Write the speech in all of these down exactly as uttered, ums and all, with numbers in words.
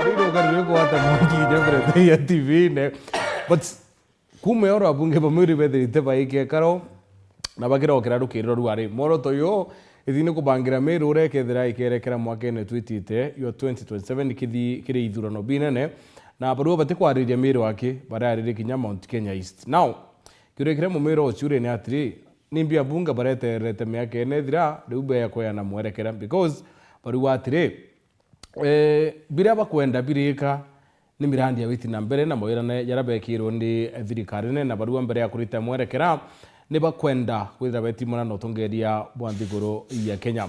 Riu ukarire kwata mwangi inya mbere ya T V-ine. But kuma oro abunge ba Meru bethirite baikekaro na bakirokera rukiriro rwari. Mworoto uyu ithini kubangira Meru uria ikethira ikerekera mwakene twitite yo twenty twenty-seven kithi kiri ithurano binene. Na barua batikwariria Meru aki, bararire kinya Mount Kenya East. Now, kiuria kiria mumira uciurie ni atiri, nimbi abunge baretererete miaka ine ithira, riu beya kweana mwerekera? Because barua atiri, eh, biria bakwenda birika ni mirandi ya witi na mbere na mawirane jaria bekirwe ni thirikari nene, na barua mbere ya kurita mwerekera ni bakwenda kwithira betimana na utongeria bwa nthiguru ya Kenya.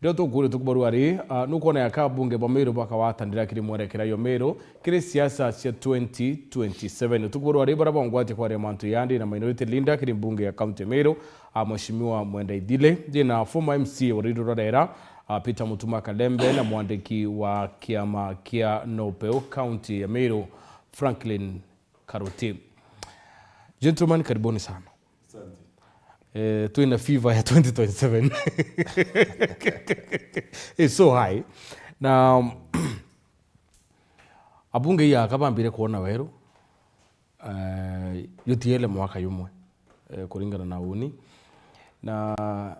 Ndio tukuuria utuku bwa rwari, ah, nukwona yaka abunge ba Meru bakawatanira kiri mwerekera yo Meru kiri siasa cia twenty twenty-seven. Utuku bwa rwari, baria bongwatia kwaria mantu yandi na minority leader kiri mbunge ya kaunti ya Meru, ah, Mheshimiwa Mwenda Ithile, ndina former M C A wa Rairu Rorera, ah, Peter Mutuma Kalembe, na mwandiki wa kiama kia NOPEU kaunti ya Meru, Franklin Karuti. Gentlemen, karibuni sana. Asante. Eh, twina fever ya twenty twenty-seven. It's so high. Na, um, abunge ya kabambire kuona weru, eh, yutiele mwaka yumwe, eh, kuringana na uni. Na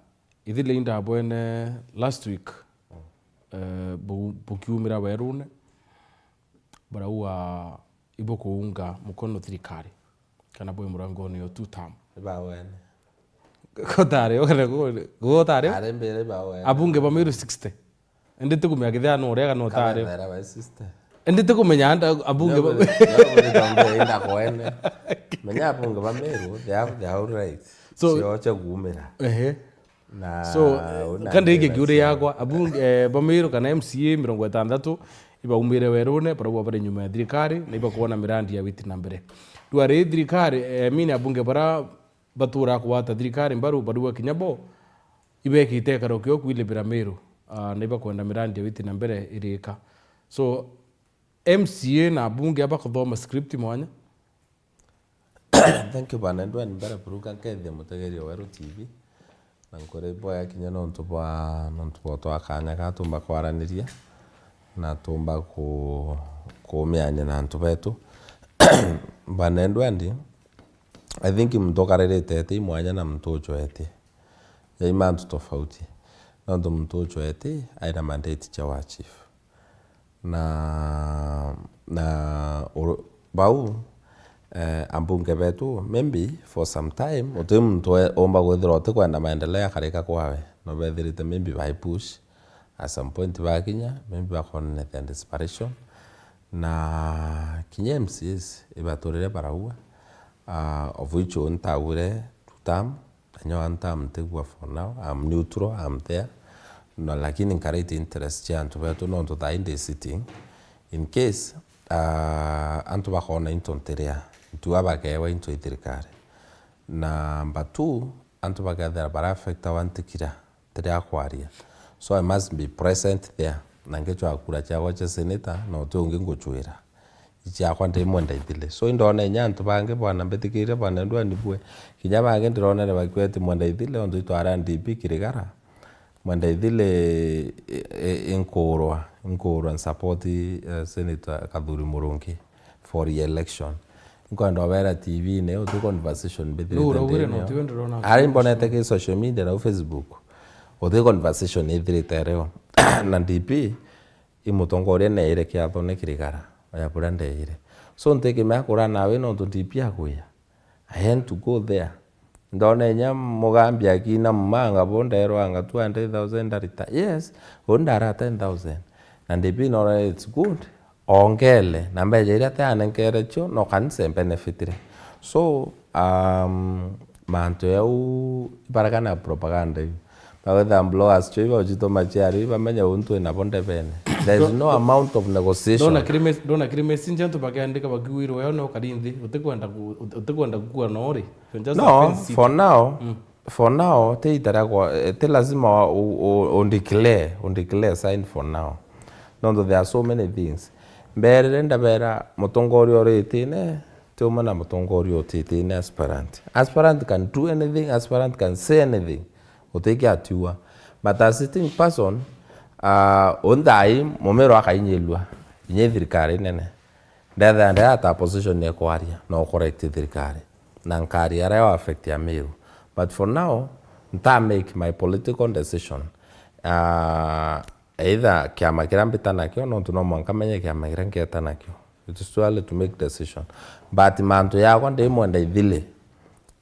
ithile indabwene last week, eh, bu-, bukiumira werune, barauga ibukuunga mukono thirikari kana bwi murangoni yo two term. Ni bawene. Gutari, ukare gu-, gutari. Ari mbere bawene. Abunge ba Meru sixty. Indi tikumenya kithia no uria kana utari. Kabethera ba sixty. Indi tikumenya anda abunge ba Ndio, ndio, ndio, ndio, ndio, kwene. Menya abunge ba Meru, they have their own rights. So, cio cia kuumira. Ehe. Na So, una kandi giki ngira kiuria cia yakwa, abunge, eh, ba Meru kana M C A mirongo itandatu ibaumire werune, barauga bari nyuma ya thirikari, na ibakwona mirandi ya witi na mbere. Riu ari thirikari, eh, I mean, abunge bara batura kugwata thirikari mbaru, barauga kinya bo ibekite ikaro kio kwilibira Meru, ah, na ibakwenda mirandi ya witi na mbere irika. So, M C A na abunge abakuthoma script mwanya? Thank you, bana Edward. Mbere buruka nkethia mutegeria wa Weru T V. Na nkuri boya kinya nontu bwa, nontu bwa twa kanya ga tumba kwaraniria na tumba ku-, kumiania na antu betu. Bana Edward, I think muntu ukaririte eti mwanya na muntu ucwete. Yai mantu tofauti. Nontu muntu ucwete aina mandate cha wa chief. Na, na uru-, bau, eh, ambunge betu, maybe for some time, uti muntu we-, umba kwithirwa utikwenda maendeleo akarika kwawe. No bethirite maybe bai push, at some point bakinya, maybe bakonethia desperation. Na kinya M C As ibaturire baraua, ah, of which uni ntagwire two term, na nyo one term ntigua for now, I'm neutral, I'm there. No, lakini nkarite interest cia antu betu nontu thaa ii ndi sitting. In case, ah, antu bakona into ntiria, ntua bakeewa into i thirikari. Na number two, antu bakethira bara affectawa ntikira, ntiria kwaria. So I must be present there. Na ngicwa kura ciakwa cia senator, na uti ungi ngucwira. Ciakwa ndi Mwenda Ithile. So, indona inya antu bangi bwana mbitikiria bwana ndua nibue. Kinya bangi ndironere bakweti Mwenda Ithile, ontu itwara D P Kirigara. Mwenda Ithile, e, e, inkurwa, inkurwa nsupport, eh, Senator Kathuri Murungi for re-election. Nkwenda obera T V-ine, uti conversation mbithirite. Nuraugire ndini no, yo. Tiwe ndirona. Ari mbonete ki social media na Facebook. Uti conversation ithirite rio. Na D P, i mutongoria neire kiathone Kirigara, oya buria ndeire. So, ntikimea kuria nawe nontu D P akwia. I had to go there. Ndona inya Mugambi akina mumanga bo nderwa anga two hundred thousand arita. Yes, u ndara ten thousand. Na D P nora it's good. Ongele, na mbeca iria tianenkere cio, no kanisa imbenefitire. So, um, mantu jau ibarakana propaganda iu. Bagwetha bloggers cio ibaucituma ciario ibamenya untu inabo ndebene. There is no amount of negotiation. Ndona kiri mes-, ndona kiri messenger antu bakiandika bakiwirwo weo no kari nthi, utikwenda ku-, uti-, utikwenda gukua no ri. You're just a fence sitter. No, for now, mm. For now, ti ita ria kwa, eh, ti lazima wa, u, u, u declare, u declare sign for now. Nontu there are so many things. Mberere ndabera mutongoria uri itine, ti umwe na mutongoria utitine aspirant. Aspirant can do anything, aspirant can say anything. Utiki atiua. But a sitting person, uh, unthai mumero akainyirua. Kinya i thirikari nene, ndethira ndi at a position ya kwaria na u correct thirikari, na nkaria aria yo affect Amiru. But for now, nta make my political decision. Ah, either kiama kiria mbita nakio, nontu no mwanka menye kiama kiria ngeeta nakio. It is too early to make decision. But mantu yakwa ndi mwenda ithili,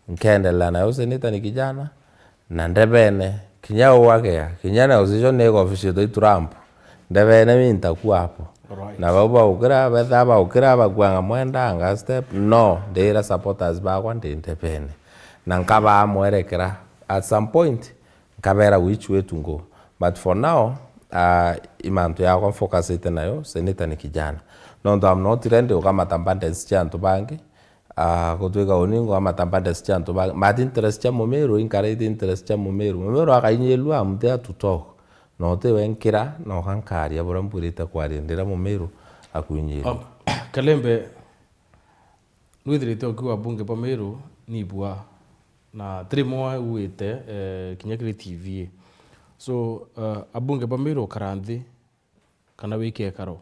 nkendelea nayo, seneta ni kijana, na ndebene, kinya ugagea, kinya na ucicio ni official toi Trump, ndebene mi ntakuwa hapo. Alright. Na bau baukira, betha baukira, bakuanga mwenda, anga step, no, ndira supporters bakwa ndi ndebene. Na nkabaa mwerekera, at some point, nkabera which way to go. But for now, ah, i mantu yakwa mfocusite nayo, seneta ni kijana. Nontu I'm not ready ukamata burdens cia antu bangi, ah, gutwika uni ngwamata burdens cia antu bangi. But interest cia Mumiru, inkarite interest cia Mumiru. Mumiru akainyirua, I'm there to talk. No ti we nkira, no gankaria buria mbwirite kwaria ndira Mumiru akuinyirua. Um, Kalembe, nwithirite ukiuga abunge ba Meru ni ibua, na tiri mwe uite, eh, kinya kiri T V. So, eh, abunge ba Meru ukara nthi, kana wike ikaro,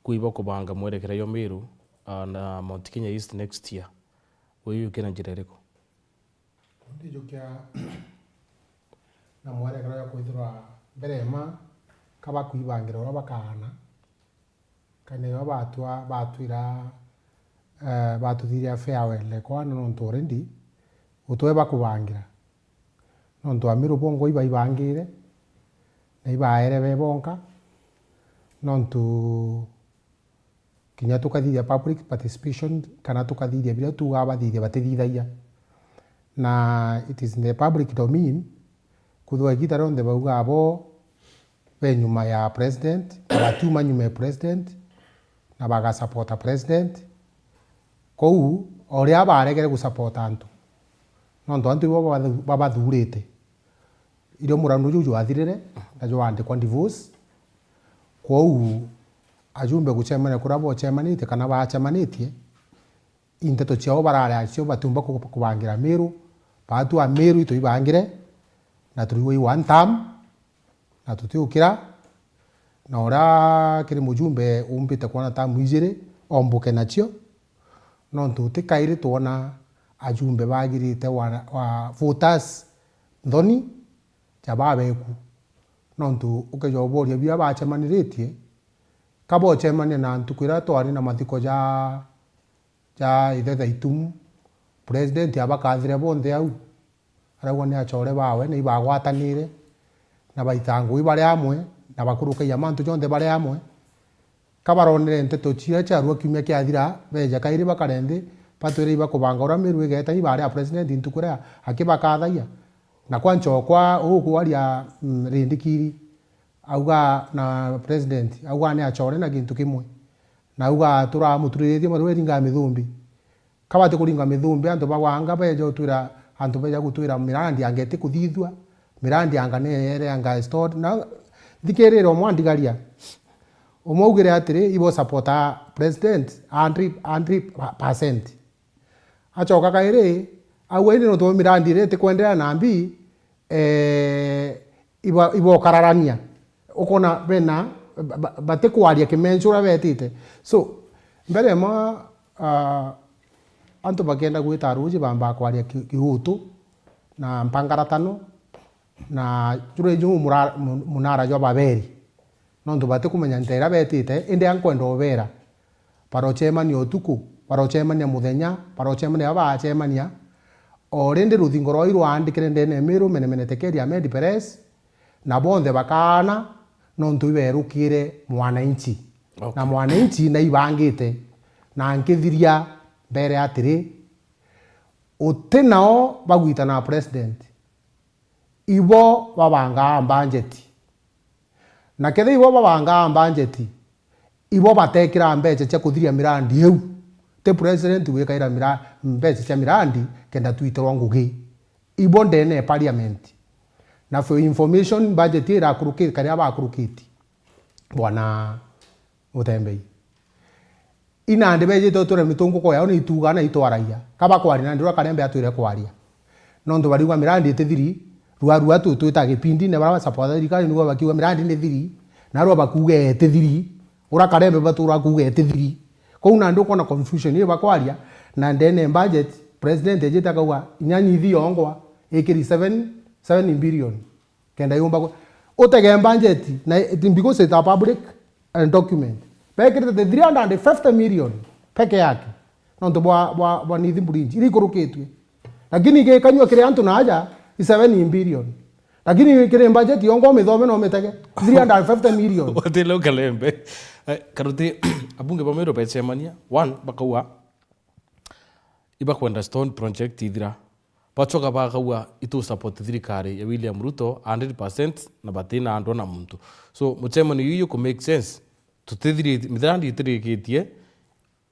kwi bakubanga mwerekera jwa Meru, ah, na Mount Kenya East next year. Wi ukiona njira iriku? Ndijukia na mwerekera jwa kwithirwa mbere ma ka bakwibangira uria bakaana, kana iba batwa, batwira, eh, batuthiria farewell kwa nontu already utwe bakubangira. Nontu Amiru bongwa ibaibangire, na ibaere be bonka, nontu kinya tukathithia public participation, kana tukathithia biria tuugaa bathithia, batithithagia. Na it is in the public domain, kwithirwa igita rionthe baugaa bo be nyuma ya president, na batiuma nyuma ya president, na bagasupporta president. Kou, o uria baregere gusupporta antu, nontu antu ibo babathu-, babathurite. Irio murano juu jwathirire, na jwaandikwa divorce. Kwou, ajumbe gucemania kuria bocemanitie kana baacemanitie, i nteto ciao barari acio batiumba ku-, kubangira Meru, batua Meru ituibangire, na turiwa i one term, na tutiukira, na uria kiri mujumbe umbite kwona term ijiri, ombuke nacio, nontu ti kairi twona ajumbe bagirite wa, wa voters nthoni ja babeku. Nontu ukeja uboria biria bacemaniritie, ka bocemania na ntuku iria twari na mathiko ja, ja ithe Thaitumu, president abakathire bonthe au, arauga ni achore bawe, na ibagwatanire, na baita ngugi bari amwe, na bakurukagia mantu jonthe bari amwe. Ka baronere nteto ciria ciarua kiumia kiathira, beeja kairi bakare nthi, batwire ibakubanga uria Meru igeeta, ibaari a president ntuku iria akibakathagia. Na kwa ncokwa, ukwaria, mm, Rindikiri, auga na president, auga ni achore na gintu kimwe. Na auga, "Turamuturirie maru eringa mithumbi." Ka batikuringa mithumbi, antu bagwanga beja utwira, antu beja gutwira mirandi anga itikuthithua, mirandi anga ni ere anga stored. Na nthikirire umwe andigaria. Umwe augire atiri, ibo supporta president a hundred, hundred percent. Acoka kairi, auga indi nontu mirandi iria itikwenderea na mbi, eh, iba-, ibokararania. Ukona bena, ba-, ba-, batikwaria kimencu uria betite. So, mbere ma, ah, antu bakienda gwita ruuji bambaa kwaria ki-, kiutu na mpangaratano na juria ju mura-, mu-, munara jwa Babeli. Nontu batikumenya nteera betite, indi ankwenda ubeera. Barocemania utuku, barocemania muthenya, barocemania aba baacemania. O rindi ruthingo rwao irwaandikire ndene ya Meru, menemenete Keri Ahmed Perez, na bonthe bakaana nontu iberukire mwananchi. Okay. Na mwananchi naibangite, na nkithiria mbere atiri, uti nao bagwita na president, ibo babangaa mbanjeti. Na kethira ibo babangaa mbanjeti, ibo batekira mbeca cia kuthiria mirandi iu. Ti president wikaira mira-, mbeca cia mirandi kenda twitirwa ngugi. Ibo ndene ya parliament. Na for information, budget irakuruki-, karia bakurukiti, Bwana Mutembei. Inandi bejite utura mitunguko yao ni ituga na itwaragia. Ka bakwaria nandi rwa Karembe atwire kwaria. Nontu bariuga mirandi itithiri, rwa, rwa tu twita gipindi, na bara support thirikari nigwa bakiuga mirandi ni thiri, na rwa bakuga itithiri, Ura Karembe batura kuuga etithiri. Kou nandi ukona confusion ii bakwaria, na ndene budget, president ejite akauga, inya nyithi yongwa, ikiri seven, seven billion. Kenda yumba ku-, utege budget, na it, because it's a public, uh, document. Bekirite the three hundred fifty million peke yake. Nontu bwa, bwa, bwa Nithi Bridge, iri ikurukitue. Lakini gikanyua kiri antu na aja, i seven billion. Lakini kiri budget yongwa umithome na umitege, three hundred fifty million. Watile ukalembe. Eh, karuti, abunge ba Meru becemania, one, bakauga, ibakwenda Stone project ithira. Bachoka bakauga, itu support thirikari ya William Ruto hundred percent na batina andwa na muntu. So, mucemanio iu iku make sense. Tutithiri-, mirandi itirikitie,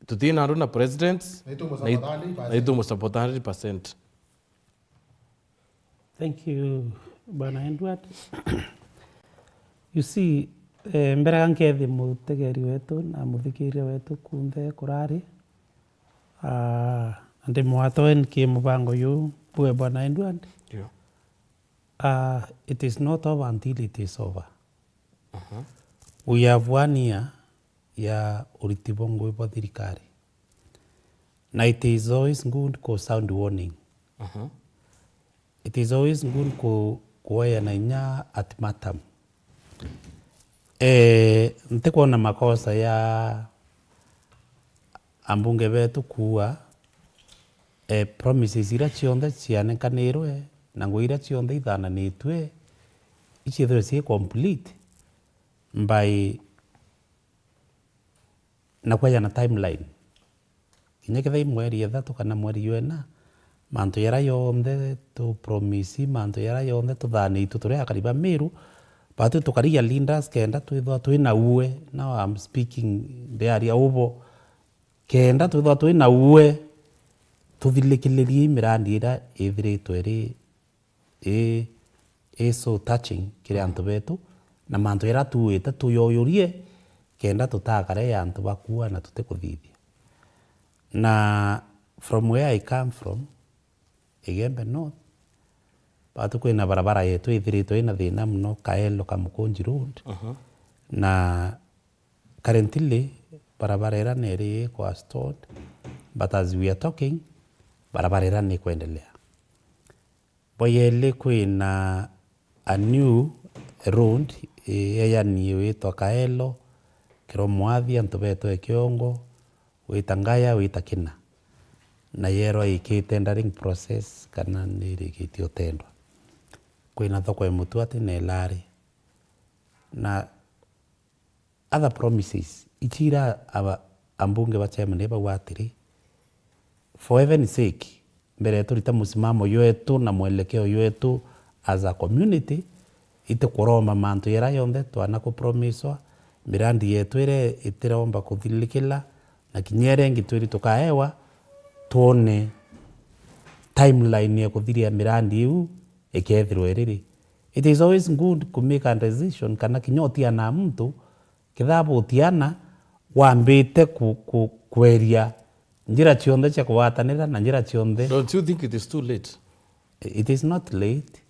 tutina andwa na president, na itu mu na it-, support hundred percent. Na itu mu support hundred percent. Thank you, Bwana Edward. You see, eh, mbere ga nkethi mutegeri wetu na muthikiria wetu kunthe kurari, ah, ndi mwatwe nki mubango yu bwe Bwana Edward. Ndio. Ah, it is not over until it is over. Mhm. We have one year ya uriti bwa ngui bwa thirikari. Na it is always good ku sound warning. Mhm. It is always good ku, kuoya na inya ultimatum. Eh, ntikwona makosa ya ambunge betu kuua, eh, promises iria cionthe cianekanirwe na ngui iria cionthe ithananitue iciithirwe cii complete by na kweja na timeline. Kinya kethira i mweri ithatu kana mweri jwena, mantu jaria jonthe tu promise, mantu jaria jonthe tuthanitue turi akari ba Meru, batwi tukari ja leaders kenda twithwa twina ue. Now I'm speaking, ndiaria ubo, kenda twithwa twina ue, tuthirikiririe i mirandi iria ithiritwe iri i, i so touching kiri antu betu, na mantu jaria tuite tuyuyurie, kenda tutakare antu bakua na tutikuthithia. Na from where I come from, Igembe North, batu kwina barabara yetu ithiritwe ina thina muno, Kaelo Kamukunji Road. Mhm. Na currently, barabara ira neri ikwa stalled, but as we are talking, barabara ira ni kwendelea. Bwa yeli kwina a new road, ii, eyani witwa Kaelo, Kiromwathi, antu betwe Kiongo, wita Ngaya, wita Kina. Na yerwa ikite tendering process kana ni irikitie utendwa. Kwina thoko ya Mutuati na Elari. Na other promises, ici ira aba, ambunge ba chairman bauga atiri, for heaven's sake, mbere turita musimamo jwetu na mwelekeo jwetu as a community, itikuromba mantu jara jonthe twana kupromiswa, mirandi yetu iria itiromba kuthirikira, na kinya iria ingi twiri tukaewa, twone timeline ya kuthiria mirandi iu ikethirwa iriri. It is always good ku make a decision kana kinya utiana na muntu, kethira butiana, wambite ku, ku, kweria njira cionthe cia kugwatanira na njira cionthe. Don't you think it is too late? It is not late.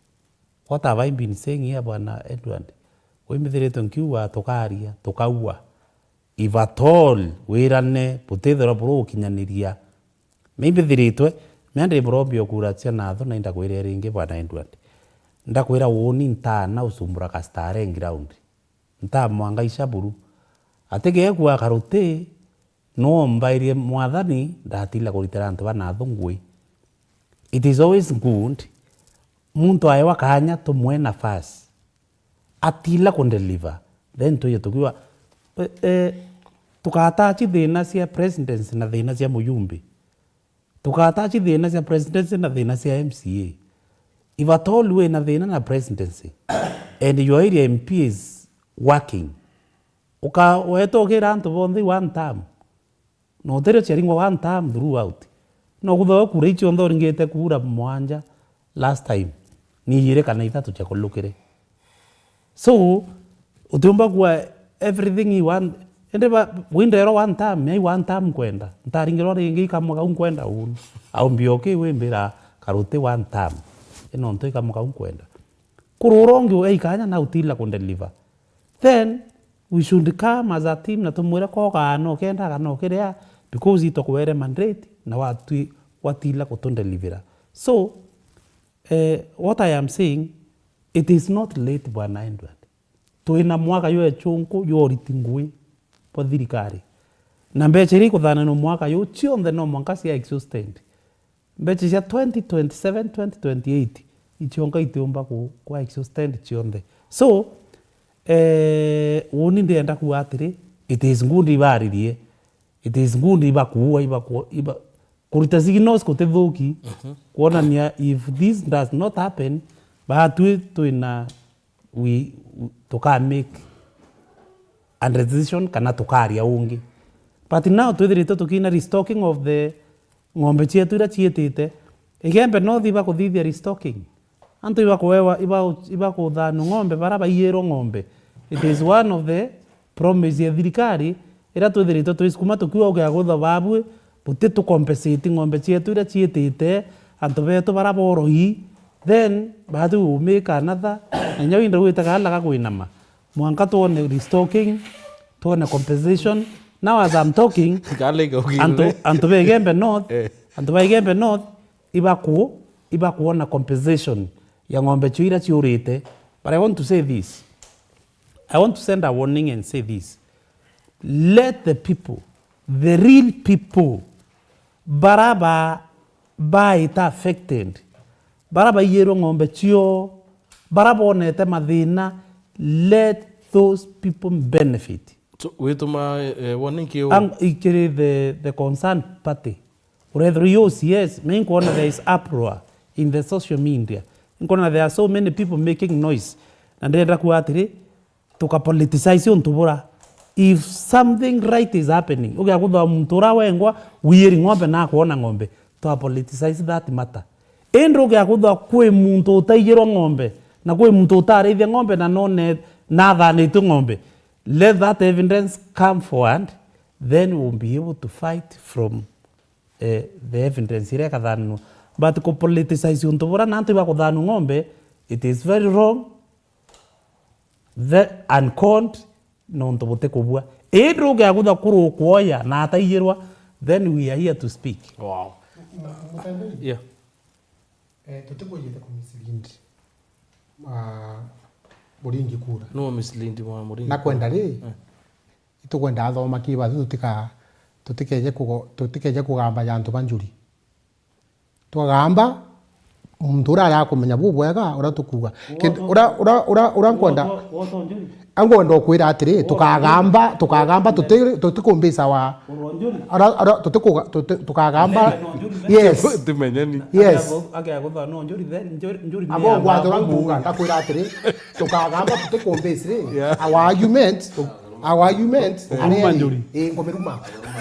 What have I been saying here, Bwana Edward? Kwi mbithiritwe nkiuga tukaria, tukaua. If at all, wirane, butithirwa buri gukinyaniria. Maybe thiritwe, mea ndi burombi okura cia natho na indakwira ringi, Bwana Edward. Ndakwira uuni ntaana ucumbura Kastare ground. Ntamwanga icaburu. Atigekua karuti, no mbairie Mwathani, ndatila kuritira antu ba natho ngui. It is always good, muntu aewa kanya tumwe nafasi. Atila kundeliver. Then twije tukiuga, eh, eh, tukatachi thina cia presidency na thina cia mujumbe. Tukatachi thina cia presidency na thina cia M C A. If at all wina thina na presidency, and your area M P is working, uka-, weta ukira antu bonthe one term. Na utirio ciaringwa one term throughout. No kuthagwa kura icio nthe uringite kura mwanja last time. Ni ijiri kana ithatu cia kulukire. So, utiumba kuwa everything you want. Indi ba, winderwa one term, ai one term kwenda. Ntaringirwa ringi ikamwe kau nkwenda uni. Au mbioki wimbira karuti one term. Ino ntu ikamwe kau nkwenda. Kurura ungi uga ikanya na utila kundeliver. Then, we should come as a team na tumwire koga no kendaga no kiria, because itwakwere mandate na watwi-, watila kutudelivera. So, eh, what I am saying, it is not late, Bwana Edward. Twina mwaka jwa echunku jwa uriti ngui bwa thirikari. Na mbecha iria ikuthananwa mwaka juu cionthe no mwanka cia exhausted. Mbecha cia twenty twenty-seven, twenty twenty-eight icionka itiumba ku-, kwa exhausted cionthe. So, eh, uni ndienda kuuga atiri, it is good ibaririe, it is good ibakuua, ibaku-, iba-, kurita signals kutithuki, Mhm. kwonania if this does not happen, batwi twina we, we, tuka make a decision kana tukaria ungi. But now twithiritwe tukiina restocking of the ng'ombe cietu iria ciitite. Igembe North ibakuthithia restocking. Antu ibakuewa, iba-, ibakuthanwa ng'ombe, bara baiyirwe ng'ombe. It is one of the promise ya thirikari, iria twithiritwe twisukuma tukiuga ukiagutha babwe, buti tu compensate ng'ombe cietu iria ciitite, antu betu bara boroi, then batu we will make another, na inya winda gwitaga alaga kwinama. Mwanka twone restocking, twone compensation. Now as I'm talking, Kale kaugirwe. antu, antu ba Igembe North, Eh. antu ba Igembe North, ibaku-, ibakuona compensation ya ng'ombe cio iria ciurite. But I want to say this. I want to send a warning and say this. Let the people, the real people, bara ba, baita affected, bara baiyirwe ng'ombe cio, bara bonete mathina, let those people benefit. So, wituma, eh, warning kiu? Ang-, ikiri the, the concerned party. Urethirwa i O C S, me inkwona there is uproar in the social media. Inkwona there are so many people making noise. Na ndenda kuuga atiri, tuka politicize untu bura. If something right is happening, ugiakuthwa muntu ura wengwa wiyiri ng'ombe na akwona ng'ombe, twa politicize that matter. Indi ugiakuthwa kwi muntu utaiyirwa ng'ombe, na kwi muntu utarithia ng'ombe na none, na athanitwe ng'ombe, let that evidence come forward, then we'll be able to fight from eh, the evidence iria ikathanwa. But ku politicize untu bura na antu ibakuthanwa ng'ombe, it is very wrong, the uncalled, na untu butikubua. Indi ugiagutha kuru kuoya na ataiyirwa, then we are here to speak. Wow. Mutembei. Yeah. Eh, tutikwijite ku mislead, ah, Muringi kura. No mislead mwa Muringi. Na kwenda ri, Eh. Itukwenda athoma ki bathu tutika-, tutikeje kugo-, tutikeje kugamba ja antu ba njuri. Twagamba muntu uria ari akumenya bubwega uria tukuuga. Kintu uria, uria, uria, uria nkwenda, nkwenda ukwira atiri, tukagamba, tukagamba tuti-, tutikumbisa wa, ara, ara, tutikuga-, tuti-, tukagamba, yes. Tumenyeni. Yes. Agia gutha no njuri, then njuri, njuri. Abo ngwatha uria nguuga, ndakwira atiri, tukagamba tutikumbisi ri, Yeah. our argument, our argument, Ngumiruma njuri. Ii, ngumiruma.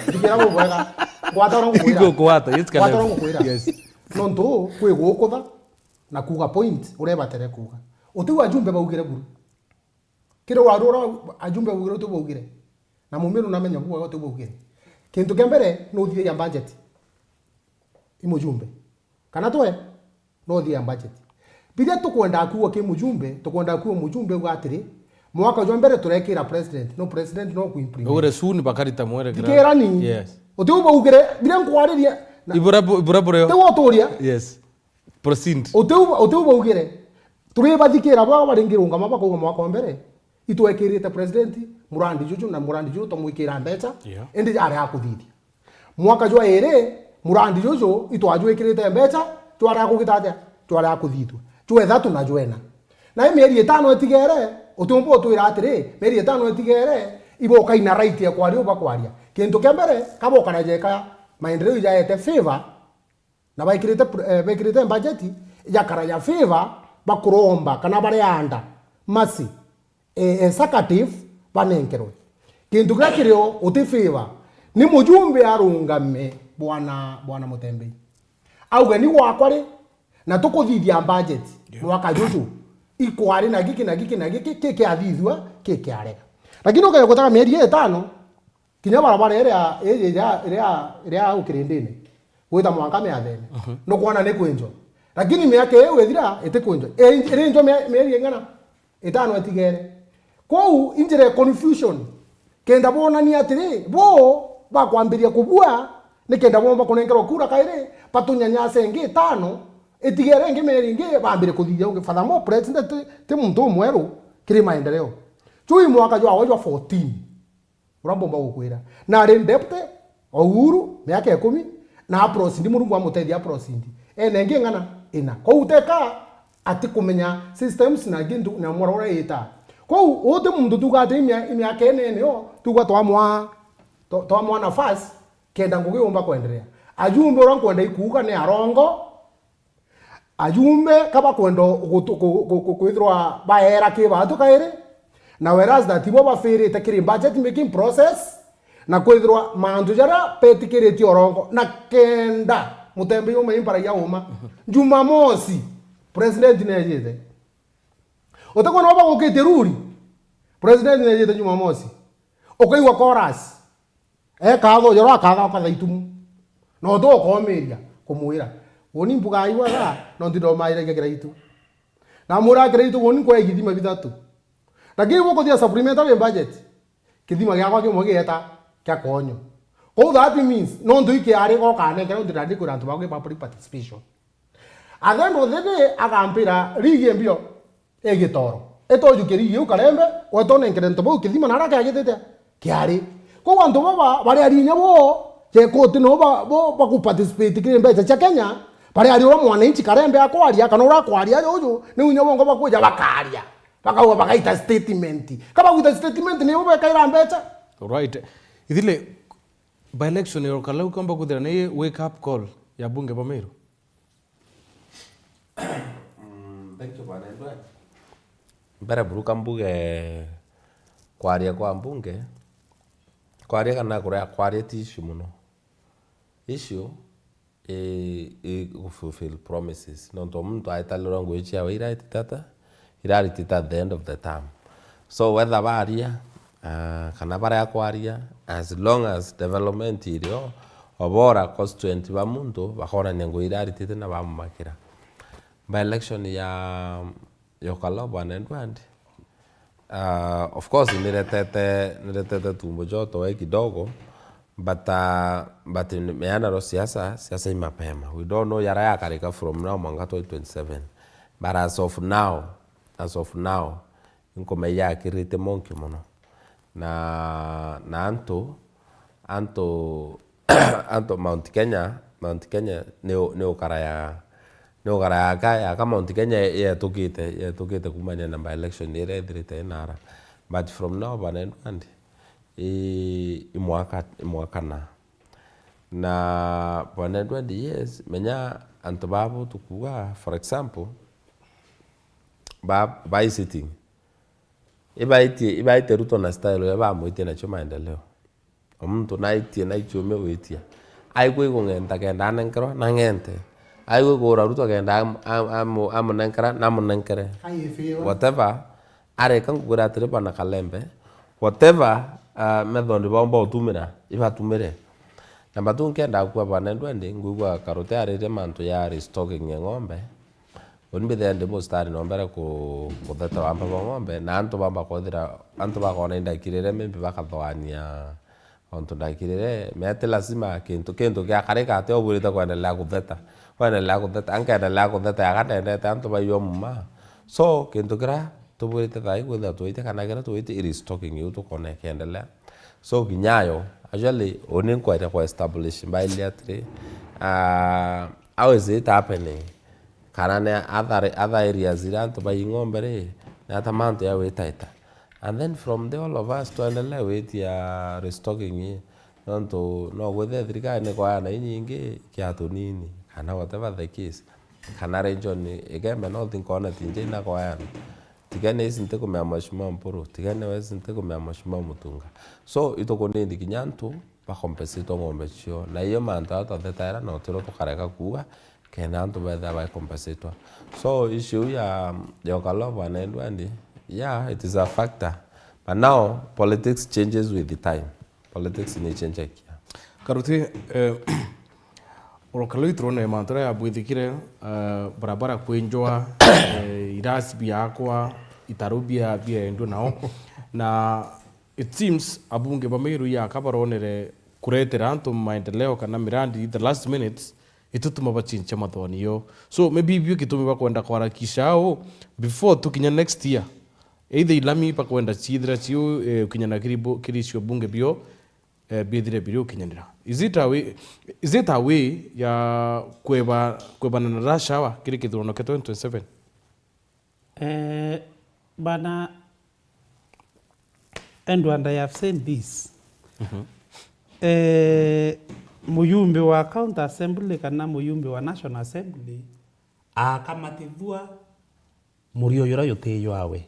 Ndugira bubwega. Ngwata uria ngukwira. Igukugwata, yes, Ngwata uria ngukwira. Yes. Nontu kwi gukutha na kuuga point uria ibatere kuuga. Utiu ajumbe baugire buru. Kiri waru uria ajumbe baugire utiu baugire. Na mumiru namenya bubwega utiu baugire. Kintu kia mbere, nuthithagia budget. I mujumbe. Kana twe, no thia budget. Biria tukwenda kuuga ki mujumbe, tukwenda kuuga mujumbe uga atiri, mwaka jwa mbere turekira president, no president no kuimplement. Ugire soon bakarita mwerekera. Thikirani. Yes. Uti ubaugire, biria nkwariria, na Ibura bu-, ibura bureo. Ti woturia. Yes. Proceed. Uti uba-, uti ubaugire. Turibathikira baba baringirungama bakauga mwaka wa mbere, itwekirite president, murandi juju na murandi juju twamwikira mbecha, Yeah. indi ari akuthithia. Mwaka jwa iri, murandi juju itwajwikirite mbecha, jwari akugita atia? Jwari akuthithua. Jwa ithatu na jwa ina. Na i mieri itano itigere, utiumba utwira atiri, mieri itano itigere, iboka ina right ya kwaria ubakwaria. Kintu kia mbere, kabokara jeka maendeleo ijaete favor, na baikirite pr-, eh, baikirite budget, ijakara ya favor, bakuromba kana bareanda mercy. E-, executive banenkerwe. Kintu kiria kirio uti favor, ni mujumbe arungame, bwana, bwana Mutembei. Auge, ni gwakwa ri, na tukuthithia budget Yeah. mwaka juju, ikwari na giki na giki na giki, ki kiathithua, ki kiarega. Lakini ukeja gutaka mieri itano, kinya barabara iria, iria, iria, iria ukirindini, gwita mwanka miathene, Mhm. nukwona ni kwinjwa. Lakini miaka iu ithira, iti kwinjwa. I-, irinjwa mie-, mieri ing'ana? Itano itigere. Kwou injira ya confusion, kenda bonania atiri, bo bakwambiria kubua, ni kenda bomba kunenkerwa kura kairi, batunyanyase ingi itano, itigere ingi mieri ingi, bambire kuthithia ungi. Furthermore, president ti, ti muntu umweru kiri maendeleo. Juu i mwaka jwawe jwa fourteen, uria mbumba gukwira. Na ari deputy, o Uhuru, miaka ikumi, na aprosindi, Murungu amutethia aprosindi. Ena ingi ng'ana ina. Kwou teka atikumenya systems na ingi ntu-, na mwara uria ita. Kwou uti muntu tuga ati imia-, imiaka inene yo, tuga twamwa, twa-, twamwa nafasi, kenda ngugi yumba kwenderea. Ajumbe uria nkwenda ikuuga ni arongo, ajumbe ka bakwenda gutu-, ku-, ku-, ku-, kwithirwa baera ki baatu kairi, na whereas that ibo bafirite kiri budget making process, na kwithirwa mantu jaria betikiritie orongo, na kenda mutembei ume impara ya uma. Jumamosi, president nejite. Utikwona uba gukitie ruri? President nejite Jumamosi. Ukaigua chorus. Ekatho joro akatha ukatha itumu. No tu ukomiria kumwira. Uni mbuga aigua tha, no nti ndomaire kia kiraitu. Na mwira kiraitu uni nkwe githima bithatu. Lakini ubu kuthia supplementary budget. Kithima giakwa kimwe gieta kia konyo. Kou that means, no ntu ikiari gokanengera ntu ndandi kwira antu bagu public participation. At the end of the day, agambira, "Rigi mbio, igitoro. Itojuke rigi iu Karembe, wetonenkere nto bau kithima na aria kiagitite kiari." Kwou antu baba bari ari inya bo, jekoti no ba, bo, bakuparticipate kiri mbeca cia Kenya, bari ari uria mwananchi Karembe akwaria, kana uria akwaria aja uju, ni inya bongo bakuja bakaria. Bakauga bagaita statement. Ka bagwita statement ni bo bekaira mbeca? Alright. Ithile, by election ya Kalau kamba kuthira ni wake up call ya bunge ba Meru? Mm, thank you, Bwana Edward. Mbere buruka mbuge kwaria kwa mbunge, kwaria kana kuria kwaria ti issue muno. Issue i, i gu fulfill promises. Nontu muntu aitalirwa ngui ciawe iraititata, iraritita at the end of the term. So whether baria, ah, kana baria kwaria, as long as development irio, obora constituent ba muntu bakonania ngui iraritite na bamumakira. By election ya, ya Ukalo, Bwana Edward, ah, of course, niretete, niretete tumbo joto we kidogo, but, ah, but ni-, meana ro siasa, siasa i mapema. We don't know yara yakarika from now mwanka twenty twenty-seven. But as of now, as of now, inkumeya akirite monki muno. Na, na antu, antu, antu Mount Kenya, Mount Kenya ni u-, ni ukara ya, ni ukara ya ka, ya ka Mount Kenya yetukite, yetukite kumania na by election iria ithirite inara. But from now, Bwana Edward, i, i mwaka, i mwaka na. Na Bwana Edward, yes, menya antu babo tukuga, for example, ba, ba sitting. Ibaitie, ibaitie Ruto na style ya bamwitie nacio maendeleo. O muntu naitie na ikiumia gwitia. Aigua igung'enta kenda anenkerwa, na ng'ente. Aigua igura Ruto kenda am-, am-, amu-, amunenkera, na amunenkere. Whatever, areka ngugura atiri bana Kalembe. Whatever, ah, method baumba utumira, ibatumire. Namba tu nkenda kua Bwana Edward, ngwigua Karuti aririe mantu ya restocking ya ng'ombe. Uni mbithira ndi mustari no mbere ku-, kutheta wamba bwa ng'ombe, na antu bamba kwethira, antu bakona indakirire, maybe bakathoania ontu ndakirire, me ti lazima kintu, kintu giakarika ati ubwirite kwendelea kutheta. Kwendelea kutheta, ankendelea kutheta, yaga ndendete antu baiywa muma. So, kintu kiria tubwirite thaa ii kwithira twite, kana kiria twite, i restocking iu tukona ikiendelea. So, kinyayo, actually, uni nkwaria ku establish mbaili atiri, ah, how is it happening? Kana ni other, other areas iria antu bai ng'ombe ri, ni ata mantu ya gwitaita? And then from there, all of us twendelee gwitia restocking ii. Nontu no gwithire thirikari ni kwayana inyingi kia tunini, kana whatever the case. Kana region, Igembe North nkona tinje ina kwayana. Tigene ici ntikumea Mheshimiwa Mpuru, Tigene West ntikumea Mheshimiwa Mutunga. So, itukunindi kinya antu bakompensatwa ng'ombe cio. Na iyo mantu aa twathetaira, no tiro tukareka kuuga, kenda antu bethira baikompensatwa. So, issue ya, ya Ukalo, Bwana Edward, yeah, it is a factor. But now, politics changes with the time. Politics ni change kia. Karuti, eh, Ukalo iturone mantu aria yabwithikire, eh, barabara kwinjwa, eh, irasi biakwa, itaru bia, biaendua nao. Na it seems abunge ba Meru yaka baronere kuretera antu maendeleo kana mirandi the last minute itutuma bachincha mathoni yo. So maybe ibio gitumi bakwenda kwarakisha au before tukinya next year. Either ilami bakwenda ciithira ciu, eh, ukinyana kiri bu-, kiri icio bunge bio, eh, biithire biri ukinyanira. Is it a way, is it a way ya kweba, kwebana na rush hour kiri kithurano kia twenty twenty-seven? Eh, bana Edward, I have said this. Mhm. Eh, muyumbe wa County Assembly kana muyumbe wa National Assembly akamatithua murio jura juti jwawe.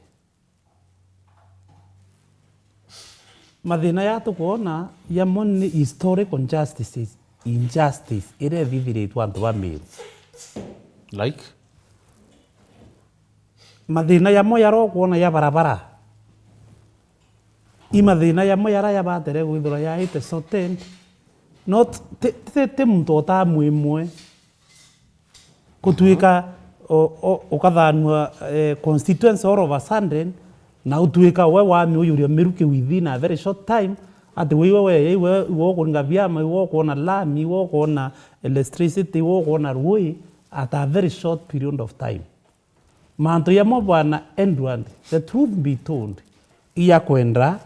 Mathina ya tukwona jamo ni historical injustices, injustice iria ithithiritwe antu ba Meru. Like? Mathina jamo jaria ukwona ja barabara, i mathina jamo jaria jabatere kwithirwa jaite sorted, not ti, ti, ti muntu o ta mwimwe. Gutuika o, o, ukathanua, eh, constituency all of a sudden, na utuika we wamiujuria miruki within a very short time, ati we, iwe, we, iwe, iwe ukuringa biama, iwe ukwona lami, iwe ukwona electricity, iwe ukwona rui at a very short period of time. Mantu jamwe, bwana Edward, the truth be told, i ya kwenda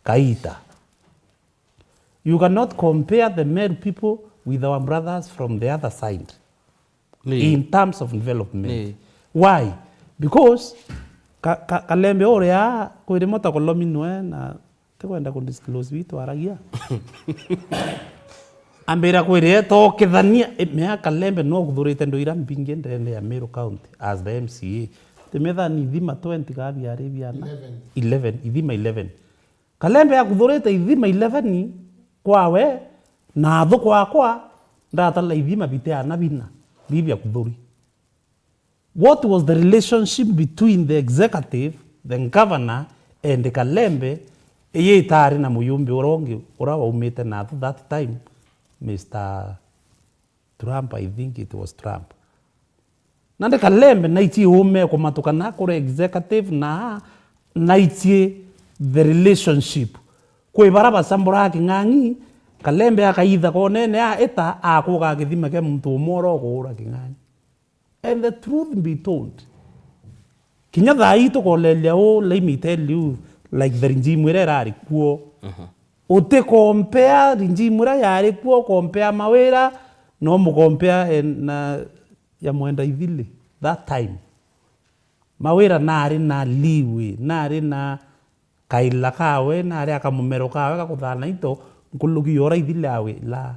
kaita. You cannot compare the Meru people with our brothers from the other side. Ni. In terms of development. Ni. Why? Because ka, ka, Kalembe uria kwiri mota kolominwe na tikwenda ku disclose bitu aragia. Ambira kwiri etokithania, e, mea Kalembe no kuthurite ndu ira mbingi ndene ya Meru County as the M C A. Timethani ithima twenty kathi ari biana? Eleven. Eleven, ithima eleven. Kalembe akuthurite ithima eleven kwawe, na athu kwakwa, ndatala ithima biteana bina, bibia kuthuri. What was the relationship between the executive, the governor, and Kalembe, iji itari na muyumbi uria ungi uria waumite na athu that time, Mister Trump, I think it was Trump. Nandi Kalembe naichie uume kumatuka na kuri executive na naichie the relationship. Kwi bara bacamburaga king'ang'i, Kalembe akaitha konene a ita akuuga githima kia muntu umwe uria ukuura king'ang'i. And the truth be told, kinya thaa ii tukoleria uu, let me tell you, like the regime iria irari kuo. Mhm. Uti compare regime iria yari kuo, compare Mawira, no mu compare, eh, na ya Mwenda Ithili that time. Mawira nari na leeway, nari na kaila kawe, nari akamumero kawe ga kuthana into nkuruki ya uria Ithili awe la.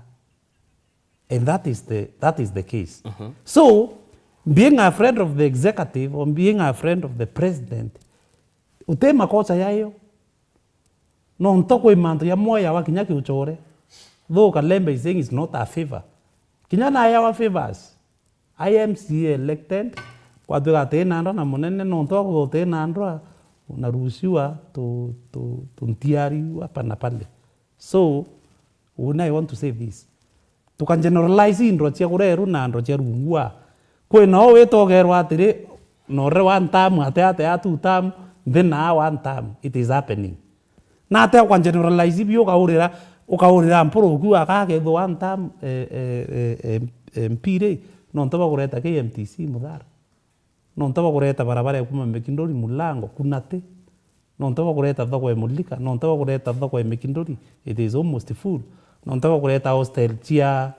And that is the, that is the case. Mhm. So, being a friend of the executive or being a friend of the president, uti makosa yayo. Nontu kwi mantu jamwe yawa kinya kiuchore. Though Kalembe is saying it's not a favor. Kinya na yawa favors. I M C A elected, kwatwika ati na ndwa na munene, nontu wa kwithirwa uti na ndwa, unaruhusiwa to, to, to ntiari hapa na pale. So, Uni I want to say this. Tuka generalize into cia kuria eru na into cia rungu aa. Kwina o witogerwa atiri, no ri one term, ati, ati, a two term, nthi na one term. It is happening. Na atia uka generalize biu ukaurira, ukaurira mpuru ukiuga aka akethirwa one term, eh, eh, eh, eh, M P ri, nontu bwa kureta K M T C Muthara. Nontu bwa kureta barabara ya kuuma Mikinduri Mulango, Kunati. Nontu bwa kureta thoko ya Mulika. Nontu bwa kureta thoko ya Mikinduri, it is almost full. Nontu bwa kureta hostel cia,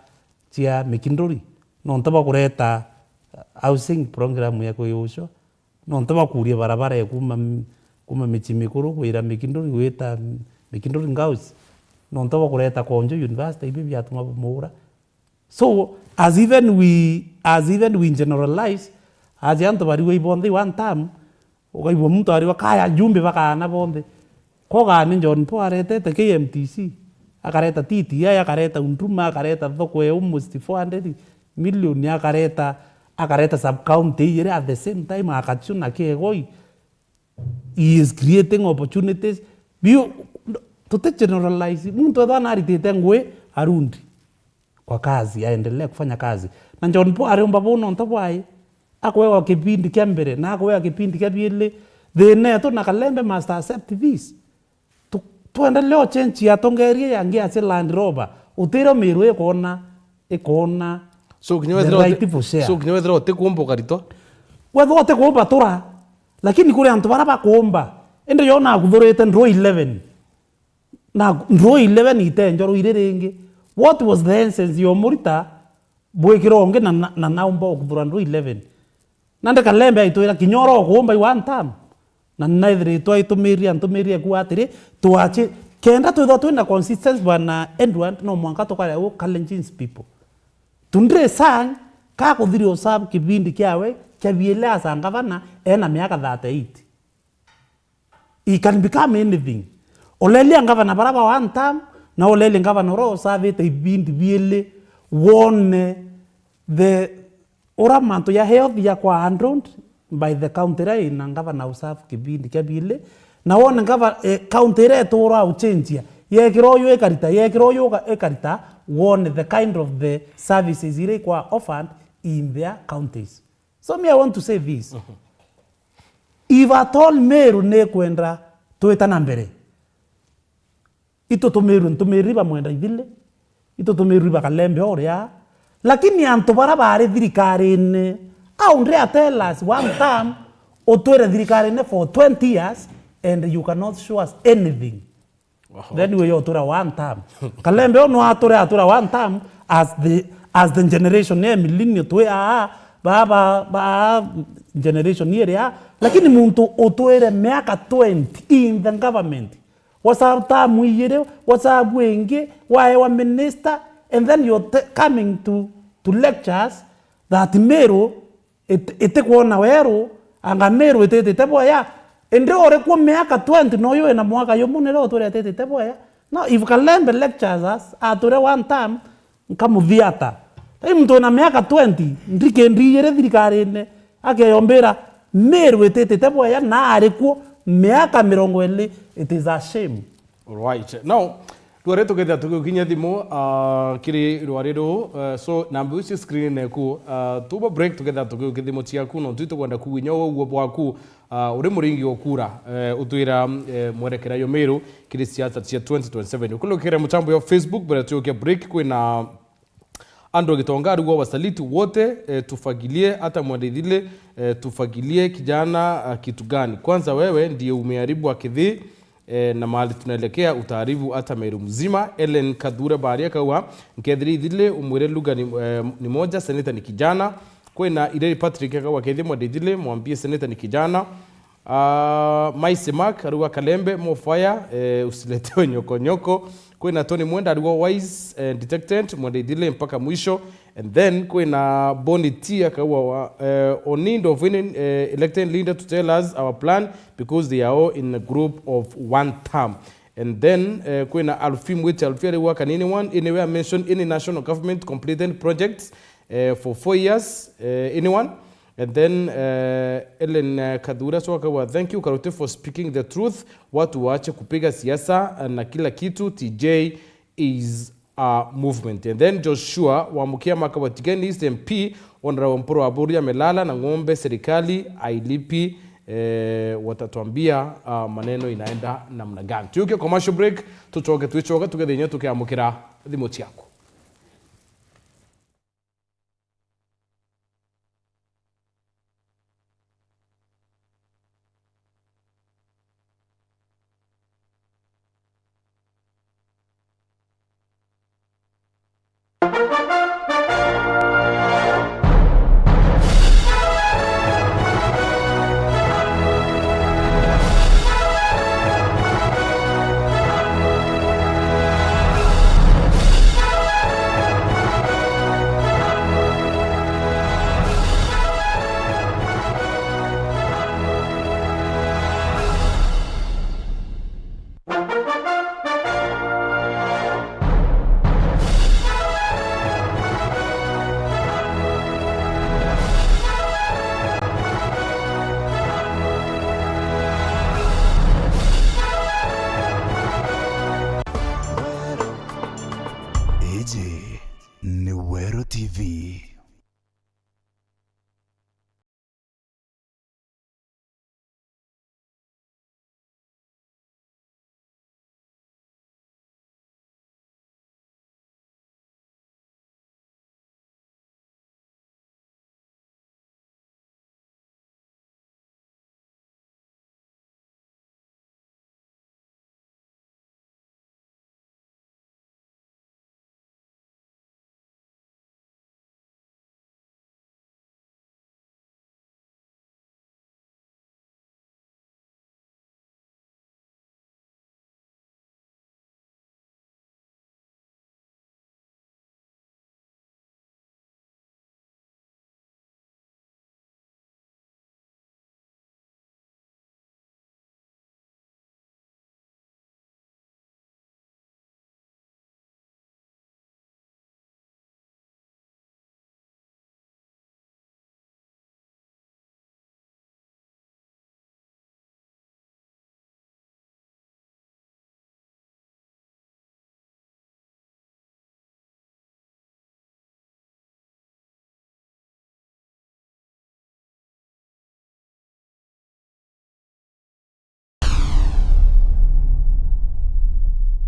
cia Mikinduri. Nontu bwa kureta, uh, housing program ya kuyucwa. Nontu bwa kuria barabara ya kuuma, kuuma Michi Mikuru kwira Mikinduri, gwita Mikinduri Ngaus. Nontu bwa kureta Konjo University, ibi biatuma bamura. So, as even we, as even we generalize, as antu bariwa ibonthe one term, ukaigua muntu ariwa kaya ajumbe bakaana bonthe. Koga ni John Paul aretete K M T C, akareta T T I, akareta Huduma, akareta thoko ya almost four hundred million, akareta, akareta sub county iri at the same time, akachuna Kegoi. He is creating opportunities. Biu, tuti generalize. Muntu ethwa naritite ngui, arundi kwa kazi, aendelee kufanya kazi. Na John Paul ariumba buu nontu bwai, akwegwa kipindi kia mbere, na akwegwa kipindi kia biili. Thina yetu na Kalembe must accept this. Twendelee o change ya tongerie yangi ya Land Rover. Utiro Meru ikona, ikona So, kinya the wethira uti-, right for share. So, kinya wethira utikuumba ukaritwa? Wethira utikuumba tura, lakini kuri antu bara bakuumba. Indi yo nakuthurite ndruu eleven. Na ndruu eleven ite njoru iri ringi. What was the essence ya umurita bwikira ungi na, na, na naumba ukuthura ndruu eleven? Nandi Kalembe aitwira kinya ura ukuumba i one term. Na naithiritwe aitumirire, antumirire kuuga atiri, twachi-, kenda twithwa twina consistency, bwana Edward, no mwanka tukare u Kalenjins people. Tundre sang, ka kuthiri usabu kibindi kiawe kia biele asa ngavana ena miaka thirty-eight. He can become anything. Ulelia ngavana bara ba one term, na ulelia ngavana ura usavite ibindi biele, wone the Ura mantu ya health ya kwa handled by the county ira ina ngavana usafu kibindi kia biili, na wone ngava-, eh, county ira itura uchenjia, yekira uyu ikarita, yekira uyu uga-, ikarita, wone the kind of the services ira ikwa offered in their counties. So me, I want to say this. If at all Meru ni kwenda twita na mbere, itutumirwe ntumiriri ba Mwenda Ithili, itutumiriri ba Kalembe uria, lakini antu bara bari thirikarine, how dare tell us one term, utwire thirikarine for twenty years and you cannot show us anything. Oho. Then we utwira one term. Kalembe uno atwire atwira one term as the, as the generation ya millennial twi aa, ba, ba, ba generation iria, lakini muntu utwire miaka twenty in the government. Wasabu tamu ijiri, wasabu ingi, waewa minister, and then you're t-, coming to, to lectures that Meru it-, itikwona weru, anga Meru ititite bwea. Indi uri kuo miaka twenty, na uyu wina mwaka jumu, nire utwire ititite bwea. No, if Kalembe lectures us, atwire one term, nkamuthiata. Riu muntu wina miaka twenty, ndiki ndijire thirikarine, akeyombira Meru ititite bwea, na ari kuo miaka mirongo iri, it is a shame. Alright. Now, rwari tukethira tugiukinyia thimu, ah, kiri rwari ruu, eh, so, namba iu ci screen eku, ah, tuba break tukethira tugiukia thimu ciaku, no twi tukwenda kugunya uguo bwaku, ah, uri muringi o kura, eh, utwira, eh, mwerekera yo Meru kiri siasa cia twenty twenty-seven. Ukulukire mutambo ya Facebook, mbere tuukia break, kwina Andũ wa Gitonga arigwa wasaliti wote, eh, tufagilie, hata Mwenda Ithili, eh, tufagilie kijana, ah, kitu gani? Kwanza wewe ndiye umeharibu Akithi, eh, na mahali tunaelekea utaharibu hata Meru mzima. Ellen Kathure Baria akauga, nkethire Ithili umwire lugha ni, eh, ni moja, seneta ni kijana. Kwina Ireri Patrick akauga, kethie Mwenda Ithili, mwambie seneta ni kijana. Ah, Maisi Mark, arauga Kalembe, more fire, eh, usiletewe nyoko nyoko. Kwina Tony Mwenda, arauga wise, eh, detected, Mwenda Ithili mpaka mwisho. And then kwina Boni T, akauga wa, eh, on need of winning, eh, elected leader to tell us our plan because they are all in a group of one term. And then, eh, kwina Alfie Mwiti, Alfie arauga, can anyone anywhere mention any national government completed projects, eh, for four years? Eh, anyone? And then, eh, Ellen, eh, Kathure acoka akauga, thank you, Karuti, for speaking the truth. Watu waache kupiga siasa, eh, na kila kitu. T J is a movement. And then Joshua wa Mukiama akauga, Tigeni East M P, Honorable Mpuru Aburi amelala na ng'ombe, serikali hailipi, eh, watatuambia, ah, maneno inaenda namna gani. Tuukie commercial break, tucoke, twicoka, tugethe inya tukiamukira thimu ciaku. Iji ni Weru T V.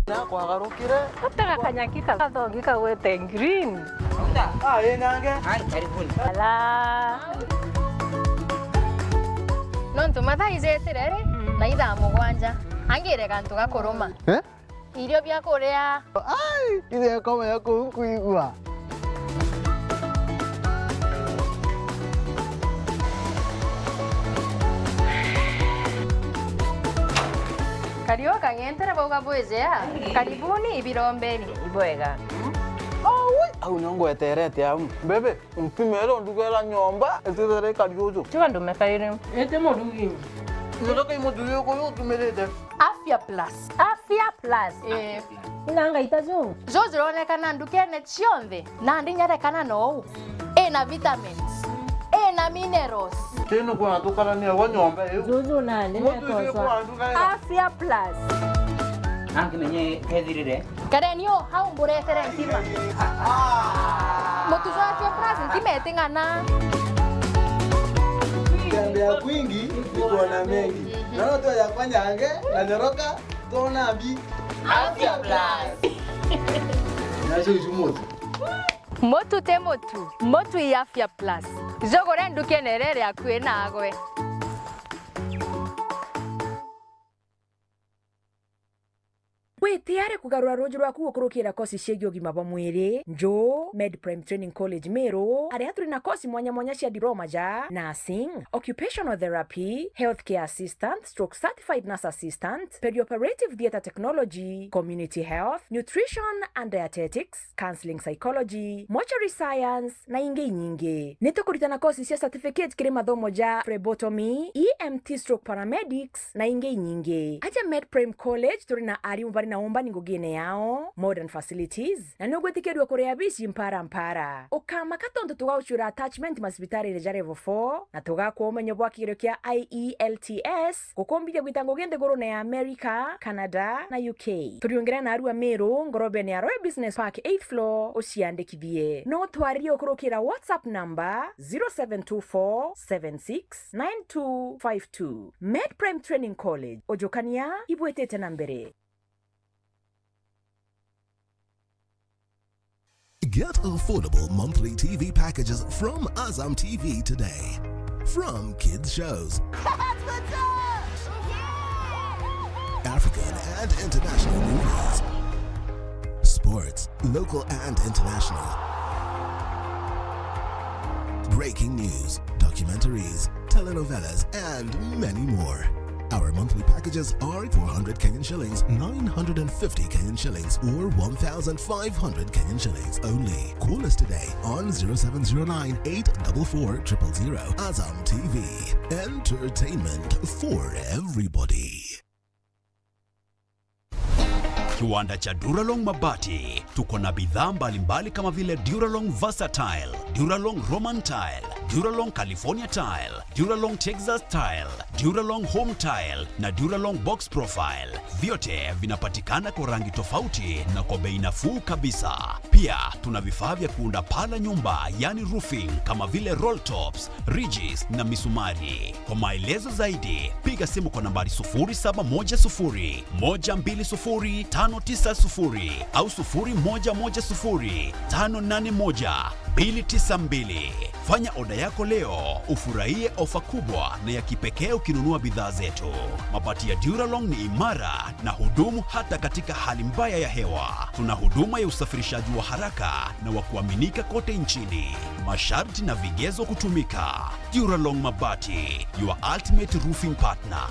Nakwagarukire. Atega kanyaki kathongi kagwete green. Ah, ii nange. Ai, karibuni. Ala. Nontu mathaa ijetire ri, mm, na ithaa mugwanja. Angire gantu gakuruma. Eh? Irio bia kuria. Ai, ithe akoma ya kuu nkwigua. Kariu kang'entere bauga bwijea. Karibuni ibirombeni. Ibwega. Aui, au nio ngweterete au. Bebe, ntimere ndugera nyomba, itithire ikari uju. Tiga ndume kairi. Iti murugi. Ndoka imuthuri uyu utumirite. Afya Plus. Afya Plus. Eh. Ina ngaita ju. Ju jironekana ndukene cionthe. Nandi nyarekana nou. Ina vitamins. Ina minerals. Tino kwa tukarania wa nyomba iu. Juju nandi. Muthuri uyu kwa nduga. Afya Plus. Nangi menye kethirire. Kareni o hau mburetere ntima. Mutu jwa Afya Plus ntima iting'ana. Kutembea kwingi ni kuona mengi. Mhm. Naona tu ya kwanyange na nyoroka, tuona mbi. Afya Plus. Nacio icu mutu. Mutu ti mutu. Mutu i Afya Plus. Jogore ndukene rere akui nagwe. Wi tayari kugarura ruuji rwaku gukurukira kosi ciegie ugima bwa mwiri? Njuu, Med Prime Training College Meru, aria turi na kosi mwanya mwanya cia diploma ja nursing, occupational therapy, healthcare assistant stroke certified nurse assistant, perioperative theatre technology, community health, nutrition and dietetics, counselling psychology, mortuary science, na ingi inyingi. Ni tukuritana kosi cia certificate kiri mathomo ja phlebotomy, E M T stroke paramedics, na ingi inyingi. Aja Med Prime College turi na arimu bari na umbani ngugine yao, modern facilities, na ni ugwitikirua kuria bici mpara mpara. Ukamaka tontu tugaucura attachment macibitarine ja level four, na tugakwa umenyo bwa kigerio kia I E L T S, gukumbithia gwita ngugi nthigurune ya America, Canada, na U K. Turiungire na arua Meru, ngorobene ya Royal Business Park, eighth floor, uciandikithie. No twaririe ukurukira WhatsApp number zero seven two four seven six nine two five two. Med Prime Training College, ujukania ibwitite na mbere. Get affordable monthly T V packages from Azam T V today. From kids shows, African and international movies, sports, local and international, breaking news, documentaries, telenovelas, and many more. Our monthly packages are four hundred Kenyan shillings, nine hundred and fifty Kenyan shillings, or one thousand five hundred Kenyan shillings only. Call us today on zero seven zero nine eight double four triple zero. Azam T V, entertainment for everybody. Kiwanda cha Duralong Mabati. Tuko na bidhaa mbalimbali kama vile Duralong Versatile, Duralong Roman Tile, Duralong California Tile, Duralong Texas Tile, Duralong Home Tile na Duralong Box Profile. Vyote vinapatikana kwa rangi tofauti na kwa bei nafuu kabisa. Pia tuna vifaa vya kuunda paa la nyumba, yani roofing, kama vile roll tops, ridges na misumari. Kwa maelezo zaidi, piga simu kwa nambari sufuri saba moja sufuri, moja mbili sufuri, tano tisa sufuri au sufuri moja moja sufuri, tano nane moja, mbili tisa mbili. Fanya oda yako leo, ufurahie ofa kubwa na ya kipekee ukinunua bidhaa zetu. Mabati ya Duralong ni imara na hudumu hata katika hali mbaya ya hewa. Tuna huduma ya usafirishaji wa haraka na wa kuaminika kote nchini. Masharti na vigezo kutumika. Duralong Mabati, your ultimate roofing partner.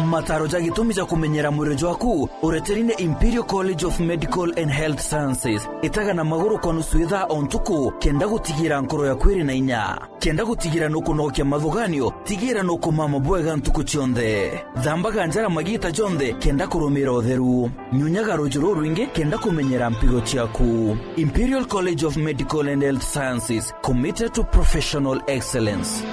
Mataro ja gitumi ja kumenyera mwiri jwaku ureteri ni Imperial College of Medical and Health Sciences. Itaga na maguru kwa nusu ithaa o ntuku, kenda gutigira nkoro yaku iri na inya. Kenda gutigira nukunokia mathuganio, tigira nukumama bwega ntuku cionthe. Thambaga njara magiita jonthe kenda kurumira utheru. Nyunyaga ruuji rurwingi kenda kumenyera mpigo ciaku. Imperial College of Medical and Health Sciences, committed to professional excellence.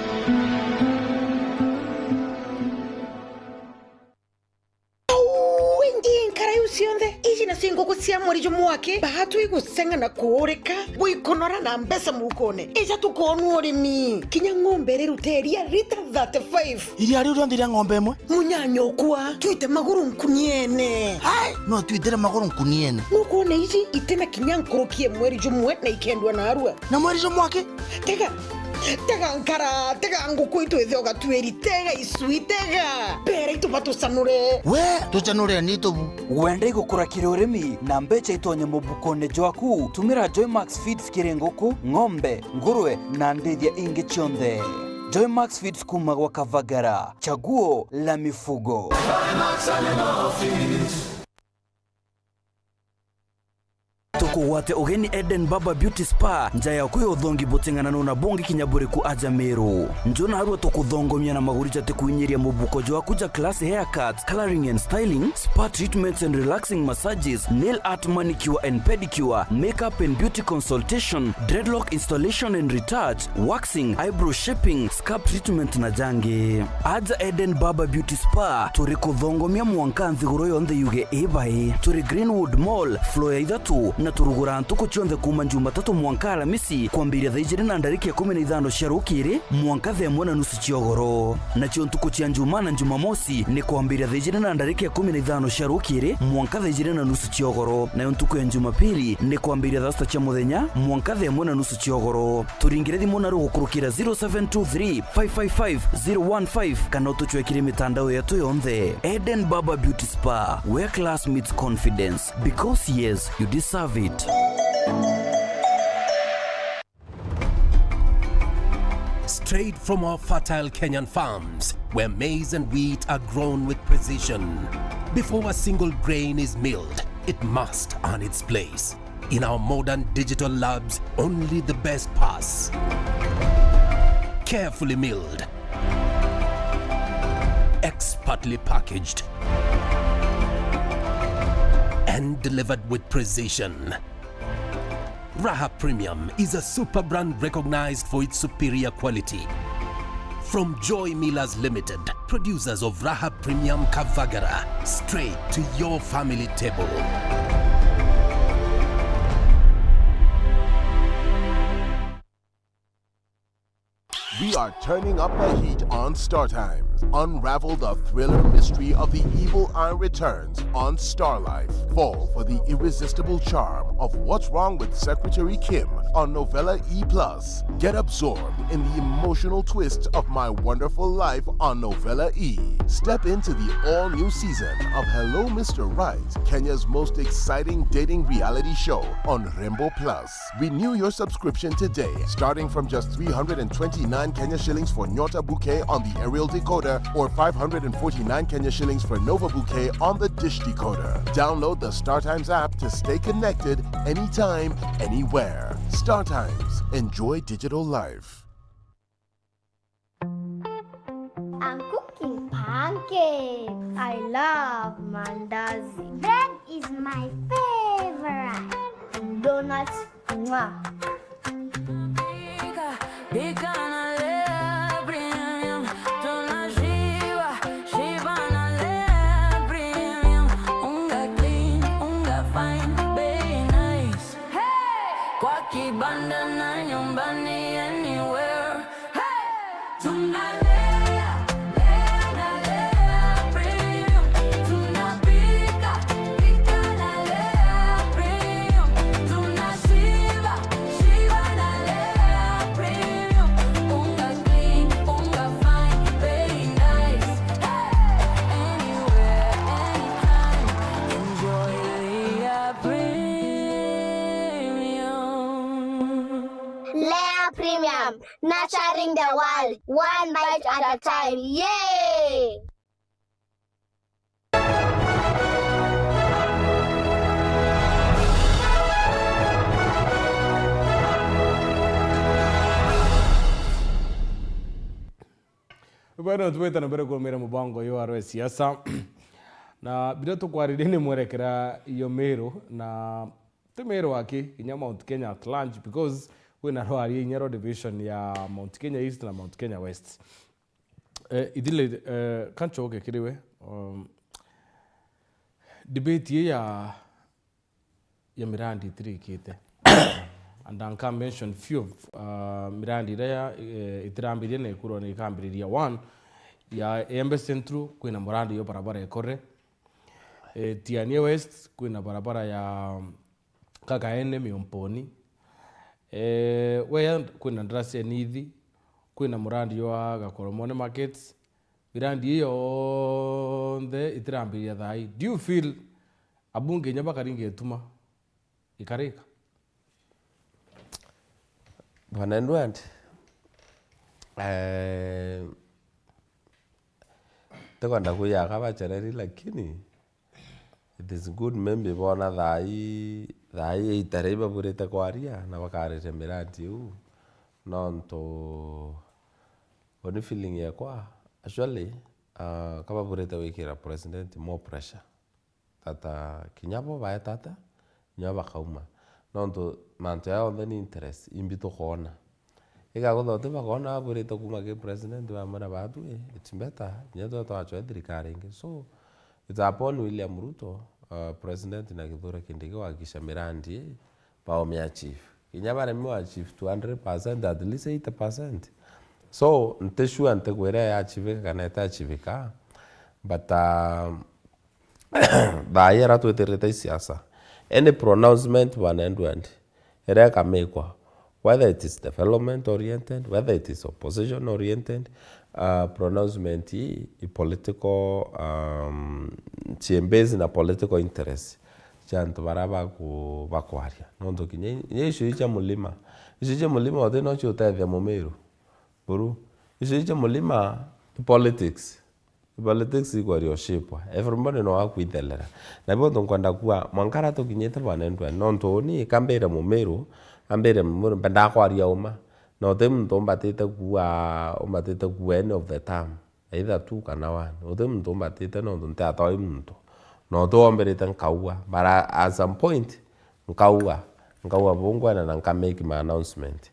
Au, ndi nkara iu cionthe. Iji nacio nguku cia mweri jumwe aki, baatu iguseng'a na kuurika, buikunora na mbeca mukone. Ija tukoonua urimi. Kinya ng'ombe iriruta iria lita thirty-five. Iria riu rionthe ria ng'ombe imwe? Munyanyokwa, twite maguru nkuniene. Ai, no twitire maguru nkuniene. Nukwona iji itina kinya nkuruki ya mweri jumwe na ikendua narua. Na mweri jumwe aki? Tega, tega nkara, tega nguku itu ithe ugatuiri, tega icui, tega. Mbere itu batucanure. We, tucanure ni tubu. Wenda igukura kiri urimi na mbeca itonye mubukone jwaku? Tumira Joymax Feeds kiri nguku, ng'ombe, ngurwe na ndithia ingi cionthe. Joymax Feeds kuma gwa Kavagara, chaguo la mifugo. Tukugwate ugeni Eden Barber Beauty Spa, nja yaku ya uthongi buting'ananu na bungi kinya buriku aja Meru. Nju narua tukuthongomia na maguri jatikuinyiria mubuko jwaku ja class haircuts, coloring and styling, spa treatments and relaxing massages, nail art, manicure and pedicure, makeup and beauty consultation, dreadlock installation and retouch, waxing, eyebrow shaping, scalp treatment na jangi. Aja Eden Barber Beauty Spa, turi kuthongomia mwanka nthiguru yonthe yuge ibai. Turi Greenwood Mall, floor ya ithatu, na turuguraa ntuku cionthe kuuma Jumatatu mwanka Alamisi, kwambiria thaa ijiri na ndarika ikumi na ithano cia rukiri mwanka thaa imwe na nusu cia ugoro. Nacio ntuku cia Njumaa na Jumamosi ni kwambiria thaa ijiri na ndarika ikumi na ithano cia rukiri mwanka thaa ijiri na nusu cia ugoro. Nayo ntuku ya Jumapili ni kwambiria thaa sita cia muthenya mwanka thaa imwe na nusu cia ugoro. Turingire thimu na rugukurukira zero seven two three, five five five, zero one five, kana utucwekire mitandao yetu yonthe. Eden Barber Beauty Spa, where class meets confidence. Because yes, you deserve it. Straight from our fertile Kenyan farms, where maize and wheat are grown with precision. Before a single grain is milled, it must earn its place. In our modern digital labs, only the best pass. Carefully milled, expertly packaged, and delivered with precision. Raha Premium is a super brand recognized for its superior quality. From Joy Millers Limited, producers of Raha Premium Kavagara, straight to your family table. We are turning up the heat on Star Times. Unravel the thriller mystery of the evil eye returns on Star Life. Fall for the irresistible charm of What's Wrong with Secretary Kim on Novella E plus. Get absorbed in the emotional twist of My Wonderful Life on Novella E. Step into the all-new season of Hello Mister Right, Kenya's most exciting dating reality show on Rembo Plus. Renew your subscription today, starting from just three hundred and twenty-nine Kenya shillings for Nyota Bouquet on the aerial decoder or five hundred and forty-nine Kenya shillings for Nova Bouquet on the dish decoder. Download the StarTimes app to stay connected anytime, anywhere. StarTimes. Enjoy digital life. I'm cooking pancakes. I love mandazi. Bread is my favorite. Donuts, mwah. Pika, pika na Lea Premium. Tunashiba, shiba na Lea Premium. Unga clean, unga fine, bei nice. Hey! Kwa kibanda na nyumbani, anywhere. Hey! Tunalea, lea na Lea Premium. Tunapika, pika na Lea Premium. Tunashiba, shiba na Lea Premium. Unga clean, unga fine, bei nice. Hey! Anywhere, anytime. Enjoy Lea Premium. Lea Premium, nurturing the world, one bite at a time. Yay! Bwana, tubwite na mbere kurumira mubango uyu wa Rwe Siasa. Na biria tukwaririe ni mwerekera yo Meru, na ti Meru aki, kinya Mount Kenya at large, because kwina rwaria inya rwa division ya Mount Kenya East na Mount Kenya West. Eh, ithile, eh, kanchoke kiri we, um, debate ii ya, ya mirandi itirikite. And I can mention few of, uh, mirandi iria ya, eh, itirambirie na ikurwa ni ikambiriria. One, ya Embe Central, kwina murandi yo barabara ikore. Eh, Tiania West, kwina barabara ya Kagaene Miomponi. Eh, Weya kwina ndarasi ya Nithi, kwina murandi yo wa Gakoromone Markets. Mirandi iyo yonthe itirambiriria thaa ii. Do you feel abunge inya bakaringa ituma ikarika? Bwana Edward, eh, tikwenda kuiga kabachereri, lakini it is good maybe bona thaa ii, thaa ii itare ibaburite kwaria na bakariria mirandi iu, nontu uni feeling yekwa, actually, uh, kababurite gwikira president more pressure. Tata kinya bo baeta ata, kinya bo bakauma. Nontu mantu jaa jonthe ni interest, imbi tukoona. Igakuthoti bakoona babwirite kuuma ki president bamwe na batwi, it's better, kinya twe twachwa thirikari ingi. So, it's upon William Ruto, uh, president na Kithure Kindiki kuhakikisha mirandi ii, baumia achieve. Kinya baremi wa achieve two hundred percent, at least eighty percent. So, nti sure ntikwira ya achievika kana ita achievika, but, um, thaa ii ara twitirite i siasa. Any pronouncement, bwana Edward, iria ikamikwa, whether it is development oriented, whether it is opposition oriented, uh, pronouncement ii i political, um, cie base na political interest cia antu baria baku-, bakwaria. Nontu kinya i-, kinya icio cia mulima, icio cia mulima uti no ciutethia Mumiru. Buru, icio cia mulima i politics. Politics ikwaria ushipwa. Everybody no akwithelera. Na ibo ntu nkwenda kuuga, mwanka ara tukinyite, bwana Edward, nontu uni kambire Mumiru, ambire Mumiru, mbendaa kwaria uma. Na uti muntu umbatite kuuga, umbatite kuuga any of the term. Either two kana one. Uti muntu umbatite nontu ntiatoi muntu. Na uti wombirite nkauga. But at some point, nkauga, nkauga bungwena na nka make my announcement.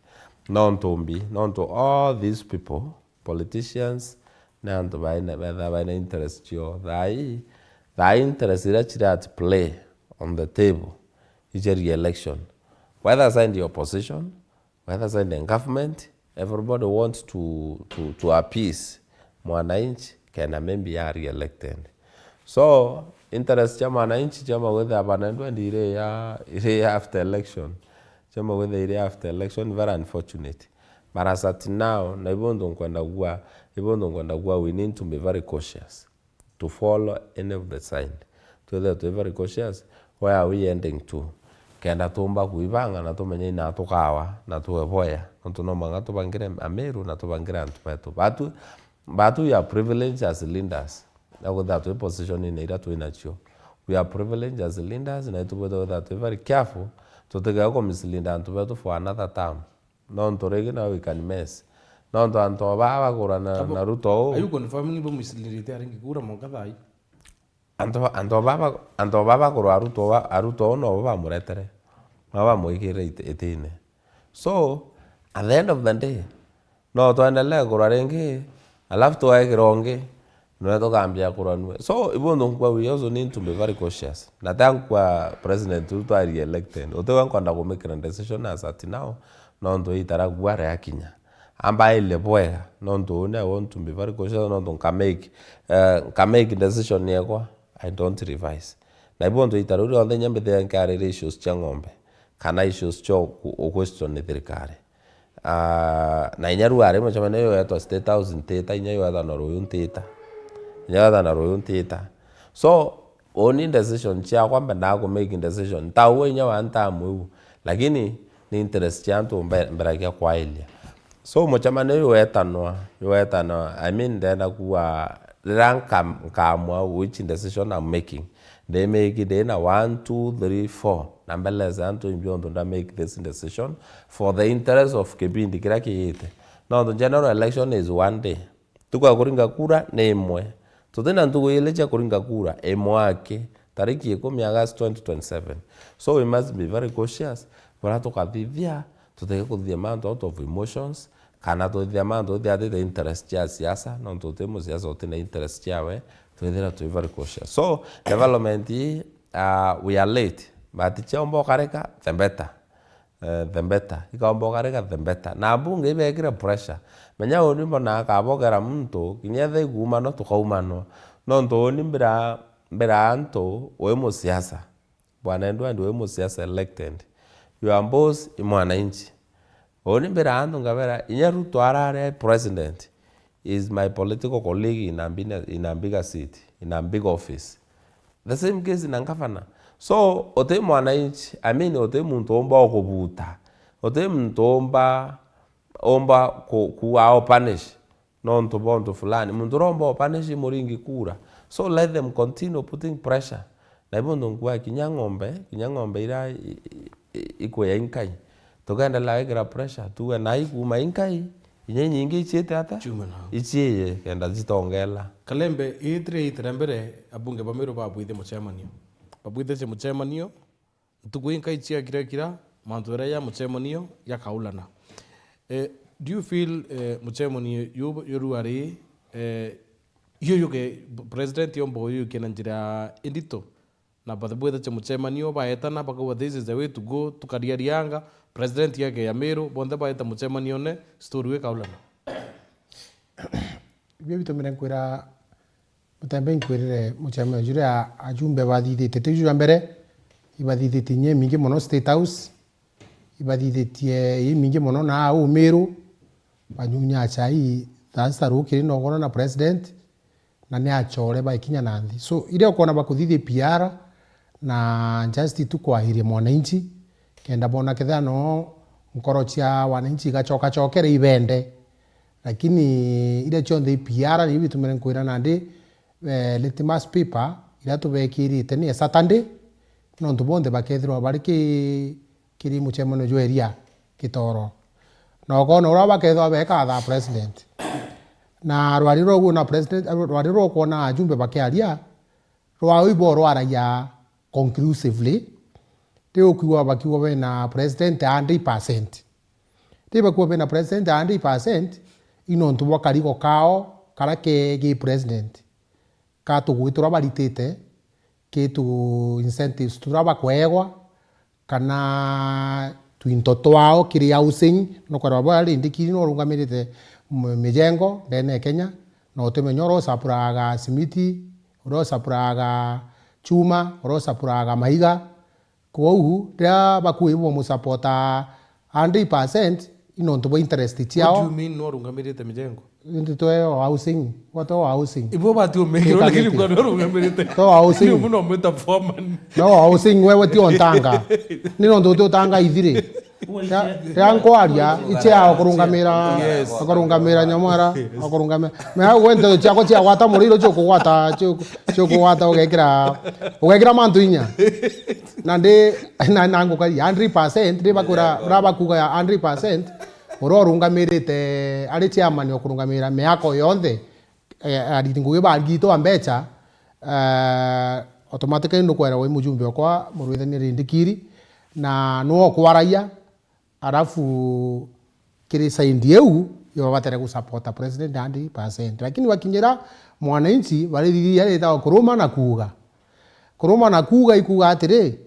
Nontu mbi, nontu all these people, politicians, na antu baina, betha baina interest cio. Thaa ii, thaa ii interest iria ciri at play on the table, ije re-election. Whether side ya opposition, whether side ya government, everybody wants to, to, to appease mwananchi kenda maybe ya re-elected. So, interest cia mwananchi cia magwetha bana ndwendi ire ya, ire ya after election. Cia magwetha ire after election, very unfortunate. But as at now, na ibo ntu nkwenda kuuga, ibo ntu nkwenda kuuga, we need to be very cautious to follow any of the sign. Twithire twi very cautious, where are we heading to? Kenda tumba kuibanga na tumenye ina tukawa na tueboya. Nontu no mwanka tubangire Amiru na tubangire antu betu. Batu, batu we are privileged as leaders. Na kwithira twi position-ini iria twi nacio. We are privileged as leaders, na itubwite kwithira twi very careful, tutikee ku mislead antu betu for another term. Nontu ringi now we can mess. Nontu antu o baa bakurwa na, Abo, na Ruto uu. Are you confirming bo misleadite aringi kura mwanka thaa ii? Antu ba, antu o baa ba, antu o baa bakurwa Ruto, Ruto uu nobo bamuretere. Nobo bamwikirire iti-, itine. So, at the end of the day, no twendelee kurwa ringi, alafu twaekirwa ungi, nwe tukambia kurwa nwe. So, ibu ntu nkwa, we also need to be very cautious. Na ta nkwa President Ruto ari elected, utiwe nkwenda kumikira decision as at now, nontu itara kuwa riakinya. Amba aile bwega, nontu uni I want to be very cautious, nontu nka make, eh, nka make decision yekwa, I don't revise. Na ibu ntu itara uri onthe nyambite nkarire issues cia ng'ombe, kana issues cia u-, u-, question ni thirikari. Ah, na inya riu ari mucemanio yetwa State House ntita, inya yetha na ruyu ntita. Inya yetha na ruyu ntita. So, uni decision ciakwa mbendaa ku make decision. Ntaua inya wa ntamu iu. Lakini ni interest cia antu mbe-, mberagia kwailia. So, mucemanio uyu wetanwa, uyu wetanwa, I mean, ndenda kuuga, riria nka-, nkaamua which decision I'm making, ndi make ndina one, two, three, four, na mbeleze antu imbi untu nda make this decision for the interest of kibindi kiria kiite. Nontu general election is one day. Ntuku ya kuringa kura ni imwe. Tutina ntuku ili cia kuringa kura, imwe aki, tariki ikumi August twenty twenty-seven. So we must be very cautious, buria tukathithia, tutike kuthithia mantu out of emotions, kana twithithia mantu tuthiatite interest cia siasa, nontu uti musiasa utina interest ciawe, twithira twi very cautious. So, development ii, uh, we are late. But ciaumba ukareka, the better. Eh, the better. Ikaumba ukareka, the better. Na abunge ibekire pressure. Menya uni mbona akabogera muntu, kinya etha ikuumanwa, tukaumanwa. Nontu uni mbira, mbira antu, wi musiasa. Bwana Edward, wi musiasa elected. Your boss i mwananchi. Uni mbira antu ngabera, inya Ruto arare president, is my political colleague in a big, in a bigger city, in a big office. The same case na governor. So, uti mwananchi, I mean, uti muntu umba ukubuta. Uti muntu umba, umba ku, ku, au punish. Nontu bwa untu fulani. Muntu uromba upanish muringi kura. So let them continue putting pressure. Na ibo ntu nkua kinya ng'ombe, kinya ng'ombe ira i, i, i, ikuya inkai. Tukendelea gwikira pressure. Tuwe na ikuma inkai, inya inyingi iciite ata? Ciume nao. Iciiye, kenda citongela. Kalembe, ii tiri iita ria mbere abunge ba Meru babwithie mucemanio. Babwithitie mucemanio, ntuku inkai ciakirakira, mantu jaria ja mucemanio jakaulana. Eh, do you feel, eh, mucemanio ju, jurua ri, eh, ju juke, president yomba ujukia na njira indito? Na bathe bwithitie mucemanio, baetana, bakauga, "This is the way to go," tukariarianga, president yake ya Meru, bonthe baeta mucemanione, story ikaulana. Ibio bitumire nkwira Mutembe, inkwirire mucemanio juria ajumbe bathithitie, tiu jwa mbere, ibathithitie inya imingi mono State House, ibathithitie imingi mono na au Meru, banyunya chai thaa sita rukiri nogona na president, na ni achore baikinya na nthi. So, iria ukona bakuthithia P R na just tu kwahiria mwananchi, kenda bona kethira no nkoro cia wananchi igachokachokere ibende. Lakini iria cionthe i P R, ni bitumire nkwira nandi, eh, litmus paper iria tubekirite ni ya Saturday, nontu bonthe bakethirwa bari ki, kiri mucemanio jwa eria Kitoro. Na ukona uria bakethirwa bekaa thaa president. Na rwari rwa uguo na president, rwari rwa ukwona ajumbe bakiaria, rwao ibo rwaragia conclusively, riu ukiigua bakiuga bena president a hundred percent. Riu bakiuga bena president a hundred percent, i nontu bwa karigo kao karia ke gi president, ka tugui turia baritite, ki tu incentives turia bakweegwa, kana twinto twao kiri housing, nukwirwa bwa rindikiri no urungamirite m-, mijengo ndene ya Kenya, na utimenya uria usapuraga simiti, uria usapuraga chuma, uria usapuraga maiga. Kwou, riria bakui bo musapota hundred percent, i nontu bwa interest ciao. What do you mean no urungamirite mijengo? Indi twe o housing, gwa twe o housing. Ibo bati umegirwo, lakini kwa no urungamirite. Twe o housing. Ni muno mwita foreman. No housing, wewe ti ontanga. Ni nontu uti utanga ithiri. Ria, ria nkwaria, iche ya okurungamira, yes, okurungamira nyamwara, okurungamira. Me au gwe nteto ciakwa ciagwata muriro, ciukugwata, ciu-, ciukugwata ugekira, ugekira mantu inya. Na ndi, na, na ngukaria hundred percent, ndi bakwira, bra bakuga ya hundred percent, uria urungamirite, ari chairman okurungamira miako yonthe, eh, ariti ngugi barigitwa mbecha, eh, automatically nukwerwa wi mujumbe okwa murwithania rindikiri, na nuo ukwaragia, alafu kiri side iu, ibabatere gusapota president hundred percent. Lakini wakinyira mwananchi, barithithiria ritagwa kuruma na kuuga. Kuruma na kuuga ikuuga atiri,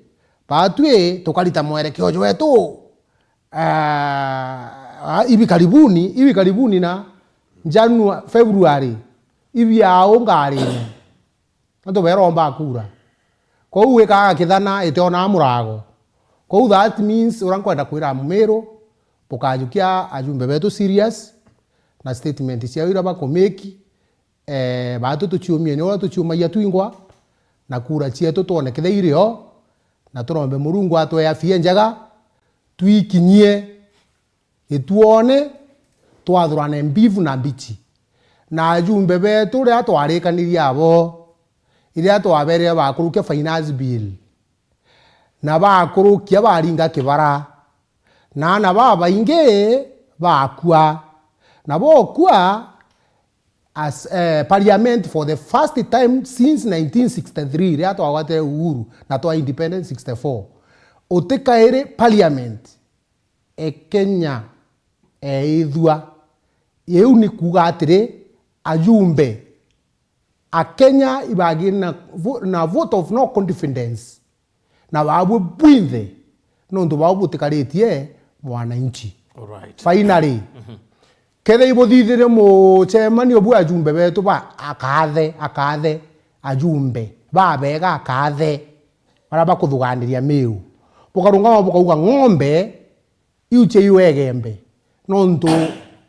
batwi tukarita mwerekeo jwetu, ah, hivi karibuni, hivi karibuni na Janua-, February, hivi au ngarine. Antu beromba kura. Kwou wikaga kithana itionaa murago. Kwou that means, uria nkwenda kwira Mumiru, bukajukia ajumbe betu serious na statement ciao iria bakumake, eh, batu tuciumie ni uria tuciumagia twingwa, na kura cietu twone kethira irio, na turombe Murungu atwee afia njega, twikinyie gituone, twathurane mbivu na mbichi. Na ajumbe betu riria twarikanirie abo, riria twaberire bakurukia finance bill, na bakurukia baringa kibara, na aana babaingi bakua. Na bokua, as, eh, parliament for the first time since nineteen sixty-three, riria twagwatire uhuru na twa independence sixty-four, utikairi parliament e Kenya eithua. Iu ni kuuga atiri, ajumbe a Kenya ibagire na vo-, na vote of no confidence. na babu bwinthe, nontu babu butikaritie mwananchi. Alright. Finally, kethira ibuthithirie mucemanio bwa ajumbe betu ba akathe, akathe, ajumbe babega akathe, baria bakuthuganiria Miru, bukarungama bukauga ng'ombe iu cia iu egembe, nontu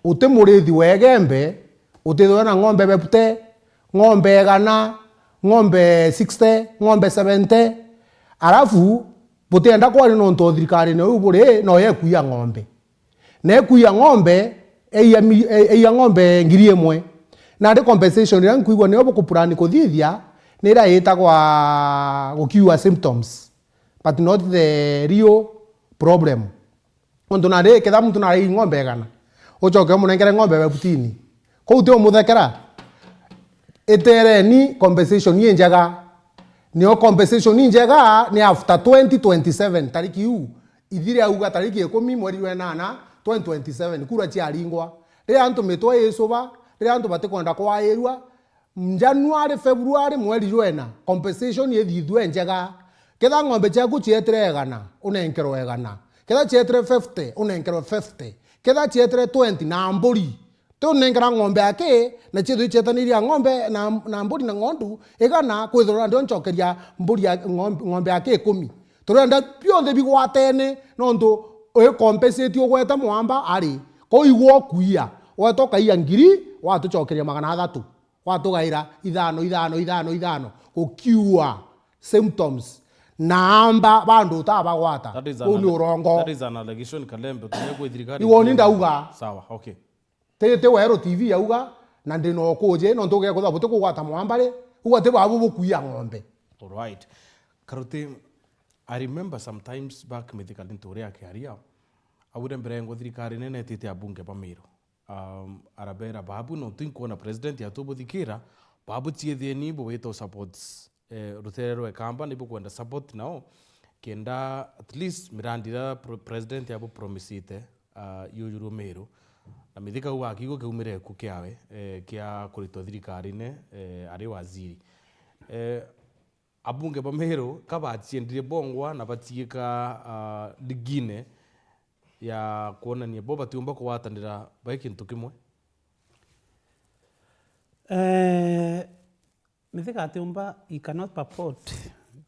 uti murithi wa egembe, utithirwa na ng'ombe bebute, ng'ombe igana, ng'ombe sixty, ng'ombe seventy, alafu butienda kwaria nontu o thirikarine iu buri, no yekuia ng'ombe. Na ekuia ng'ombe, eia mi-, e-, eia ng'ombe ngiri imwe. Nandi compensation iria nkwigua niyo bukupurani kuthithia, ni iria itagwa gukiua symptoms, but not the real problem. Nontu nandi ketha muntu narei ng'ombe igana, ucoke umunenkere ng'ombe bebutini, kou ti umuthekera? Itereni compensation injega. Nio compensation injega ni after twenty twenty-seven, tariki iu ithire auga tariki ikumi mweri jwa enana twenty twenty-seven, kura ciaringwa. Riria antu mitwe icuba, riria antu batikwenda kwairua, January, February, mweri jwena, compensation ithithue njega. Ketha ng'ombe ciaku cietire igana, unenkerwe igana. Ketha cietire fifty, unenkerwe fifty. Ketha cietire twenty, na mburi. Ti unenkera ng'ombe aki, na ciethirwe cietanirie ng'ombe na, na mburi na ng'ondu igana, kwithirwa ndio ncokeria mburi ya, ng'ombe, ng'ombe aki ikumi. Turenda bionthe bigwatene, nontu wi compensate ugwete mwamba ari. Kou igwe ukuia, weta ukaia ngiri, watucokeria magana athatu. Watugaira ithano, ithano, ithano, ithano, gukiua symptoms na amba bandu utabagwata. That is an Uu ni alle-, urongo. That is an allegation, Kalembe. Utumie kwi thirikari. Iwoni ndauga. Sawa, okay. Ti, ti Weru T V yauga, na ndi na ukuji, nontu ugekutha buti kugwata mwamba ri, uga ti babu bukuia ng'ombe. Alright. Karuti, I remember sometimes back Mithika Linturi akiaria, augire mbere ngo thirikari nene itite abunge ba Miru. Um, arabera babu, nontu inkwona president atubuthikira, babu chiethieni bubite u support, eh, rutere rwa Ikamba, nibukwenda support nao, kenda at least mirandi iria pro-, president abupromisite, ah, yujurwe Miru. Na Mithika u akiigua kiumire ku kiawe, eh, kia kuritwa thirikarine, eh, ari waziri. Eh, Abunge ba Meru ka baciendire bongwa na baciika, ah, ndigine ya kwonania bo batiumba kugwatanira bai kintu kimwe? Eh, Mithika atiumba, he cannot purport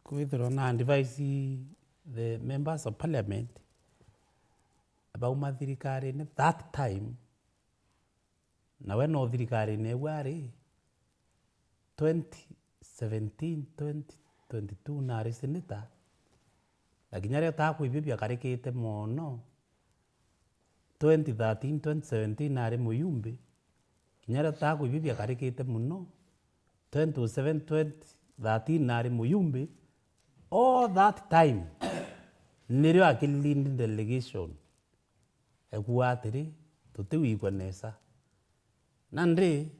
kwithirwa na advise the members of parliament bauma thirikarine that time. Nawe no thirikarine iu ari, twenty seventeen, twenty twenty-two nari senator, na kinya riria utakwibia biakarikite mono, twenty thirteen, twenty seventeen nari muyumbi, kinya riria utakwibia biakarikite mono, twenty oh seven, twenty thirteen nari muyumbi, all that time nirio akilindi delegation ekuuga atiri, tutiwigua nesa. Nandi,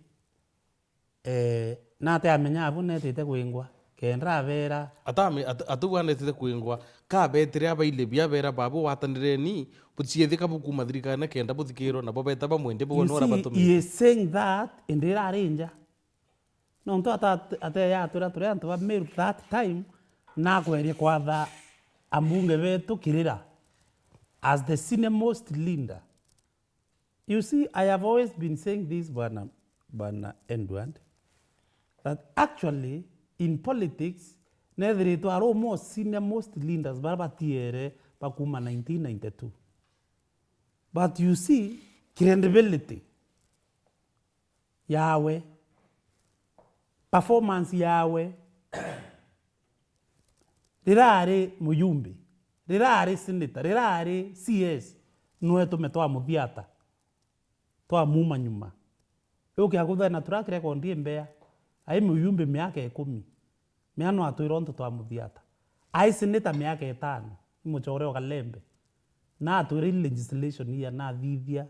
eh, nate amenya abu netite kwingwa, kenda abera. Atame-, at-, atuuga netite kwingwa, ka betire abaile biabera babu, "Gwatanireni, buciethika bukuma thirikarine kenda buthikirwa," nabo beta bamwende bugwe. You nora see, batumire. He is saying that, indi irari nja. Nontu ata-, ate yatwira turi antu ba Meru that time, nakwerie kwatha ambunge betu kirira as the senior most leader. You see, I have always been saying this, Bwana, Bwana Edward, that actually in politics, nethiritwe ari umwe o senior most leaders baria batiere bakuma nineteen ninety-two. But you see, credibility yawe, performance yawe, riria ari muyumbi, riria ari senator, riria ari C S, nwe tume twamuthiata, twamuma nyuma. Riu kia kuthena track record imbea, ai muyumbi miaka ikumi. Mea no atwira untu twamuthiata. Ai senator miaka itano, i muchore o Kalembe. Na atwira i legislation iana athithia,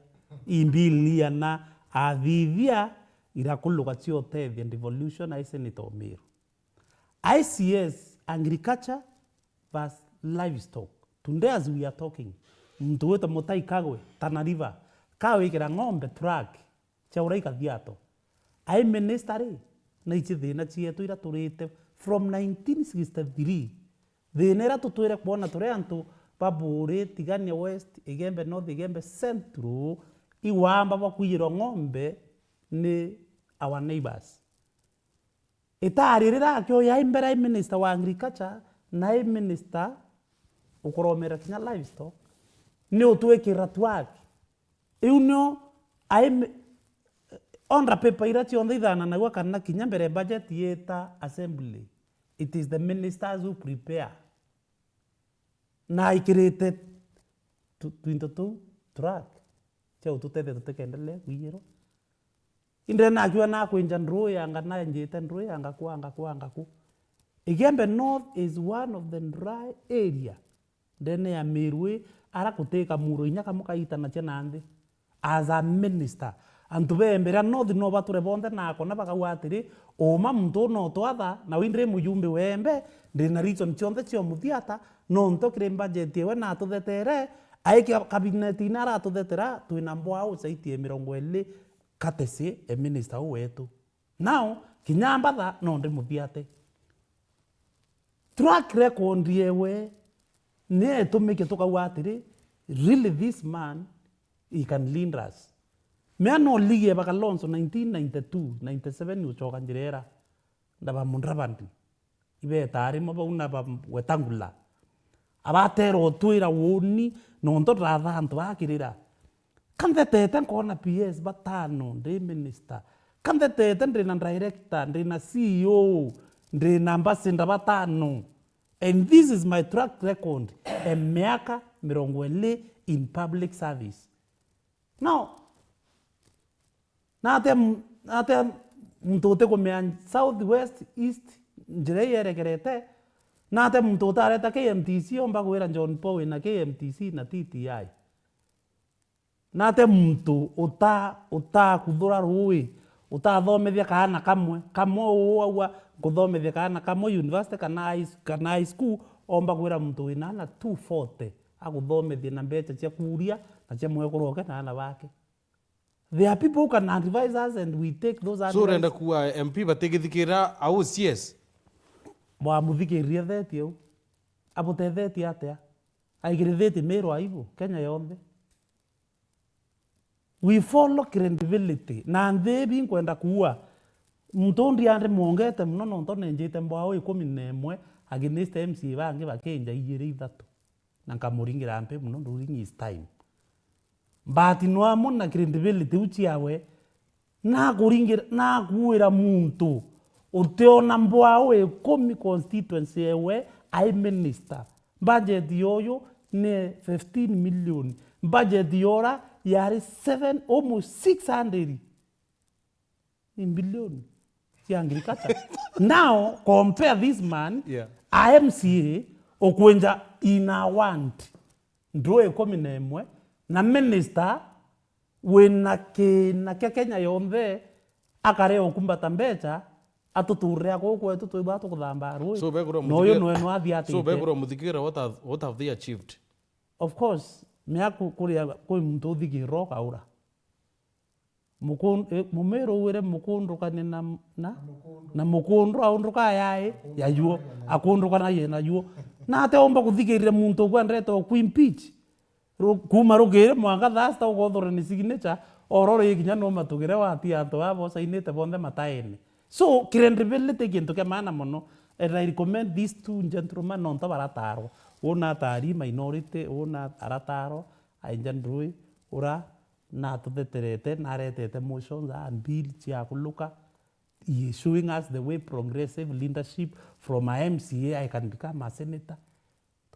i bill iana athithia, irakuluka cia utethia devolution ai senator o Meru. I C S, agriculture plus livestock. Today as we are talking, muntu witwa Mutai Kagwe, Tana River, ka wikira ng'ombe track, ciaura ikathiato. Ai minister ri, na ici thina cietu ira turite from nineteen sixty-three, Thina iria tutwire kwona turi antu ba Buuri, Tigania West, Igembe North, Igembe Central, igwamba bwa kwiyirwa ng'ombe ni our neighbors. Itari rira akioya ai mbere ai minister wa agriculture na ai minister ukuromera kinya livestock, ni utwikira twaki. Iu nio ai mi-, order paper iria cionthe ithananagua kana kinya mbere budget yita assembly, it is the ministers who prepare. Na aikirite tu-, twinto tuu track cia ututethia tutikaendelee kwiyirwa. Indire nakiuga nakwinja ndruu yanga, nainjite ndruu yanga, kwanga, kwanga ku. Igembe North is one of the dry area ndene ya Meru ii, ara guti kamuro inya kamwe kaitanacia na nthi. As a minister, antu ba Embe ria North no bature bonthe na akona bakauga atiri, uma muntu uu no twatha, na wi ndiri mujumbe wa Embe, ndina reason cionthe cia umuthiata, nontu kiri budget ewe natuthetere, aike kabinetine aratuthetera, twina mbwau zaidi ya mirongo iri katesi e minister uu wetu. Now, kinya mbatha no ndimuthiate. Track record yewe ni etumike tukauga atiri, really this man, he can lead us. Mea no ligi ya ba Kalonzo nineteen ninety-two, ninety-seven ucoka njira ira, na ba Mudavadi. Ibeta arimo bau na ba Wetangula. Abatera utwira uuni, nontu ndatha antu bakirira. Ka nthetete nkona P S batano ndi minister. Ka nthetete ndina director, ndina C E O, ndina ambassador batano. And this is my track record e miaka mirongo iri in public service. Now, nate m-, nate muntu utikumea South, West, East, njira ii yerekerete, nate muntu utareta K M T C omba kwira John Paul wina K M T C na T T I? Nate muntu uta-, utakuthura rui, utathomethia kaana kamwe, kamwe uu aua nkuthomethia kaana kamwe university kana high, kana high school, omba kwira muntu wina ana two forty akuthomethie na mbecha cia kuria na cia mwekuru oke na ana bake? There are people who can advise us and we take those advice. So urenda kuuga M P batigithikira au C S? Bwamuthikiririe theti au. Abutethetie atia? Aigirithitie Meru aibu, Kenya yonthe. We follow credibility. Na nthi ibi nkwenda kuua. Muntu undi andi mwongete mono nontu nenjite mbwao ikumi na imwe against M C A bangi bakinja ijiri ithatu. Na nkamuringira mpi mono during his time. But no amwe na credibility iu ciawe, nakuringira, nakuira muntu utiona mbwao ikumi constituency ewe ai minister. Budget yoyo ni fifteen million. Budget yora yari seven, almost six hundred. Ni mbilioni cia agriculture. Now, compare this man, yeah, a M C A, ukwinja in a want, ndruu ikumi na imwe, na minister wina kiina kia Kenya yonthe, akarea ukumbata mbecha, atuturire a kuu kwetu, twibwa tukuthamba rui. So, bekurwa na uyu muthikira-, nwe nwathiatite. So, bekurwa muthikira, what have, what have they achieved? Of course, mea ku-, kuria kwi muntu uthikirwa ukaura. Mukun-, eh, mumiru wire mukundukane na, na, na mukundu aunduka yai yajuo, akundukana ye najuo. Na ate omba kuthikirira muntu ugwe andete o kuimpeach. Ru-, kuma rukiri mwanka thaa sita ukothore ni signature, ororo ikinya no matugire watia antu baba usainite bonthe mataene. So, credibility i kintu kia maana mono, and I recommend these two gentlemen nontu baratarwa. Una atari minority, una aratarwa, ainja ndui, ura na atutheterete, na aretete motions and bill cia kuluka. He is showing us the way progressive leadership from a M C A, I can become a senator.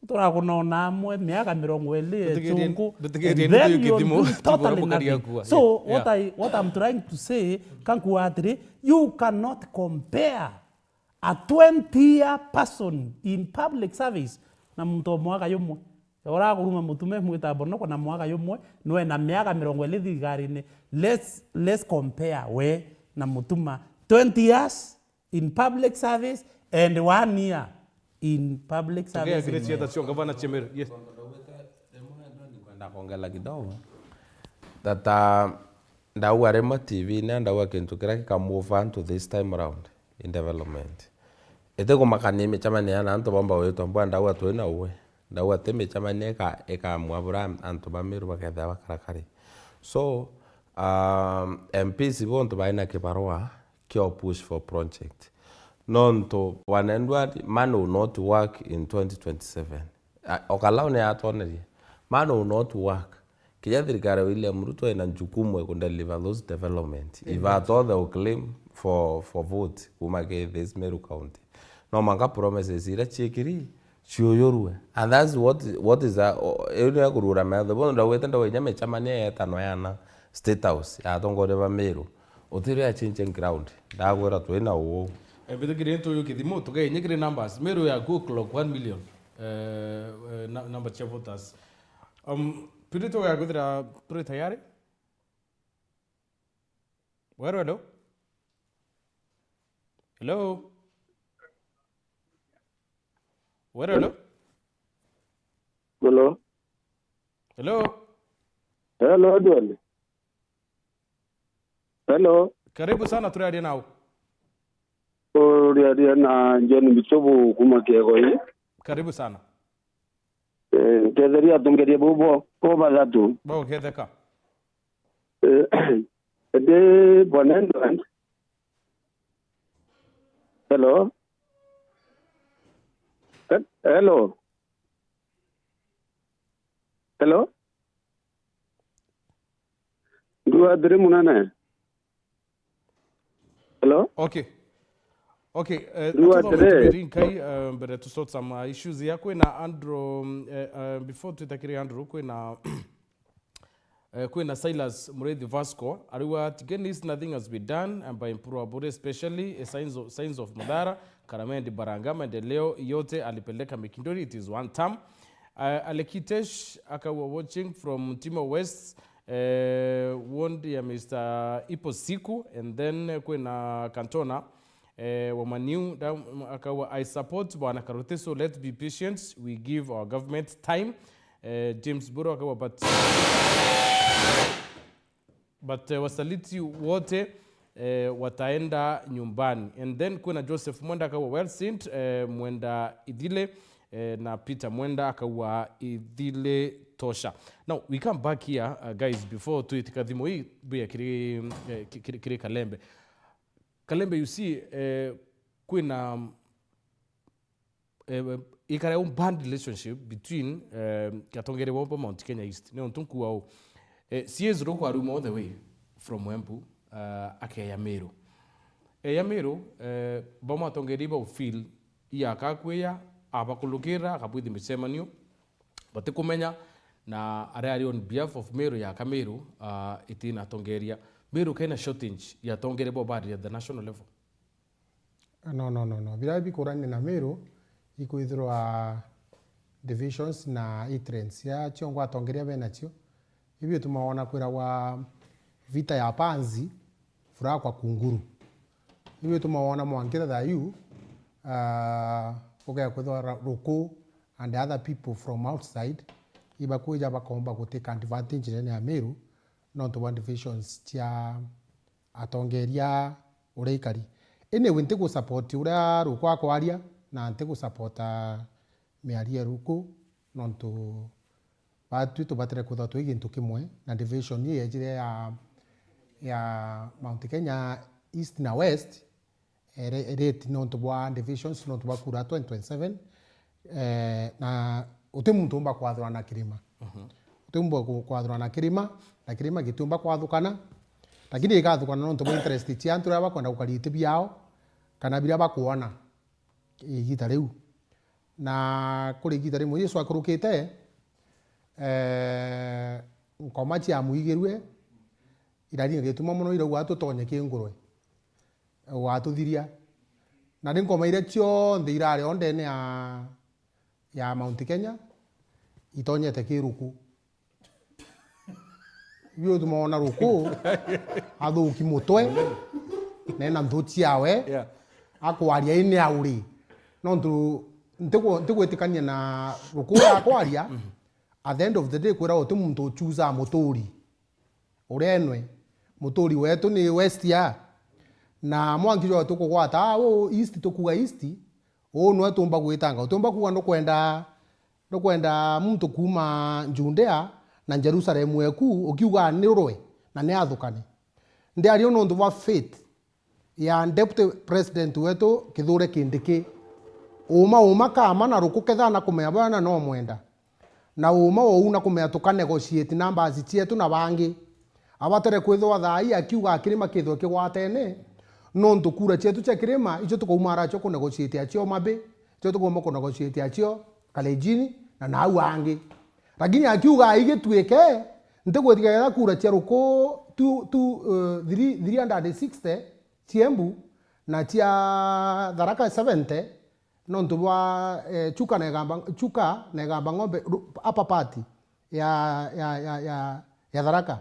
Turakunona amwe miaka mirongo iri ya chungu, and then you are doing totally nothing. So, what I, what I'm trying to say, kankuwa atiri, you cannot compare a twenty year person in public service na muntu o mwaka yumwe. Urakuruma mutuma mwita Bonoko na mwaka yumwe, nwe na miaka mirongo iri thirikarine. Let's, let's compare we na mutuma twenty years in public service and one year in public service. Tugea Grace Yata Cionga, bana Chemeru. Yes. Kwenda kuongela kidogo. Tata, ndaua rima T V-ini, ndaua kintu kiria gika move antu this time around in development. Itikumakania micemanio ya na antu bomba gwitwa mbwa ndauga twi na uwe. Ndauga ti micemanio ika-, ikamwabura antu ba Meru bakethira bakarakari. So, um, M Ps bontu baina kibarua kio push for project. Nontu Bwana Edward, man will not work in twenty twenty-seven. A-, o Kalau ni atwonerie. Man will not work. Kinya thirikari ya William Ruto ina jukumu ya kudeliver those development. If at all they will claim for, for vote kuma ki this Meru County. No mwanka promises iria ciikiri ciuyurue. And that's what, what is a, o-, iu ni ya kurura metho. Bono ndaugite ndauga inya micemanio yeetanwa yana State House ya atongoria ba Meru. Utirio ya changing ground. Ndagwira twi na uu. Eh, bithukiri ntu uyu kithimo, tugenye kiri numbers. Meru ya go clock one million. Eh, eh, na-, number cia voters. Um, turi tugakwithira turi tayari? Weru, hello? Hello? Weru, hello? Hello? Hello? Hello, Edward. Hello? Karibu sana, turiaria nau. Uriaria na John Bichobu kuma Kiegoi. Karibu sana. Eh, nketheria atongeria bo, bo, bo bathatu. Baguketheka. Eh, ndi Bwana Edward. Hello? He-, hello? Hello? Ndua atiri munene. Hello? Okay. Okay, eh, Ndua atiri. Nkai, eh, mbere to sort some, uh, issues ya kwina Andrew, mm, eh, eh, before twitakire Andrew, kwina, eh, kwina Silas Murithi Vasco, ariwa ati, "Again, is nothing has been done, and by Mpuru Aburi especially, eh, signs of, signs of Mudhara, Karamendi Baranga, maendeleo yote alipeleka Mikindori, it is one term." Uh, Alekitesh akawa watching from Timo West, eh, ward ya Mister Ipo Siku, and then kwina Cantona, eh, wa Maniu, da-, akawa, "I support Bwana Karute, so let's be patient, we give our government time." Eh, James Buru akawa, but But, eh, wasaliti wote, eh, wataenda nyumbani. And then kuna Joseph Mwenda akawa well sent, eh, Mwenda Ithile, eh, na Peter Mwenda akawa Ithile tosha. Now, we come back here, uh, guys, before tuitika thimo hii, buya kiri, eh, ki-, kiri, kiri Kalembe. Kalembe, you see, eh, kwina, eh, ikare un bad relationship between, eh, atongeria bau ba Mount Kenya East. Ni untu nkuuga uu, eh, C As ruku aruma all the way from Embu, eh, akeya Meru. Eya Meru, eh, bamwe atongeria bau feel iyaka kwiya, abakulukira, akabwithi micemanio, batikumenya, na aria ari on behalf of Meru, yaka Meru, ah, itina atongeria. Meru kena shortage ya atongeria bau bari at the national level. No, no, no, no. Biria bikurania na Meru ikwithirwa divisions na trends. Ya ciongo atongeria benacio, ibio ituma wona kwiragwa vita ya panzi, furaha kwa kunguru. Ibio ituma wona mwanki thayu, ah, ugekwithwa ra-, ruku and other people from outside, ibakwija bakomba gutake advantage nene ya Meru, nontu bwa divisions cia atongeria uria ikari. Anyway, ntigu support uria ruku akwaria, na ntigu support miario ya ruku, nontu batwi tubatire kwithwa twi gintu kimwe, na division ii yejire ya, ya Mount Kenya East na West, ere-, ereti nontu bwa divisions, nontu bwa kura twenty twenty-seven, eh, na uti muntu umba kwathurana kirima. Mhm. Uti umba ku-, kwathurana kirima, na kirima gitiumba kwathukana, lakini gikathukana nontu bwa interest cia antu aria bakwenda gukaria iti biao, kana biria bakwona igita riu. Na kuri igita rimwe Jesu akurukite, eh, nkoma ciamwigirue, iraringa gituma mono irauga, "Tutonye ki ngurwe, ugatuthiria." Na ni nkoma iria cionthe irari o ndene ya, ya Mount Kenya, itonyete ki ruku. Biu tumoona ruku, athuki mutwe, na ena nthu ciawe, Yeah. akwaria ini auri. Nontu ntigu-, ntigwitikania na ruku akwaria, at the end of the day, kwira uti muntu uchuza muturi. Uria enwe, muturi wetu ni West ya. Na mwanki jwa tukugwata, ah, uu East, tukuga East, Uu nwe tuumba gwitanga. Utiumba kuuga nukwenda, nukwenda muntu kuuma Judea na Jerusalemu eku, ukiuga ni urwe na ni athukane. Ndiaria uu nontu bwa faith ya Deputy President wetu Kithure Kindiki. Uuma, uuma kama na ruku ketha na kumenya bwana no mwenda. Na uuma wou na kumenya tuka negotiate numbers cietu na bangi. Abatere kwithwa thaa ii akiuga kirima kithwe kigwatene, nontu kura cietu cia kirima icio tukaumara cio ku negotiate acio mabi, icio tukauma ku negotiate acio Kalejini na nau angi. Lakini akiuga igituike, ntigwitikia kura cia ruku tu, tu, eh, three, three hundred sixty cia Embu na cia Tharaka seventy, nontu bwa, eh, Chuka na Igamba, Chuka na Igamba Ng'ombe, ru-, upper part ya, ya, ya, ya, ya Tharaka.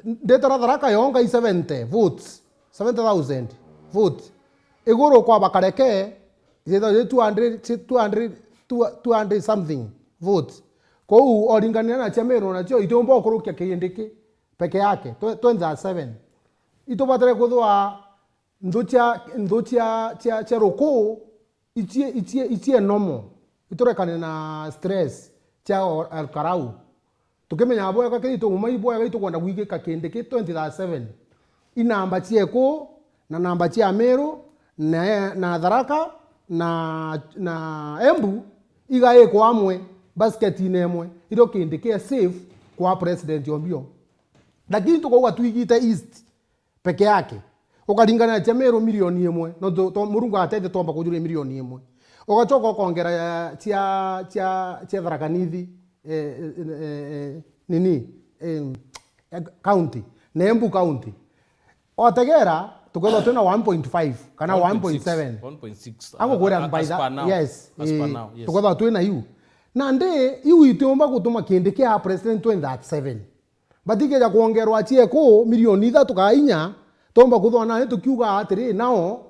Ndetera Tharaka yonga i seventy votes, seventy thousand votes. Iguru kwa Bakareke, zitha zi two hundred, zi two hundred, two, two hundred something votes. Kou oringania na cia Meru nacio, itiumba ukurukia Kindiki peke yake, twe-, twenty thirty-seven. Itubatire kuthwa nthu cia, nthu cia, cia, cia ruku, icie, icie, icie normal. Iturekane na stress cia o-, Karau. Tukimenya bwega kiri tung'uma ibwega itukwenda gwikika Kindiki twenty thirty-seven. I namba cia Eku, na namba cia Meru, na, na Tharaka, na, na Embu, igaikwa amwe, basket-ini imwe, irio Kindiki e safe kwa president ombio. Lakini tukauga twigite East peke yake. Ukaringana na cia Meru milioni imwe, no tu, tu, Murungu ateithia twomba kujuria milioni imwe. Ugacoka ukongera, eh, cia, cia, cia Tharaka Nithi, eh, eh, eh, eh, nini, eh, eh, county, na Embu County. Otegera, tukethwa twina one point five kana one point seven. One point six. One point six. Angukwiria, as, as by per that, now. Yes, as per eh, now, yes. Tukethwa twina iu. Nandi, iu itiumba gutuma Kindiki a president twenty thirty-seven. Batikeja kwongerwa cia Eku milioni ithatu kaa inya, twomba kuthwa nani tukiuga atiri, nao,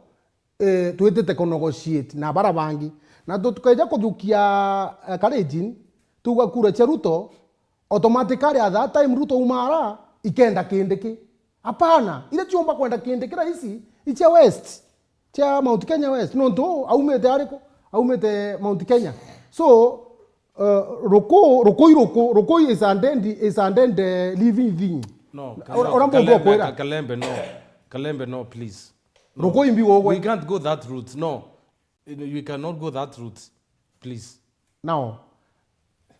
eh, twitite ku negotiate na bara bangi. Na tu-, tukeja kujukia, eh, Kalenjin, tuuga kura cia Ruto, automatically at that time Ruto umara, ikenda Kindiki. Hapana, iria ciumba kwenda Kindiki raisi, i cia West. Cia Mount Kenya West, nontu aumite ariku? Aumite Mount Kenya. So, uh, ruku, ruku i ruku, ruku is a dead, is a dead, uh, living thing. No, ora, ora mundu Kalembe, akwira. Ka-, Kalembe, no. Kalembe, no, please. No. Ruku imbi gugwe. We can't go that route, no. You cannot go that route, please. Now,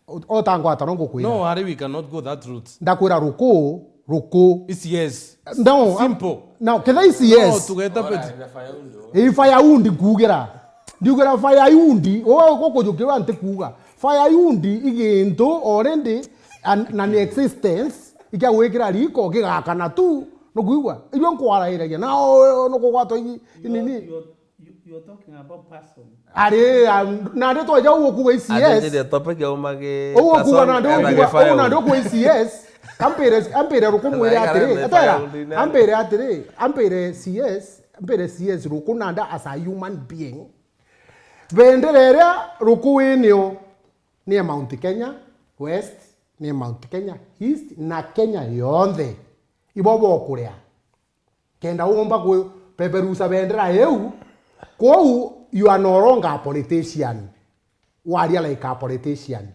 o-, otangwata no ngukwira. No, Harry, we cannot go that route. Ndakwira ruku, ruku. It's yes. No, simple. Now, ketha isi yes. No, tugeta pet. Ii firewood nkugira. Ndiugira firewood, wewe gukujukirwa nti kuuga. Firewood i gintu already an-, na ni existence, ikia gwikira riko, gigakana tu, nukwigua? Irio nkwarairagia, na o, o, nukugwatwa i, i nini? You're, you're, you, you're talking about person. Ari, a, nandi tweja uguo kuuga i C S. Athithirie topic yauma gi person ena gi firewood. Uguo kuuga nandi uguo kuuga, uguo nandi ukuuga i C S. Ampire, ampire rukumwire atiri, etera, ampire atiri, ampire C S, ampire C S ruku nanda as a human being. Bendera iria ruku winio ni ya Mount Kenya West, ni ya Mount Kenya East, na Kenya yonthe. Ibo bokuria. Kenda umba kupeperusa bendera iu, kwou you are no longer a politician. Waria like a politician.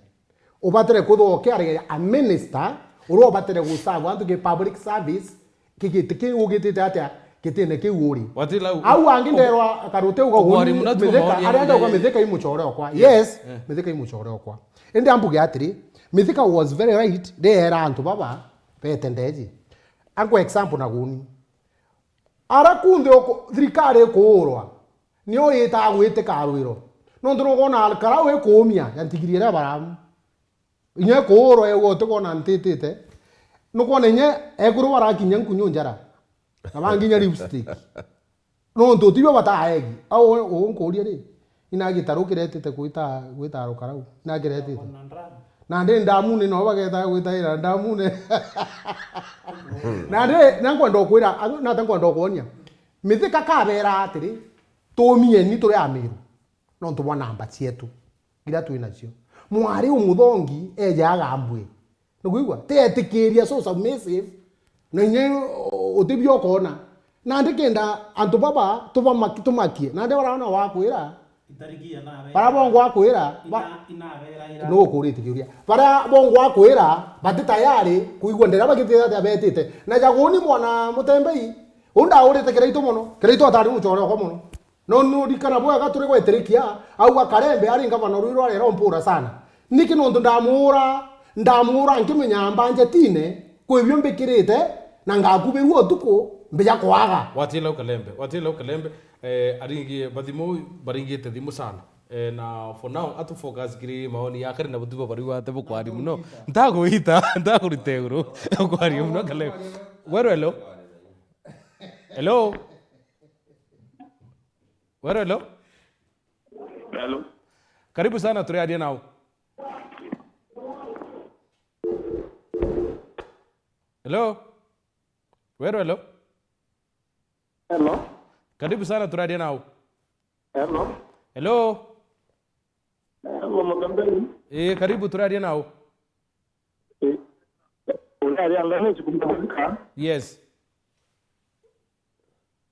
Ubatire kwithwa ukiaria a minister, uria ubatire guserve antu ki public service, ki giti kiu ugitite atia gitine kiu uri. Watila u-, au angi u-, nderwa karute uga ugwari uni muna tu mithika, maoni aria ndauga mithika i mucore okwa. Yes, yes, eh, mithika i mucore okwa. Indi ambuge atiri, mithika was very right, ndera antu baba bete ndeji. Angu example na guni. Ara kunthe uku-, thirikari ikuurwa, nio yitaga gwitika rwiro. Nontu nukwona Karau ikuumia ya ntigiri iria baramu. Inya ikuurwa eegwa utikwona ntitite. Nukwona inya ekuru barakinya nkunyu njara. Na banginya lipstick. Nontu tibio bataegi. Au u-, unkuria ri? Ina gitaru kiretite gwita, gwita Karau. Na kiretite. Na ndi ndamune no bageta gwitaira ndamune. Na ndi, na nkwenda ukwira, na nkwenda ukwonia. Mithika kabera atiri, tumieni turi Amiru. Nontu bwa namba cietu. Iria twi nacio. Mwari umuthongi eja agambwe. Nukwigua? Teetikiria so submissive, na inya u-, utibio ukona. Nandi kenda antu baba tubamaki-, tumakie. Nandi baraona wakwira, Itariki ya nawe. Bara bongo akwira, ba- Ina-, inabera ira. Nuu ukurite kiuria. Bara bongo akwira, bati tayari kuigua ndira bagitite atia betite. Na jaguni mwana Mutembei, u ndaurite Kiraitu mono. Kiraitu atari muchore okwa mono. No nurikana bwega turi gwetirikia, au akarembe ari ngavana rwiro arero mpura sana. Niki nontu ndamura, ndamura nkimenya mbanjetine, kwibio mbikirite, na ngakubirua utuku, mbija kwaga. Watila ukalembe, watila ukalembe, eh, aringi bathimu, baringite thimu sana. Eh, na for now, atu focus kiri maoni ya kari na butuba bari wate bukwari muno. Ntaguita, ntakurite iguru, ukwari muno kalembe. Wero hello. Hello. Wero hello. Hello. Karibu sana, turiaria nau. Hello. Wero hello. Hello. Karibu sana, turaria nau. Hello. Hello. Hello, Mutembei. Eh, karibu, turaria nau. Eh, uraria ndani sikumulika. Yes.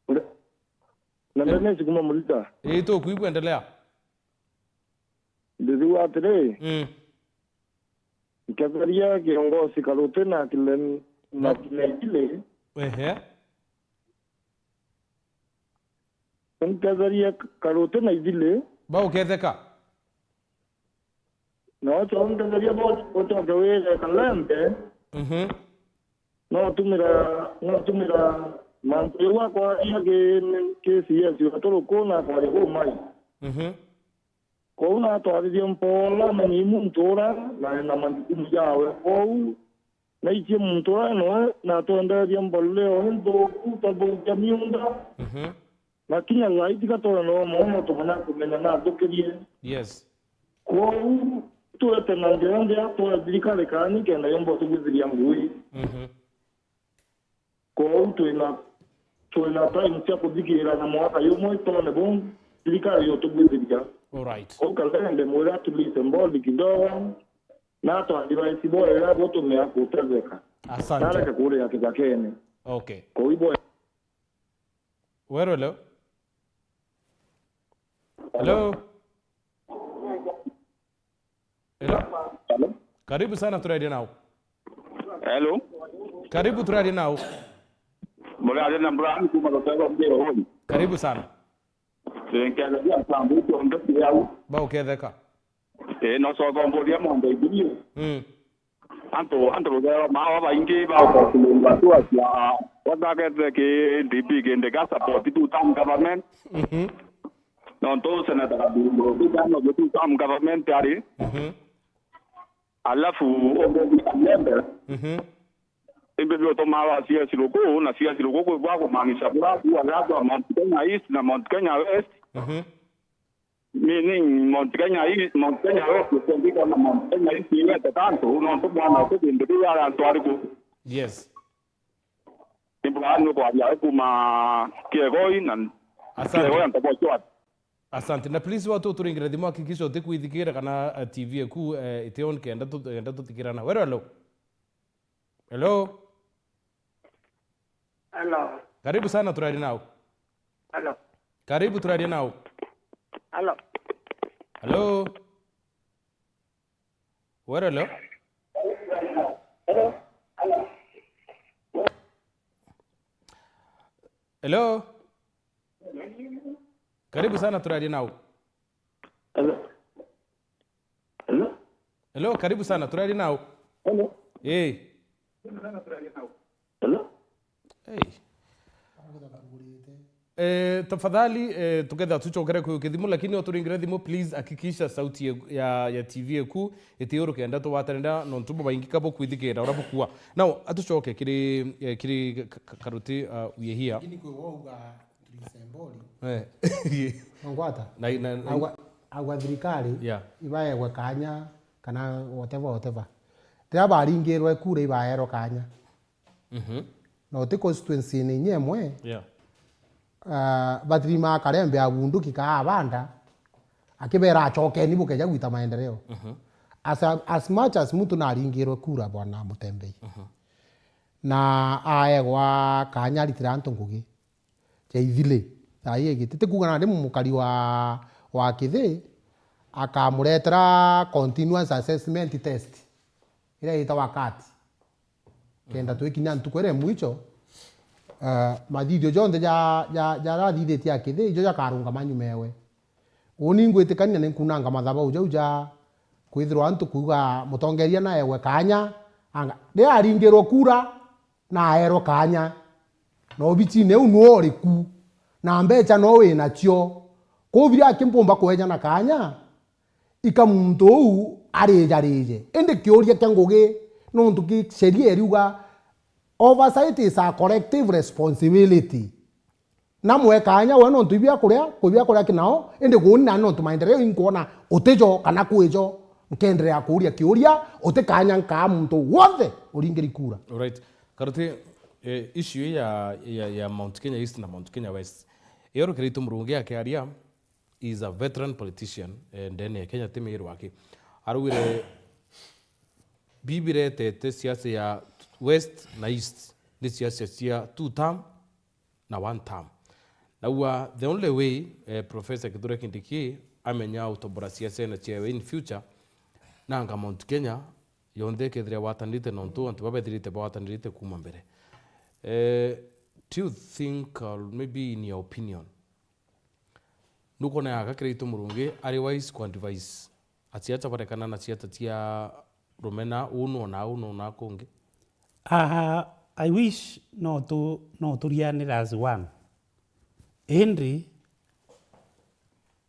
Ura-, na ndani sikumulika. Eh, tukwigua, endelea. Ndiriu atiri, Mm. nketheria kiongozi Karuti na Kile-, na Ba- Kileithili. Ehe. Nketheria Karuti na Ithili. Bauketheka? Na ocho nketheria bo-, uchoke wire Kalembe. Mhm. Notumira, notumira mantu jau akwaria ki, ki C S Gaturuku na akwaria kuu mai. Mhm. Kwou natwarithie mpoola, na ni muntu ura na ena majukumu jawe. Kwou naichie muntu ura noe natwenderia mboleo inthuku, twathukia miunda. Mhm. Na kinya thaa ii tiga twona no mono tumenya kumenya nathukirie. Yes. Kwou twete na njira njega twa thirikari kani kenda yomba tugwithiria ngui. Mhm. Kwou twina, twina time cia kuthikirira na mwaka yumwe twone bu thirikari yotugwithiria. Alright. Kwou Kalembe mwira atulize mboli kidogo, na twa advise bo ira butumia kutetheka. Asante. Nareke kuria kithakene. Okay. Kwou ibo Wero, hello? Hello? Hello? Hello? Karibu sana, turaria nau. Hello? Karibu, turaria nau. Muraria na Brian kuma Rutego Mbirogoni. Karibu sana. Nkeethia nsambu cionthe cia au. Bauketheka. Ii, no coka mburia mondo ithirio. Mm. Antu, antu rugero mao baingi baguka kulunga tu acia, wathagete ki D P kindi ga support two term government. Mhm. Nontu Senator Kathungu, kijana wa two term government ari. Mhm. Alafu, Omondi Kanyembe. Mhm. Imbi biotuma ba C S Ruku, na C S Ruku kwi bwa kumaanisha bura, bua gatwa Mount Kenya East na Mount Kenya West. Mhm. Meaning, Mount Kenya East, Mount Kenya West, kuandika na Mount Kenya East, iwete kantu, nontu mwana uku bintu biu ari antu ariku? Yes. Ibrahim kwaria kuma Kiegoi na Asante. Kiegoi antu bochwat. Asante. Na please, watu turingire thimu, hakikisha utikwithikira kana, eh, T V eku, eh, iti on kenda tu-, kenda tutikirana. Wero, hello? Hello? Hello. Karibu sana, turaria nau. Hello. Karibu, turaria nau. Hello. Hello. Wero, hello. Hello. Hello. Karibu sana, turaria nau. Hello. Hello? Hello, karibu sana, turaria nau. Hello? Eh. Hello? Hey. Eh, tafadhali, eh, tuketha tucokere kwi kithimu, lakini oturingire thimu, please hakikisha sauti ye-, ya, ya T V eku iti uru kenda tugwatanira, nontu bubaingi kabo kwithikira uria bukua. Now, atucoke kiri, eh, kiri ka-, ka-, Karuti, uh, we are here. Lakini kwi wauga Tulize mboli. Eh. Wangwata? Na, na, na Agwa, agwa thirikari, Yeah. ibaegwe kanya, kana whatever, whatever. Riria baringirwe kura ibaerwe kanya. Mhm. Na uti constituency-ini inya imwe, Yeah. ah, batirimaa Karembe abunduki kaa abanda, akibera, "Acokeni bukeja gwita maendeleo." Mhm. As a, as much as muntu naringirwe kura, bwana Mutembei, Mhm. na aegwa kanya aritire antu ngugi, ja ithili. Thaa ii igiti, ti kuuga nandi mukari wa, wa Kithi akamuretera continuous assessment test iria yitawa CAT. Kenda twikinya ntuku iria mwicho, eh, mathithio jonthe ja, ja, jaria athithitie a Kithi, ijo jakarungama nyuma ewe. Uuni ngwitikania ni nkunanga mathabau jau ja kwithirwa antu kuuga mutongeria naewe kaanya, anga, riria aringirwe kura, na aerwe kaanya. Na obicine iu nwe uri ku, na mbecha no wi nacio. Kwou biria aki mpumba kweja na kaanya, ika muntu uu arijarije. Indi kiuria kia ngugi, nontu ki sheria iriuga, oversight is a collective responsibility. Na mwe kaanya we nontu ibia kuria, kwi bia kuria kinao, indi guuni nani nontu maendeleo inkwona utijo kana kwijo, nkenderea kuuria kiuria, uti kaanya nkaa muntu wonthe uringiri kura. Alright. Karuti, eh, issue ya, ya, ya Mount Kenya East na Mount Kenya West. Iyo rukiritu Murungi akiaria, is a veteran politician, eh, ndene ya Kenya, ti miiru aki. Araugire, bibiretete siasa ya West na East ni siasa cia two term na one term. Naua the only way, eh, Professor Kithure Kindiki amenya utobora siasa na ciawe in future, nanga Mount Kenya yonthe ikethira igwatanirite nontu antu babethirite bagwatanirite kuma mbere. Eh, do you think, uh, maybe in your opinion, nukwona yaga kira itu Murungi ari wise ku advise asiacha barekana na siasa cia rumena, uu nona uu nona kungi? Ah, I wish no tu, no turianira as one. Indi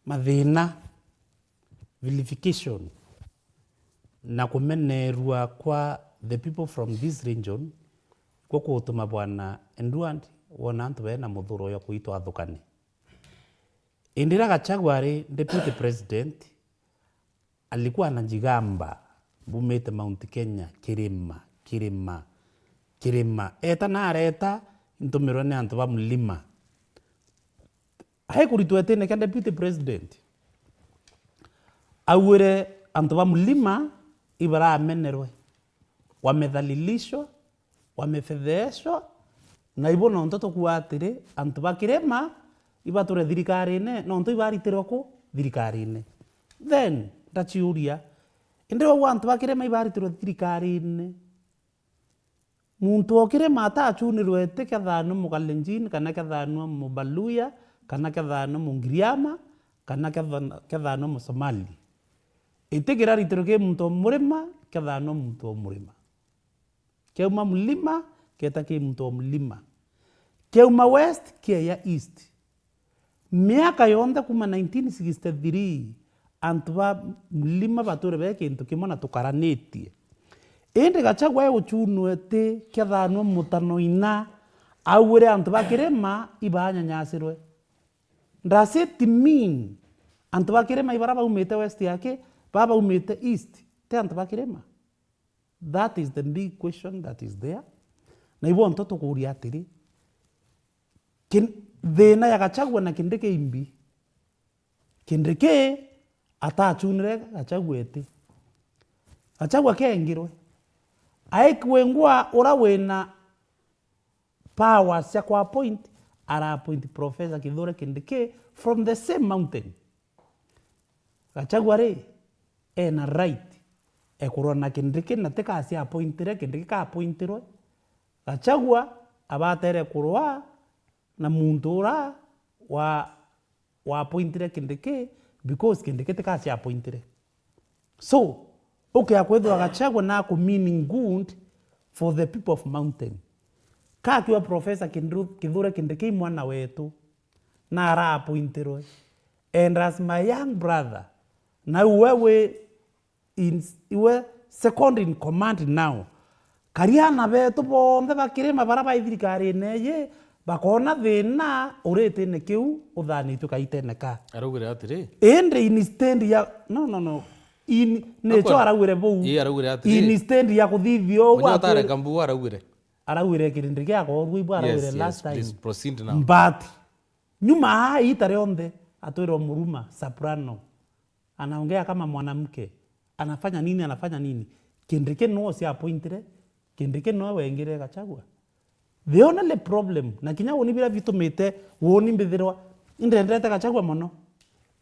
mathina, vilification, na kumenerua kwa the people from this region, kwo kutuma Bwana Edward wona antu bena muthuro ya kuitwa athukani. Indi riria Gachagua ari deputy president, alikuwa anajigamba, bumite Mount Kenya, kirima, kirima, kirima. Eta na areta, ntumirwe ni antu ba mlima. Aikuritwa itine kia deputy president, augire antu ba mlima ibaramenerwe, wamedhalilishwa, wamefedheheshwa, na ibo nontu tukuuga atiri, antu ba kirima ibature thirikarine, nontu ibaritirwe ku thirikarine. Then, ndaciuria, indi wau antu ba kirima ibaritirwe thirikarine, muntu o kirima atachunirwe iti kethanwa Mukalenjin, kana kethanwa Mubaluya, kana kethanwa Mugiriama, kana kethan-, kethanwa Musomali. Iti kiraritirwe ki muntu o murima, kethanwa muntu o murima. Kiauma mlima, kieta ki muntu o mlima. Kiauma west, kieya east. Miaka yonthe kuma nineteen sixty-three, antu ba mlima bature be kintu kimwe na tukaranitie. Indi Gachagua e uchunwe ti kethanwa mutano ina, augire antu ba kirima ibanyanyasirwe. Does it mean antu ba kirima ibara baumite west yake, ba baumite east, ti antu ba kirima? That is the big question that is there. Na ibo nto tukuuria atiri, kin-, thina ya Gachagua na Kindiki imbi? Kindiki atachunire Gachagua iti. Gachagua kengirwe. Aikwe ngwa ura wina powers cia kwa appoint, ara appoint Professor Kithure Kindiki from the same mountain. Gachagua ri, ena right ekurwa na Kindiki na tika acia appointire, Kindiki ka appointirwe. Gachagua abatere kurwa na muntu ura wa, wa appointire Kindiki, because Kindiki tika acia appointire. So, ukea kwithirwa Gachagua na ku meaning good for the people of mountain. Kakiwa Professor Kindru-, Kithure Kindiki mwana wetu, na ara appointirwe. And as my young brother, na iwe wi in, iwe second in command now. Kari ana betu bonthe ba kirima bara bai thirikarine iji, bakona thina uritine kiu uthanitue kaitene ka. Araugire atiri. Indi instead ya, no, no, no. In, nicho araugire buu. Ii, araugire atiri. Instead ya kuthithia uu, mwenye utareka mbu araugire. Araugire kirindi gia korua ibu araugire last time. Yes, yes, please proceed now. But nyuma aa iita rionthe atwirwa Muruma, soprano. Anaongea kama mwanamke. Anafanya nini, anafanya nini? Kindiki no cia appointire, Kindiki no wengire Gachagua. The only problem, na kinya uni biria bitumite uni mbithirwa, indendete Gachagua mono.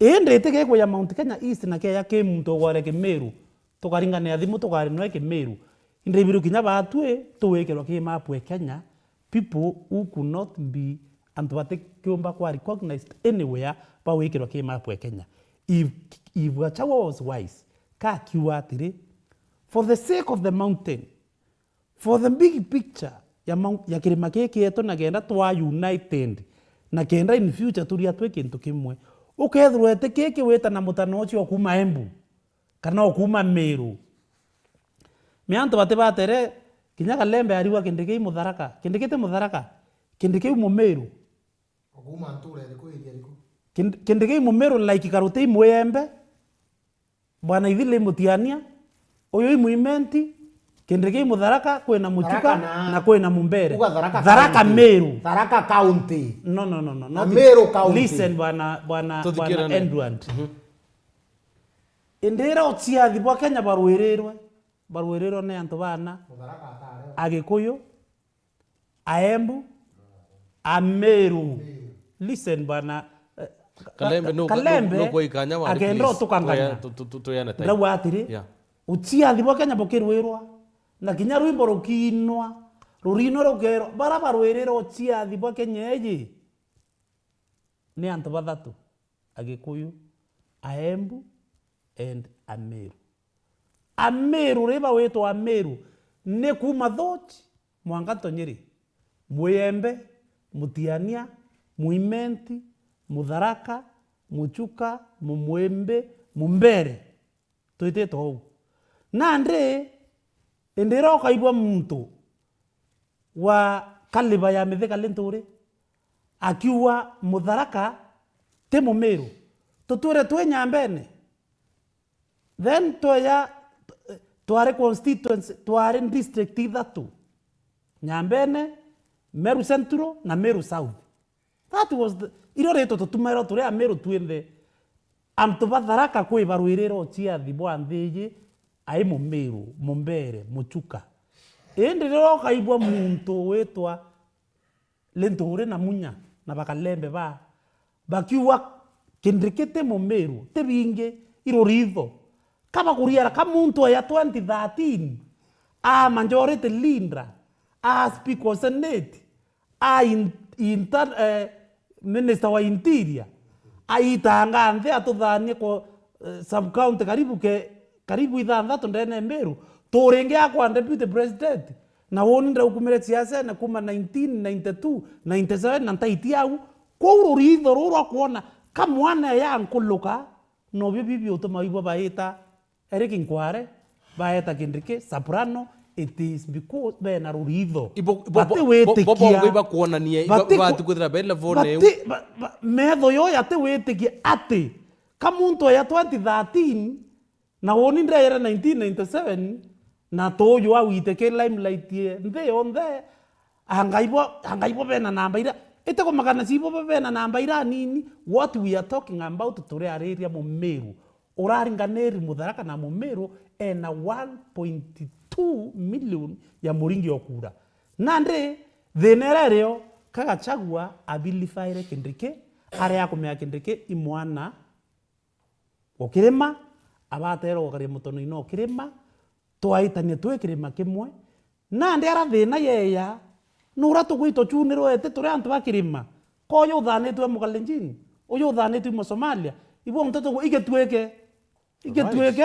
Indi iti gikwi ya Mount Kenya East na keeja ki muntu ugware Kimiru, tukaringania thimu tukarinwa i Kimiru. Indi ibiru kinya baatwi tuwikirwa ki map e Kenya, people who could not be, antu batikiumba kwa recognized anywhere, bawikirwa ki map e Kenya. If, if Gachagua was wise, ka akiuga atiri, for the sake of the mountain, for the big picture ya mau-, ya kirima giki gietu, na kenda twa united, na kenda in future turia twi kintu kimwe, ukethirwa iti kiki wita na mutano ucio o kuuma Embu, kana o kuuma Meru. Me antu bati batere, kinya Kalembe arigwa Kindiki i Mutharaka. Kindiki ti Mutharaka, Kindiki i Mumiru. Okuuma ntura iriku, area iriku? Kind-, Kindiki i Mumiru, like Karuti i Mwiembe, Bwana Ithili i Mutiania, uyu i Mwimenti, Kindiki i Mutharaka, kwina Muchuka, Tharaka na, na kwina Mumbere. Uga Tharaka Tharaka County. Meru. Tharaka County. No, no, no, no, Na not Meru County. Listen, bwana, bwana, Tuthikirane. Bwana Edward. Mhm. Indi ira uciathi bwa Kenya barwirirwe, barwirirwe ni antu bana, Mutharaka atare. Agikuyu, Aembu, Ameru. Listen bwana, eh, Kalembe, Ka-, nuku-, Kalembe, nuku-, nuku ikanya wari, akenda please. Utukanganya. Tuya-, tu-, tu-, tu-, tuyane time. Ndauga atiri, Yeah. Uciathi bwa Kenya bukirwirwa, na kinya rwimbo rukiinwa, rurinwa rukerwa, bara barwirira uciathi bwa Kenya iji ni antu bathatu, Agikuyu, Aembu and Ameru. Ameru, riba witwa Ameru, ni kuuma Thochi mwanka Tonyiri, Mwiembe, Mutiania, Mwimenti, Mutharaka, Muchuka, Mumwimbi, Mumbere. Twititwe uu. Nandi, indi ira ukaigua muntu wa kaliba ya Mithika Linturi akiuga Mutharaka ti Mumiru, tutwire twi Nyambene. Then tweja, twari constituency, twari district ithatu. Nyambene, Meru Central na Meru South. That was the, irio ritwa tutumairwa turi Ameru twinthe. Antu ba Tharaka kwi barwirira uciathi bwa nthi iji ai Mumiru, Mumbere, Muchuka. Indi riria ukaigua muntu witwa Linturi na Munya na Bakalembe ba, bakiuga Kindiki ti Mumiru, ti bingi, i ruritho. Ka bakuriara ka muntu aya twenty thirteen, a majority leader, a speaker o Senate, a in-, inter-, eh, minister wa interior, aitanga nthi atuthanie kwa, eh, sub county karibu ke, karibu ithanthatu ndene Mbiru. Turingi akwa deputy president, na woni ndaukumire siasene kuma nineteen ninety-two, ninety-seven na ntaiti au. Kwou ruritho ruu rwa kwona ka mwana ya nkuluka, nobio bibi utuma ibo baita Eric Nkware, baeta Kindiki, Soprano, it is because bena ruritho. Ibo, ibo, bo, bo, bo, bo, batiwitikia. Ibakwonania, iba, bati-, ibati kwithira be level na iu. Bati-, ba, ba, metho yo yatiwitikia ati ka muntu aya twenty thirteen, na woni ndeyere nineteen ninety-seven, na tuuju awite ki limelight ye nthi yonthe, Anga ibo, anga ibo bena namba ira, ite kumakana si ibo bena namba ira nini. What we are talking about, turiariria Mumiru uraringaniri Mutharaka na Mumiru ena one point two million ya muringi o kura. Nandi, thina iria irio, ka Gachagua abilifaire Kindiki, aria akumea Kindiki i mwana o kirima, abaterwa gukaria mutono-ini o kirima, twaitania twi kirima kimwe. Nandi ara thina yeya, nura tugwitwa chunirwe eti turi antu ba kirima? Ko uyu uthanitwe Mukalenjin, uyu uthanitwe Musomalia, ibonthe tugu-, igituike, igituike,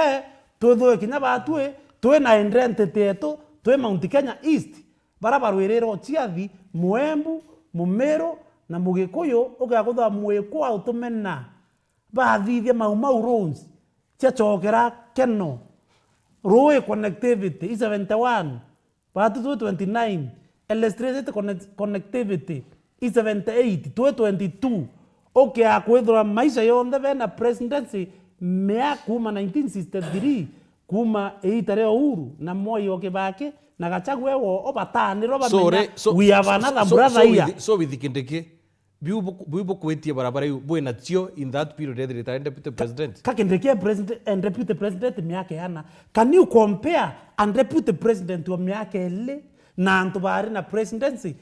twithwe kinya batwi, twi na identity yetu, twi Mount Kenya East, bara barwirira uciathi, Muembu, Mumiru, na Mugikuyu, ugakuthwa mwikwa utumena. Bathithia Mau Mau roads, ciacokera Keno. Rui connectivity i seventy-one, batu twi twenty-nine. Electricity connect-, connectivity i seventy-eight, twi twenty-two. Ukia kwithirwa maisha yonthe bena presidency mea kuma nineteen sixty-three, kuma iita ria Uhuru na Mwai o Kibaki na Gachagua ewo, o batanirwa bamenya, so, we have another so, brother so here. With, so with Kindiki, Biu bu-, biu bukwitie barabara iu bwina cio in that period ethirite ari deputy president? Ka Kindiki e president, eh, deputy president miaka iana. Can you compare a deputy president wa miaka ili na antu bari na presidency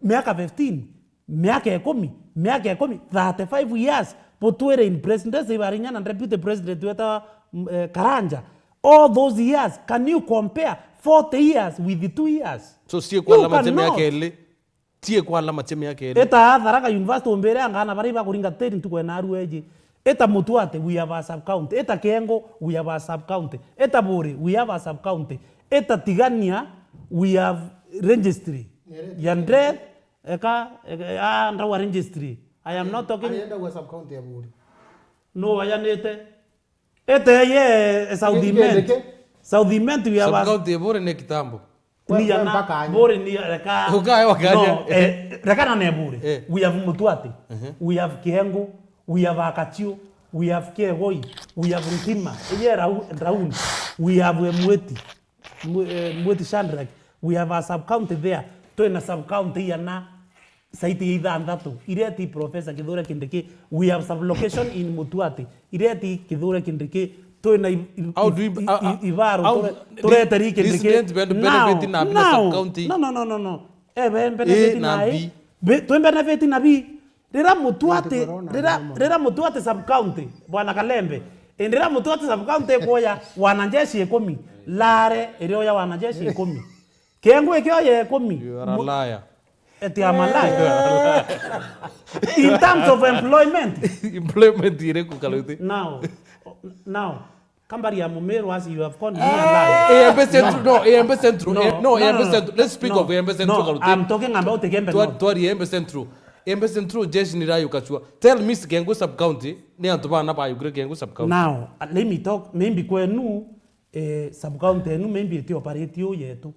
miaka fifteen, miaka ikumi, miaka ikumi, thirty-five years? Butwire in president, ibarinya na deputy president weta, mm, eh, Karanja. All those years, can you compare forty years with two years? So, ciikwa You alama cia miaka cannot. Iri. Ciikwa alama cia miaka iri. Ita Tharaka University umbire angana baria ibakuringa tiri ntuku ena aru eji. Ita Mutuate, we have a sub county. Ita Kiengu, we have a sub county. Ita Buuri, we have a sub county. Ita Tigania, we have registry. Ya death, eka, eka, ah, ndawa registry. I am not talking. Arienda gwa sub county ya Buuri. No wayanite. Ete ye, eh, South Imenti. South Imenti we have a sub county ya Buuri ni kitambo. Ni ya na, mpaka anya. Buuri ni ya, reka. Ukae wakanya. No, eh, reka na ne Buuri. Eh. We have Mutuati. Mhm. We have Kiengu. We have Akachiu. We have Kiegoi. We have Ntima. Ye rau-, round. We have, eh, Mwiti. Mw-, eh, Mwiti Shadrack. We have a sub county there. Twina sub county ya na. Saiti ya ithanthatu, iria ti Professor Kithure Kindiki, we have sublocation in Mutuati, iria ti Kithure Kindiki, twina i-, i-, How do we, i-, uh, uh, i-, ibaro, how ture-, this turete ri this Kindiki. Rent ben-, benefit now, na, na now, sub-county? No, no, no, no, no. Eh, ben-, benefit A na na A. B. Be-, twi benefit na B. Rira Mutuati, Ndio, corona, rira, ndio. Rira Mutuati sub-county, Bwana Kalembe, indi rira Mutuati sub-county ikuoya wanajeshi ikumi, Lare irioya wanajeshi ikumi. Kiengu ikioya ikumi. You are a liar. Eti I'm a liar. In terms of employment. Employment iriku, Karuti? Now, now, kambari ya Mumiru, as you have called me a liar. Embe Central, no, Embe Central, no, eh, no, no, Embe no, Central. Let's speak of Embe Central, no, Karuti. I'm talking about Igembe North. Twari Embe Central. Embe Central, jeshi ni rayo kachua. Tell me, Kiengu sub-county, ni antu bana ba Ukraine Kiengu sub-county. Now, uh, let me talk, maybe kwenu, eh, sub-county enu maybe iti operate uu yetu.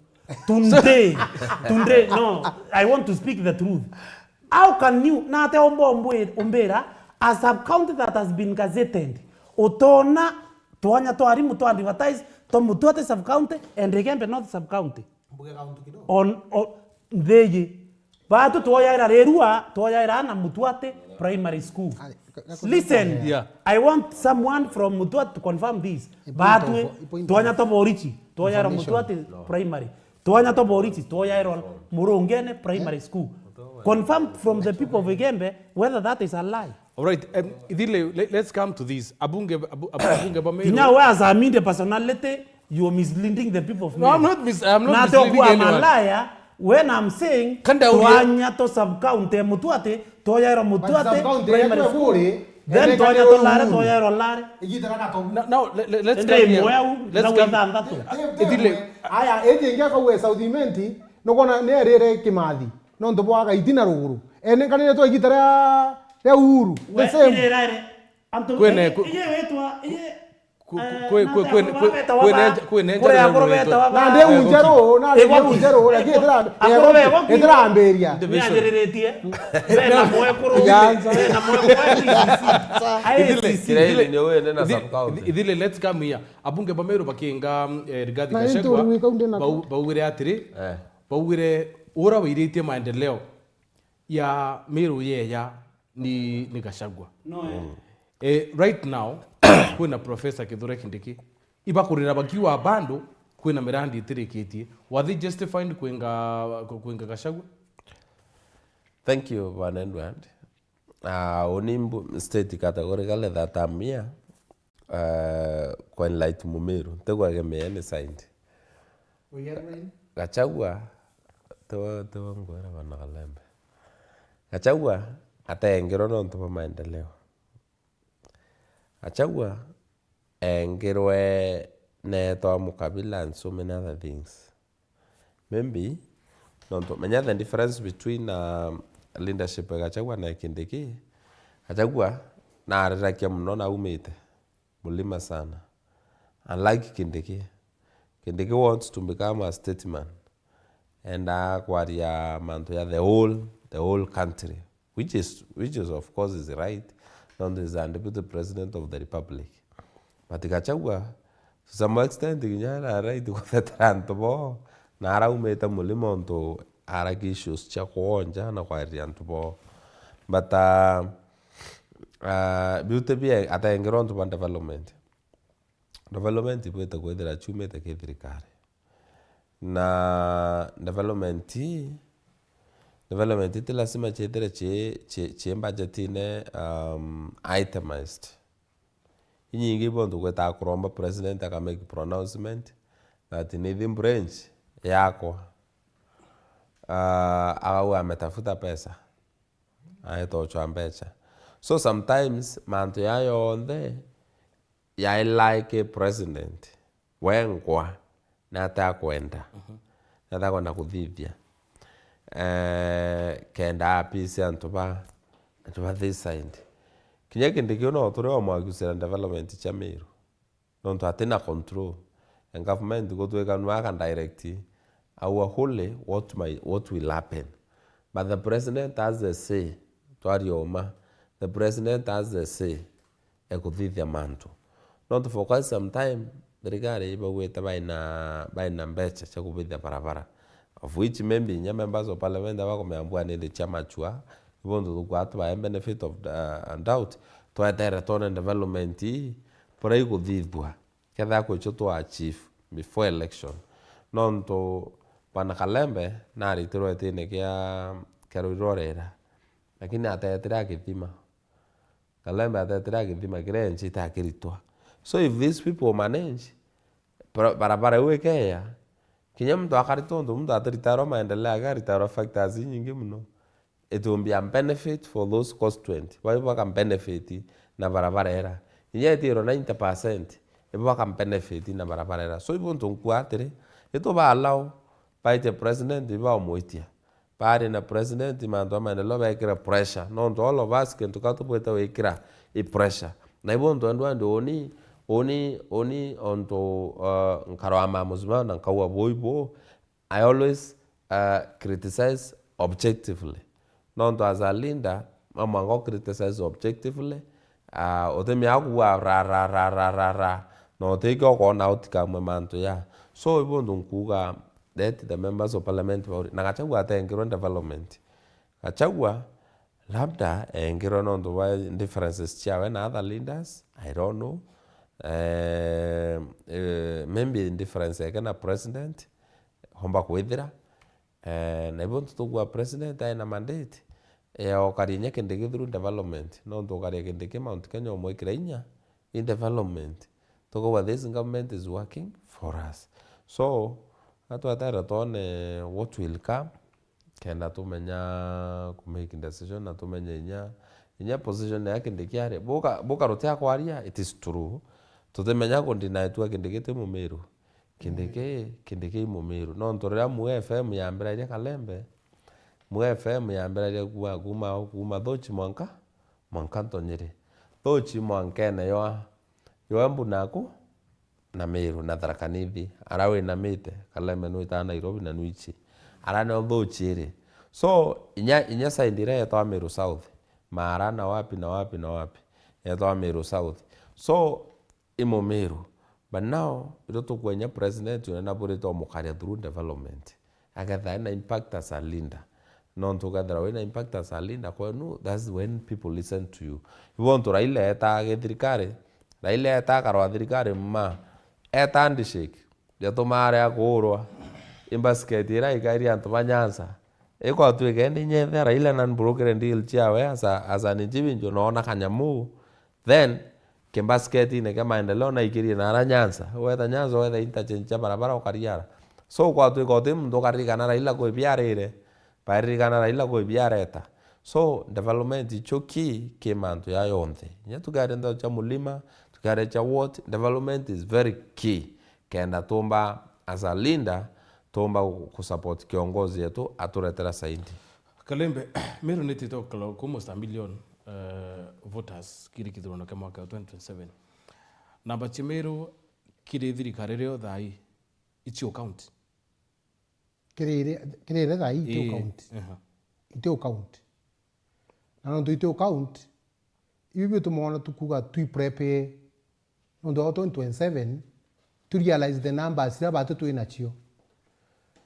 Today, today, no, I want to speak the truth. How can you, nate omba umbwi-, umbira, a sub-county that has been gazetted, utona twanya twa arimu twa advertise, twa Mutuati sub-county and Igembe North sub-county? Mbuge kauntu kidogo. On, on, nthiji. Batu twoyaira Rirua, twoyaira na Mutuati Primary School. Ai, ka-, ka-, Listen, yeah. I want someone from Mutuati to confirm this. Batu, a point of, a point twanya of twa Borichi, twoyaira information. Mutuati Primary. Twanya twa Borichi, twoyaira Murungene Primary School. Confirm from the people of Igembe whether that is a lie. All right, um, Ithile, let, let's come to this. Abunge, abu-, abu-, abunge ba Meru. Kinya we as a media personality, you are misleading the people of Meru. No, I'm not mis-, I'm not misleading anyone. Malaya, when I'm saying, kanda urie. Twanya to sub-county Mutuati, twoyairwa Mutuati, but sub-county primary school. Then twanya to Lare, twoyairwa Lare. Igita na gato. Now, now, let, let, let's come here. Let's come. Ithile. Aya, eti ingia kauwe South Imenti, nukona ni erire Kimathi. Nontu bwa gaiti na ruguru. Enenkanire twa igita ria, ria Uhuru. The same. Ire, ire, ire. Antu, kwene, iye, ku-, iye wetwa, iye, ku-, ku-, eh, kwe-, kwe-, nate kwe-, akuru kwe-, beta wa kwene ba-, nja-, kwene nja kure ruguru akuru beta wa ba-, na ndeu njeru, na ndeu njeru, lakini itira-, akuru bego ku-, itirambiria. Division. Nianjiriritie. Bena mwekuru, bena mwekuru wa N D C C. Ithile, I S C C. Ithile, ni we nena sub-county. Ithile, let's come here. Abunge ba Meru bakinga, eh, Rigathi Gachagua, bau-, baugire atiri, eh, baugire ura wiritie maendeleo ya Meru yeya ni, ni Gachagua. No, eh. Eh, right now, kwina Professor Kithure Kindiki. Ibakurira bakiuga bado kwina mirandi itirikitie. Were they justified kwinga, kwinga Gachagua? Thank you, Bwana Edward. Ah, uni mbu-, state categorically that I'm here, ah, kwa enlight Mumiru. Ntigwagemea any side. Gachagua, tiwe, tiwe ngwira bana Kalembe. Gachagua atengirwe nontu bwa maendeleo. Gachagua engirwe neetwa mukabila and so many other things. Maybe, nontu, menya the difference between, uh, leadership ya Gachagua na Kindiki, Gachagua naarirakia muno na aumite mulima sana. Unlike Kindiki, Kindiki wants to become a statesman. Endaa kwaria mantu ya the whole, the whole country, which is, which is of course is right, nontu is a deputy president of the republic. But Gachagua, to some extent, kinya era right guthetera antu bo, na araumite mulima untu araki issues cia kwonja na kwariria antu bo. But, uh, uh, biu ti bia atengera untu bwa development. Development ibwite kwithira ciumite ki thirikari. Na development ii, Development iti lazima ciithire ci, ci, ci budgetine, um, itemized. Inyingi ibontu gwitaga kuromba president aka make pronouncement that ni thi branch yakwa. Ah, akauga ametafuta pesa. Aetochwa mbecha. So sometimes mantu ya yonthe yailike president wengwa nata akwenda. Mhm. Nata akwenda kuthithia. Eh, kenda appease antu ba, antu ba this side. Kinya kindi kiu no turi omwakiusira development cia Meru. Nontu atina control. And government gutwika nwa aka direct, aua wholly what might, what will happen. But the president has the say, twaria uma. The president has the say e kuthithia mantu. Nontu for quite some time, thirikari ibauite baina, baina mbecha cia kubithia barabara. Of which maybe inya members of parliament abakomea mbua nindi cia machua, ibontu tukwaa tubae benefit of, uh, doubt, twetere twone development ii, buria iguthithua, kethira kwicho twa achieve before election. Nontu Bwana Kalembe naritirwe itine kia, kia Ruirorera, lakini atetire akithima. Kalembe atetire akithima kiria enchite akiritwa. So if these people manage, bara-, barabara iu ikeya, kinya muntu akaritwa untu muntu atiritarwa maendeleo ake, aritarwa factors inyingi muno. It will be a benefit for those constituent. Bai baka benefit na barabara era. Inya itirwa ninety percent, ibo baka benefit na barabara era. So ibo ntu nkua atiri, itu ba allow, baite president, ibaumwitia. Bari na president, mantu a maendeleo bekira pressure. Nontu all of us, kintu ka tubwite wikira i pressure. Na ibo ntu endwa ndi uni, uni, uni, ontu, uh, nkarwa ma muzima na nkauga bui bu, I always, uh, criticize objectively. Nontu as a leader, no mwanka u criticize objectively, uh, utimea kuuga ra, ra, ra, ra, ra, ra, na utikio ukoona outcome e mantu ya. So, ibo ntu nkuuga, let the members of parliament bauri-, na Gachagua atengirwe development. Gachagua labda engirwe nontu bwa differences ciawe na other leaders, I don't know. Eh, eh, maybe difference yake na president, omba kwithira. Eh, na ibo ntu tugua president aina mandate, eh, okaria inya Kindiki through development, nontu ukaria Kindiki Mount Kenya umwikira inya, in development. Tukauga, this government is working for us. So, atwetera twone what will come, kenda tumenya ku make decision na tumenya inya, inya position ya Kindiki ari. Buka, buka rutia kwaria, it is true. Tutimenya ku deny tu Kindiki ti Mumiru. Kindiki, Kindiki i Mumiru. Nontu riria Mue F M yambiraria Kalembe, Mue F M yambiraria kuuma, kuuma, kuuma Thuchi mwanka, mwanka Ntonyiri. Thuchi mwankene ywa, ywa Embu naku, na Meru, na Tharaka Nithi. Ara winamite, Kalembe nwitaa Nairobi na nwichi. Ara nio Thuchi iri. So, inya, inya side iria yetwa Meru South, Maara na wapi na wapi na wapi, yetwa Meru South. So, i Mumiru. But now, irio tukwenya president unene aburite umukaria through development. Akethira ena impact as a leader. Nontu ukethira wina impact as a leader kwenu, that's when people listen to you. Ibo ntu Raila etaa githirikari, Raila etaa akarwa thirikari mma, eta handshake. Jatuma aria kuurwa. I basket iria ikairie antu ba Nyanza. Ikwatwika indi inya ethia Raila na broker deal ciawe as a, as an individual, noona kanyamu. Then, kimbasketine kia maendeleo naikirie nara Nyanza. Weta Nyanza, wetha interchange cia barabara ukariara. So, kwatwika uti muntu ukaririkana Raila kwi biarire. Bairirikana Raila kwi biareta. So, development icho key ki mantu ya yonthe. Inya tukiaria ndeto cia mulima, tukiaria cia what, development is very key. Kenda tumba, as a leader, tumba ku, ku support kiongozi yetu aturetera saidi. Kalembe, Meru nitite gukala ku almost a million, eh, voters kiri kithurano kia mwaka wa twenty twenty-seven. Namba cia Meru kiri thirikari rio thaa ii, icio count? Kirire, kirire thaa ii itio count. Aha. Itio count. Na nontu itio count, ibi bituma ona tukuga twi prepare. Nontu wa twenty twenty-seven, tu realize the numbers iria batu twi nacio.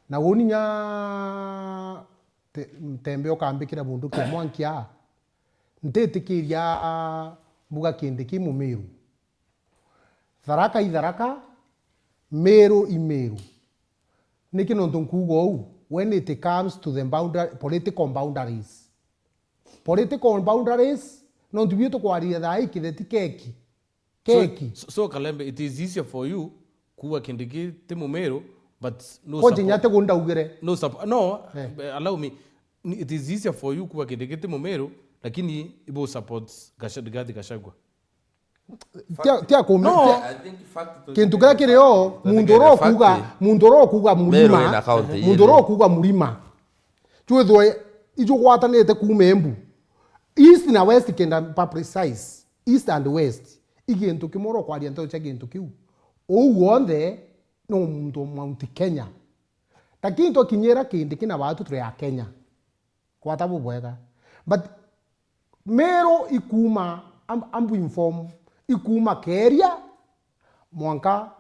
Na uni nya te-, Tembe ukambikira bunduki ya mwanki aa, ntitikiria mbuga Kindiki Mumiru. Tharaka i Tharaka, Meru i Meru. Niki nontu nkuuga uu? when it comes to the boundary, political boundaries. Political boundaries, nontu biu tukwariria thaa ii kitheti keki. Keki. So, so, so Kalembe, it is easier for you kuuga Kindiki ti Mumiru, but no Kwa support, njinya ti gu ndaugire. No support, no, eh, allow me. It is easier for you kuuga Kindiki ti Mumiru, lakini ibu support Gacha-, Rigathi Gachagua. Tia, tia kumi-, no, tia, I think fact to kintu kiria kiri o, muntu uria ukuuga, muntu uria ukuuga Murima, muntu uria ukuuga Murima. Twithwe ijugwatanite kuuma Embu. East na West kenda mpa precise. East and West. I gintu kimwe uria ukwaria nteto cia gintu kiu. Uu wonthe no muntu Mount Kenya. Lakini twakinyira Kindiki na baatu turi a Kenya. Kwata bubwega. But Meru ikuuma, am-, ambu inform, ikuuma Keria mwanka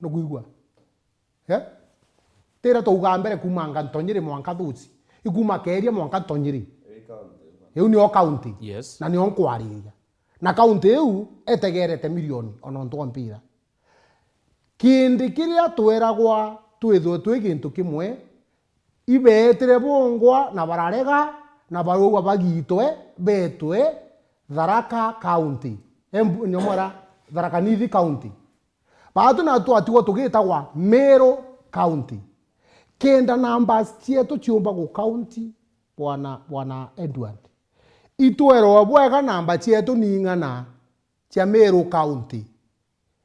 nukwigua? Eh? Tira twauga mbere kuumanga Ntonyiri mwanka Thuci. Ikuuma Keria mwanka Ntonyiri. Iu nio county. Yes. Na nio nkwariria. Na county iu etegerete milioni ona untu wa mpira. Kindi kiria tweragwa twithwe twi gintu kimwe, ibeetire bongwa na bararega, na barauga bagitwe, beetwe Tharaka County. Embu, nyomora, Tharaka Nithi County. Baatu na twatigwa tugitagwa Meru County. Kenda numbers cietu ciumba gu county, bwana, bwana Edward. Itwerwa bwega namba cietu ni ing'ana cia Meru County.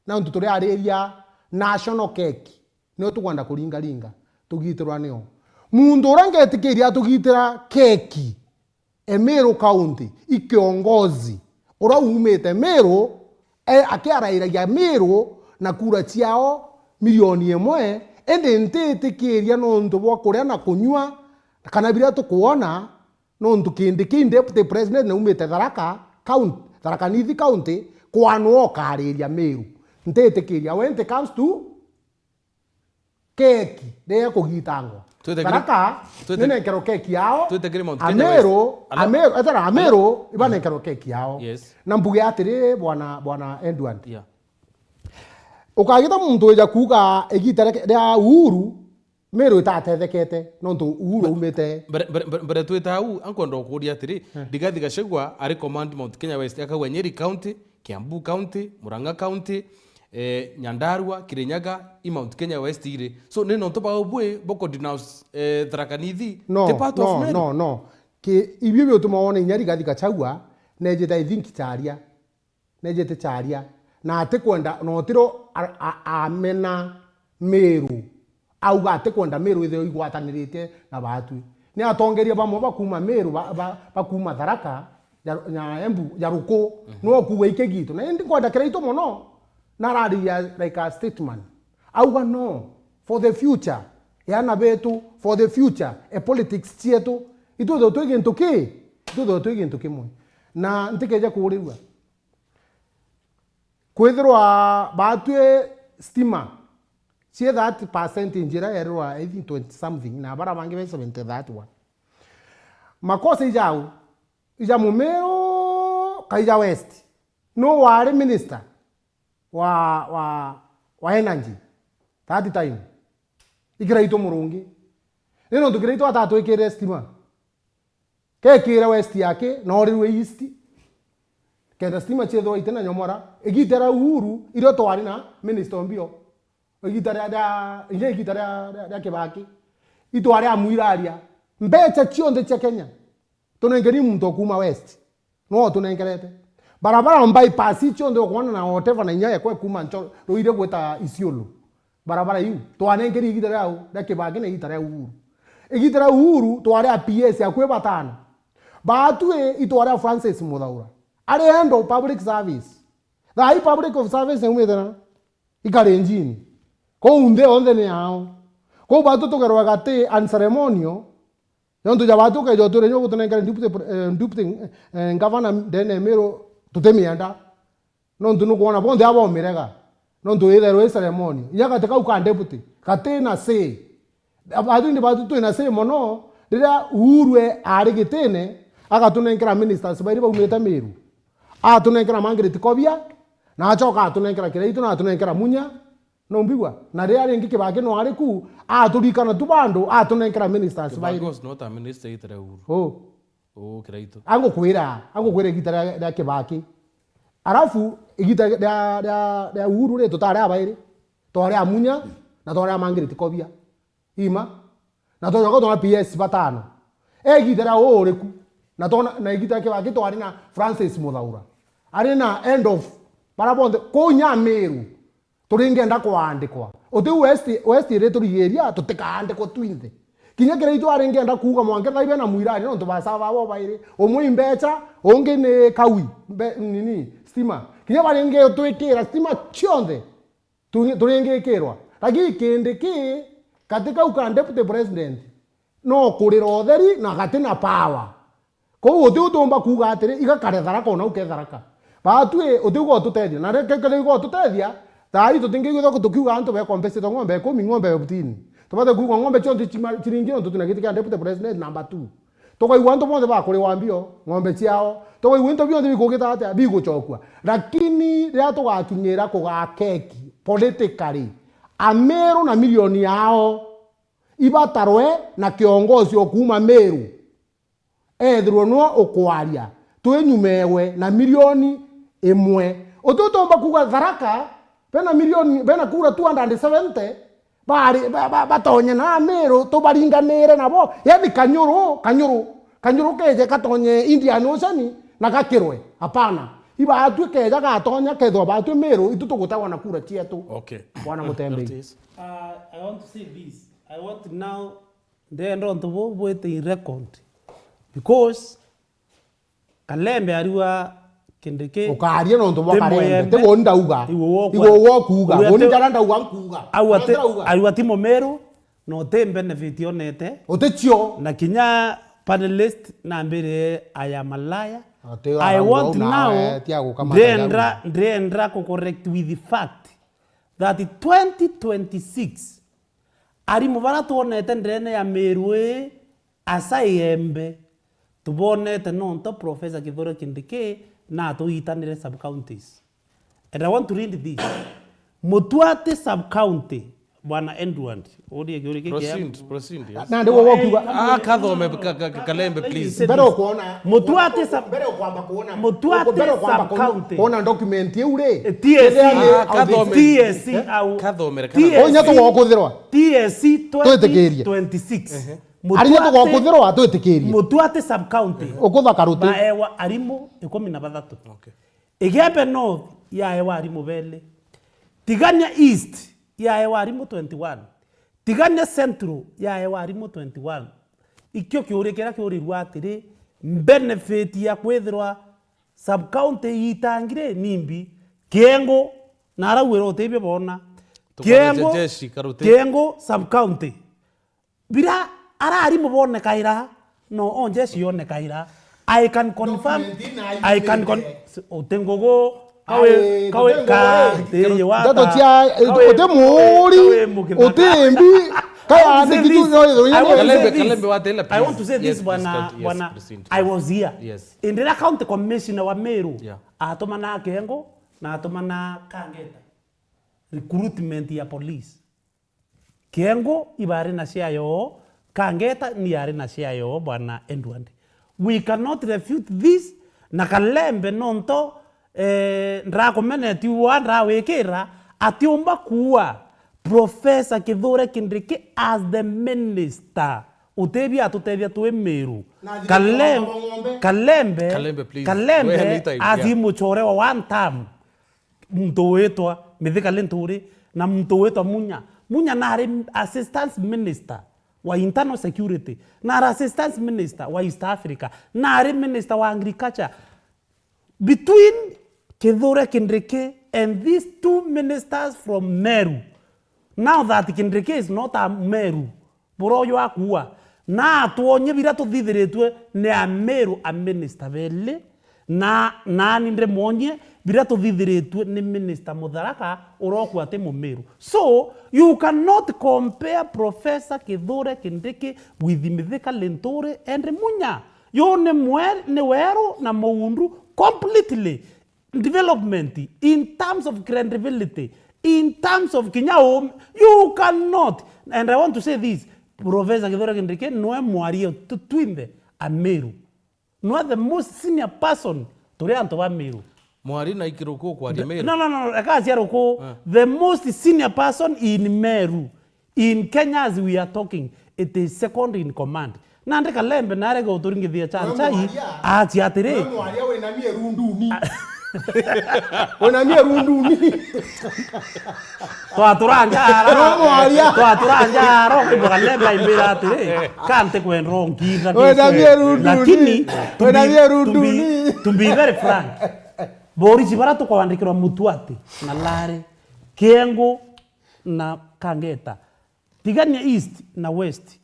Nontu turiariria national cake, nio tukwenda kuringaringa, tugitirwa nio. Muntu uria ngetikiria atugitira keki e Meru County, i kiongozi uria uumite Meru, e, akiarairagia Meru na kura ciao milioni imwe, indi ntitikiria nontu bwa kuria na kunyua, kana biria tukwona, nontu Kindiki deputy president na umite Tharaka County, Tharaka Nithi County, kwanu okariria Meru. Ntitikiria when it comes to keki riria kugitangwa. Twite kiri, Tharaka twite, ni nenkero keki yao. Twite kiri Mount Kenya West. Ameru, ala, Ameru, etera Ameru, ala, iba nenkero keki yao. Yes. Na mbuge atiri, bwana, bwana Edward. Yeah. Ukagita muntu wija kuuga igita ria, ria Uhuru, Meru itatethekete, nontu Uhuru aumite. Mbere, mbere, mbere, mbere twita au, ankwenda ukuria atiri, eh, Rigathi Gachagua ari command Mount Kenya West, akauga Nyeri County, Kiambu County, Murang'a County, eh, Nyandarua, Kirinyaga, i Mount Kenya West iri. So, ni nontu bau bwi, boko denounce, eh, Tharaka Nithi, no, ti part of Meru. No, no. Ki, ibio biutuma wona inya Rigathi Gachagua, nejite, I think, Charia. Nejete Charia, na atikwenda, na utiro a-, a-, amena Meru. Auga atikwenda Meru ithirwe igwatanirite na baatwi. Ni atongeria bamwe ba kuuma Meru, ba, ba, ba kuuma Tharaka, ja, ja Embu, ja Ruku, mhm, no kuuga iki gitu. Na indi nkwenda Kiraitu mono, na arariria like a statesman. Auga no, for the future, e ana betu, for the future, e politics cietu, itwithirwe twi gintu ki? Itwithirwe twi gintu kimwe. Na ntikeja kuurirua. Kwithirwa baatwi stima cie thirty percent njira yerirwa, I think, twenty something, na bara bangi be seventy, that one. Makosa ijau, ija Mumiru, kaija West. Nu wari minister wa, wa, wa energy that time? I Kiraitu Murungi. Ni nontu Kiraitu atatwikirire stima. Kekire West yake, na orirwe East. Kenda stima ciethirwa iti na nyomora. Igita ria Uhuru, irio twari na minister o mbio. Igita ria, ria, inya igita ria, ria, ria Kibaki. Itwari amwiraria. Mbeca cionthe cia Kenya, tunenkeri muntu o kuuma West. No tunenkerete. Barabara o bypass cionthe ukwona na whatever na inya ekwe kuuma ncho, Ruiri gwita Isiolo. Barabara iu, twanenkeri igita ria u-, ria Kibaki na igita ria Uhuru. Igita ria Uhuru, twari a P S akui batano. Baatwi itwari a Francis Muthaura. Ari head of public service. Thaa ii public of service yaumite na ikari njini. Kou nthi yonthe ni yao. Kou baatwi tugerwa gati unceremonial, nontu ja baatwi ukeja utwire nyo gutunenkere deputy pre-, eh, deputy, eh, governor ndene ya Meru, tutimienda. Nontu nukwona bonthe aba omirega. Nontu itherwe i ceremony. Inya gati kau ka deputy, gati na say. Baatwi indi baatwi twi na say mono, riria Uhuru e ari gitine, agatunenkera ministers bairi baumite Meru. Atunenkera Margaret Kobia, na acoka atunenkera Kiraitu, na atunenkera Munya, Numbigua? Na riria ringi Kibaki no ari ku, aturikana tu bandu, atunenkera ministers Kibaki bairi. Was not a minister itere Uhuru. Oh. Oh, Kiraitu. Angukwira, angukwira igita ria, ria Kibaki. Arafu, igita ria, ria, ria Uhuru ri, tutari abairi. Twari a Munya, na twari a Margaret Kobia. Ima. Na twacoka twa P S batano. Egita ria uriku. Na twona, na igita ria Kibaki twari na Francis Muthaura. Ari na end of, bara bonthe, kuu Nyamiru. Turingenda kwaandikwa. Utiu West, West iri turigiria, tutikaandikwa twinthe. Kinya Kiraitu aringenda kuuga mwanka thaibe na Mwirani, nontu basaba babo bairi. Umwe i mbecha, ungi ni kawi, mbe-, nini, stima. Kinya baringi utwikira stima cionthe. Tu-, turingikirwa. Lakini kindi ki, kati kau ka deputy president, no kurira utheri na gati na power. Kou uti utumba kuuga atiri, iga kare Tharaka ona uke Tharaka. Baatwi uti uga ututethia. Na reke kethira iga ututethia, thaa ii tutingigwithwa tukiuga antu be compensate ng'ombe ikumi, ng'ombe fifteen. Tubate kuuga ng'ombe cionthe chima-, chiringi nontu twina giti kia deputy president number two. Tukaigua antu bonthe bakuriwa mbio, ng'ombe ciao. Tukaigua into bionthe bikugita atia, bigucokua. Lakini riria tugakinyira kugaa keki politically, Ameru na milioni yao ibatarwe na kiongozi o kuuma Meru. Ethirwe nwe ukwaria, twinyumewe na milioni imwe. Uti utomba kuuga Tharaka, bena milioni, bena kura two hundred and seventy, bari, ba, ba, batonye na Meru, tubaringanire nabo. Yani Kanyuru, Kanyuru, Kanyuru keje katonye Indian Ocean na gakirwe. Hapana. Ibaatwi keja gatonya kethwa baatwi Meru, itu tugutawa na kura cietu. Okay. Bwana Mutembei. Notice. Uh, I want to say this. I want now Ndenda untu buu bwite in record. Because Kalembe ariwa Kindiki. Ukaaria nontu bwa Kalembe. Ti woni ndauga. Igwe wokuuga. Uria ti jara ndauga nkuuga. Ariwa ti Mumeru, na uti benefit onete. Uti cio. Na kinya panelist nambire, I am a liar. I want now, ndenda, ndenda ku correct with the fact that twenty twenty-six, Arimu bara twonete ndene ya Meru ii, asa Igembe, tubonete nontu Professor Kithure Kindiki na atwitanire sub counties. And I want to read this. Mutwati sub county, Bwana Edward, urie kiuria giki. Proceed, proceed, yes. Nandi wowe ukiuga. Ah, kathome, ka, ka, ka, Kalembe, please. Mbere ukwona. Mutwati sub-, mbere ukwamba kuona. Mutwati sub county. Mbere ukwamba kuona document iu ri. T S C. Ah, kathome. T S C au. Kathomere, kathomere. Onya tugokuthirwa. T S C twitikirie. Twenty twenty-six. Ehe. Arinya tugokuthirwa twitikirie. Mutwati sub county. Ukutha karuti. Baewa arimu ikumi na bathatu. Okay. Igembe North yaewa arimu beli. Tigania East yaewa arimu twenty-one. Tigania Central yaewa arimu twenty-one. Ikio kiuria kiria kiurirua atiri, benefit ya kwithirwa sub county iitangire nimbi? Kiengu, na arauira utibio boona. Kiengu, jeshi, karuti. Kiengu sub county. Bira ararimu bonekaira, no o jeshi yonekaira. I can confirm, document ina I can con-, uti ngugu, kawe, kawe, ka, tiye wa ndeto cia, uti muuri, uti mbi, kaya andiki tu no. I want to say this. Kalembe, Kalembe, watela, please. I want to say this, yes, bwana, please, bwana, yes, President. I was here. Yes. Indira county commissioner wa Meru, yeah, atumana Kiengu, na atumana Kangeta. Recruitment ya police. Kiengu ibari na ciayo, Kangeta ni yari na ciayo, Bwana Edward. We cannot refute this, na Kalembe nonto, eh, ndrakumeneti ua ndrawikira, atiumba kuua Professor Kithure Kindiki as the minister. Utethia atutethia twi Meru. Na thigari Kalem-, wa ng'ombe. Kalembe, Kalembe, please. Kalembe, we have little time, yeah, athi muchore wa one term. Muntu witwa Mithika Linturi, na muntu witwa Munya. Munya nari assistant minister wa internal security, nari assistant minister wa East Africa, nari minister wa agriculture. Between Kithure Kindiki and these two ministers from Meru, now that Kindiki is not a Meru, bura uyu akuua, na atwonye bira tuthithiritue ni Ameru a minister beli, na nani ndimwonyie bira tuthithiritue ni minister Mutharaka urokua ati Mumeru. So, you cannot compare Professor Kithure Kindiki with Mithika Linturi and Munya. Yu ni mwe-, ni weru na muundu completely. Development, in terms of credibility, In terms of kinya um, you cannot. And I want to say this, Professor Kithure Kindiki nwe mwaria tu twinthe Ameru. Nwe the most senior person turi antu ba Meru. Mwari na ikiruku kwaria Meru. No, no, no, reka acia ruku. Ah. The most senior person in Meru. In Kenya as we are talking, it is second in command. Nandi Kalembe narega uturingithia cha nchai, atia atiri. Mwaria wina mie runduni. Wina mie runduni. Twatura njara. No mwaria. Twatura njara, ukaigua Kalembe aimbira atiri, "Kante kwenda ongitha." Wina mie runduni. Lakini to be, to be, to be very frank, borisi bara tukwandikirwa Mutuati na Lare, Kiengu na Kangeta, Tigania East na West,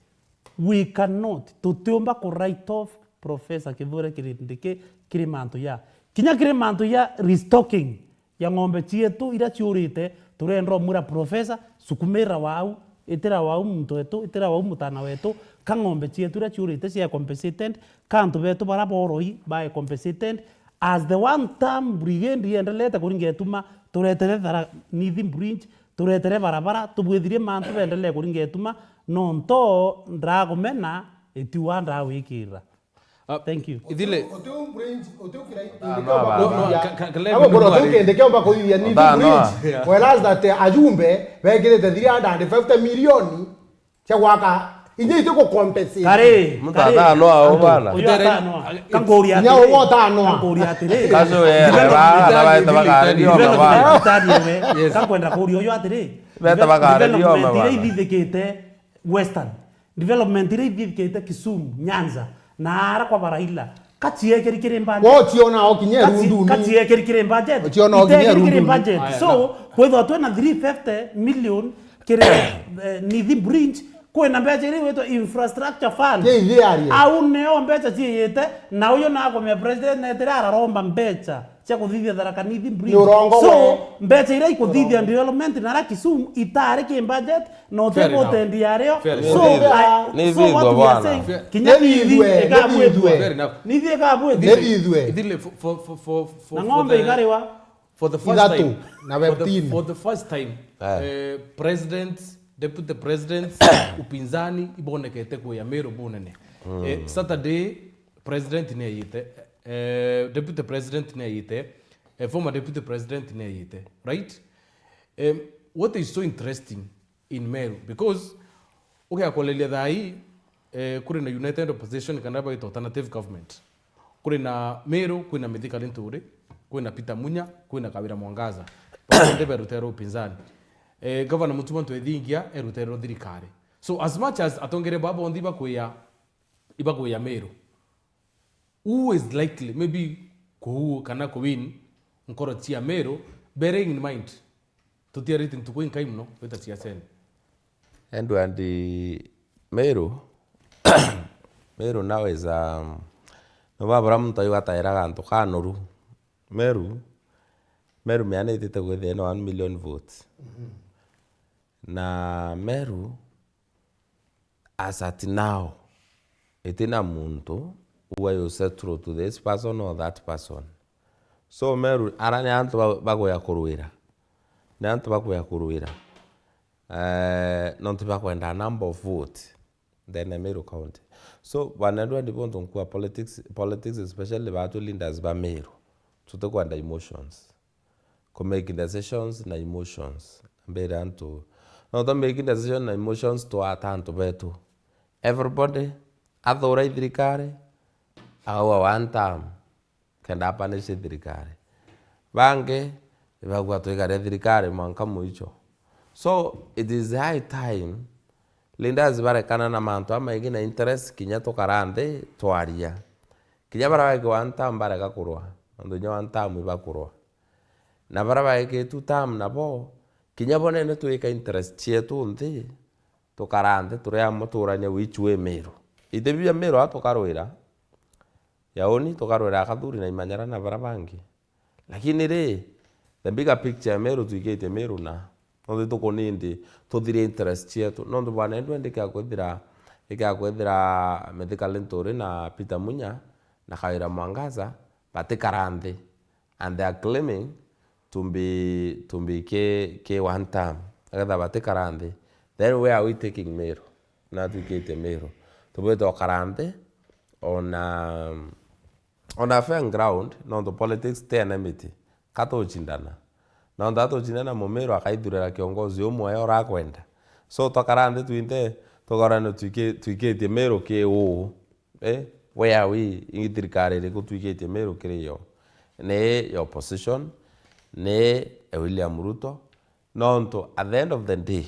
we cannot, tutiumba ku write off Professor Kithure Kindiki kiri mantu ya, kinya kiri mantu ya restocking ya ng'ombe cietu iria ciurite. Turenda umwira Professor, sukumira wau, itira wau muntu wetu, itira wau mutana wetu, ka ng'ombe cietu iria ciurite cia compensated, ka antu betu bara boroi bae compensated, as the one term brigade iendelete kuringa ituma, turetere Tharaka Nithi Bridge, turetere barabara, tubwithirie mantu bendelee kuringa ituma, nonto ndagumena itiwa ndawikira. Ah, thank you. Ithile. Utiu bridge, utiu kirai. Ah, no, no, no, ka-, ka-, ka-, let me know. Utiu kende kiomba kuthithia Nithi Bridge. Yeah. Whereas that, eh, ajumbe bekirite three hundred fifty million cia gwaka, inya iti ku compensate. Kari, mutano ao bana. Uyu atano. Kanguria nya atiri. Uyu atano. Kanguria atiri. Kaso ye, bana, bana, bana, bana. Yes. Kankwenda kuria uyu atiri. Beta bakari dio, development iria ithithikite Western. Development iria ithithikite Kisumu, Nyanza, na ara kwa Baraila. Kaciekeri kiri budget. Wo uciona o kinya runduni. Kaciekeri kiri budget. Uciona o kinya runduni. Budget. Aya, so, kwithwa twina three fifty million kiri, eh, Nithi Bridge, kwina mbeca iria igwitwa infrastructure fund. Au nio mbeca ciiyite, na uyu nakomea president netire araromba mbeca cia kuthithia Tharaka Nithi Bridge. So, mbeca iria ikuthithia development na ara Kisumu itari ki budget, no te botendi yario. So, I, so what we are saying, kinya Nithi ikabwithua. Nithi ikabwithua. Ithile for, for, for, for, for, na ng'ombe igariwa. For the first time, na for the, for the first time, eh, president, deputy president, upinzani ibonekete kuya Meru bunene. Eh, Saturday, president ni ayite, eh, deputy president ni ayite, eh, former deputy president ni ayite, right? Em, what is so interesting in Meru? Because ugiakoreria thaa ii, eh, kuri na united opposition kana bagita alternative government. Kuri na Meru, kwina Mithika Linturi, kwina Peter Munya, kwina Kawira Mwangaza. Bonthe be rutere rwa upinzani. Eh, Governor Mutuma M'Ethingia e rutere rwa thirikari. So as much as atongeria baba bonthe ibakwia, ibakwia Meru, who is likely, maybe, ku-, kana ku-win nkoro cia Meru, bearing in mind, tutiarite ntuku inkai mono gwita siasene? Edward, Meru, Meru now is, um, no babura muntu aigua atairaga antu kanoru. Meru, Meru miana itite gwithia ina one million votes. Na Meru, as at now, itina muntu who will settle to this person or that person. So, Meru, ara ni antu ba-, bakuya kurwira. Ni antu bakuya kurwira. Eh, nontu bakwenda a number of vote ndene ya Meru County. So, bana Edward, bontu nkua politics, politics especially batu leaders ba Meru, tutikwenda emotions. Ku make decisions na emotions. Mbere antu, no to make decision na emotions twata antu betu. Everybody athura ithirikari, aua one term, kenda apanish thirikari. Bangi, ibagua twikare thirikari mwanka mwicho. So, it is high time leaders barekana na mantu amaingi na interest, kinya tukara nthi twaria. Kinya bara baiki one term bareka kurwa, nontu kinya one term ibakurwa. Na bara baiki two term nabo, kinya bo nene twika interest cietu nthi, tukara nthi, turi amwe tuurania which way Meru. Iti bia Meru a tukarwira, yauni tukarwira Kathuri na Imanyara na bara bangi. Lakini ri, the bigger picture ya Meru twikitie Meru na, nontu tukunindi tuthire interest cietu. Nontu bwana Edward ikia kwithira, ikia kwithira Mithika Linturi na Peter Munya na Kawira Mwangaza batikara nthi. And they are claiming to be, to be ki, ki one term. Akethira batikara nthi, then where are we taking Meru? Na twikitie Meru, tubwite ukara nthi on a, on a fair ground, nontu politics ti enmity, ka tucindana. Nontu atucindana, Mumiru akaithurira kiongozi umwe uria urakwenda. So twakara nthi twinthe, tukorane twiki-, twikitie Meru ki uu? Eh, where are we? Ingi thirikari iriku twikitie Meru kiri yo? Ni ya opposition, ni ya William Ruto? Nontu at the end of the day,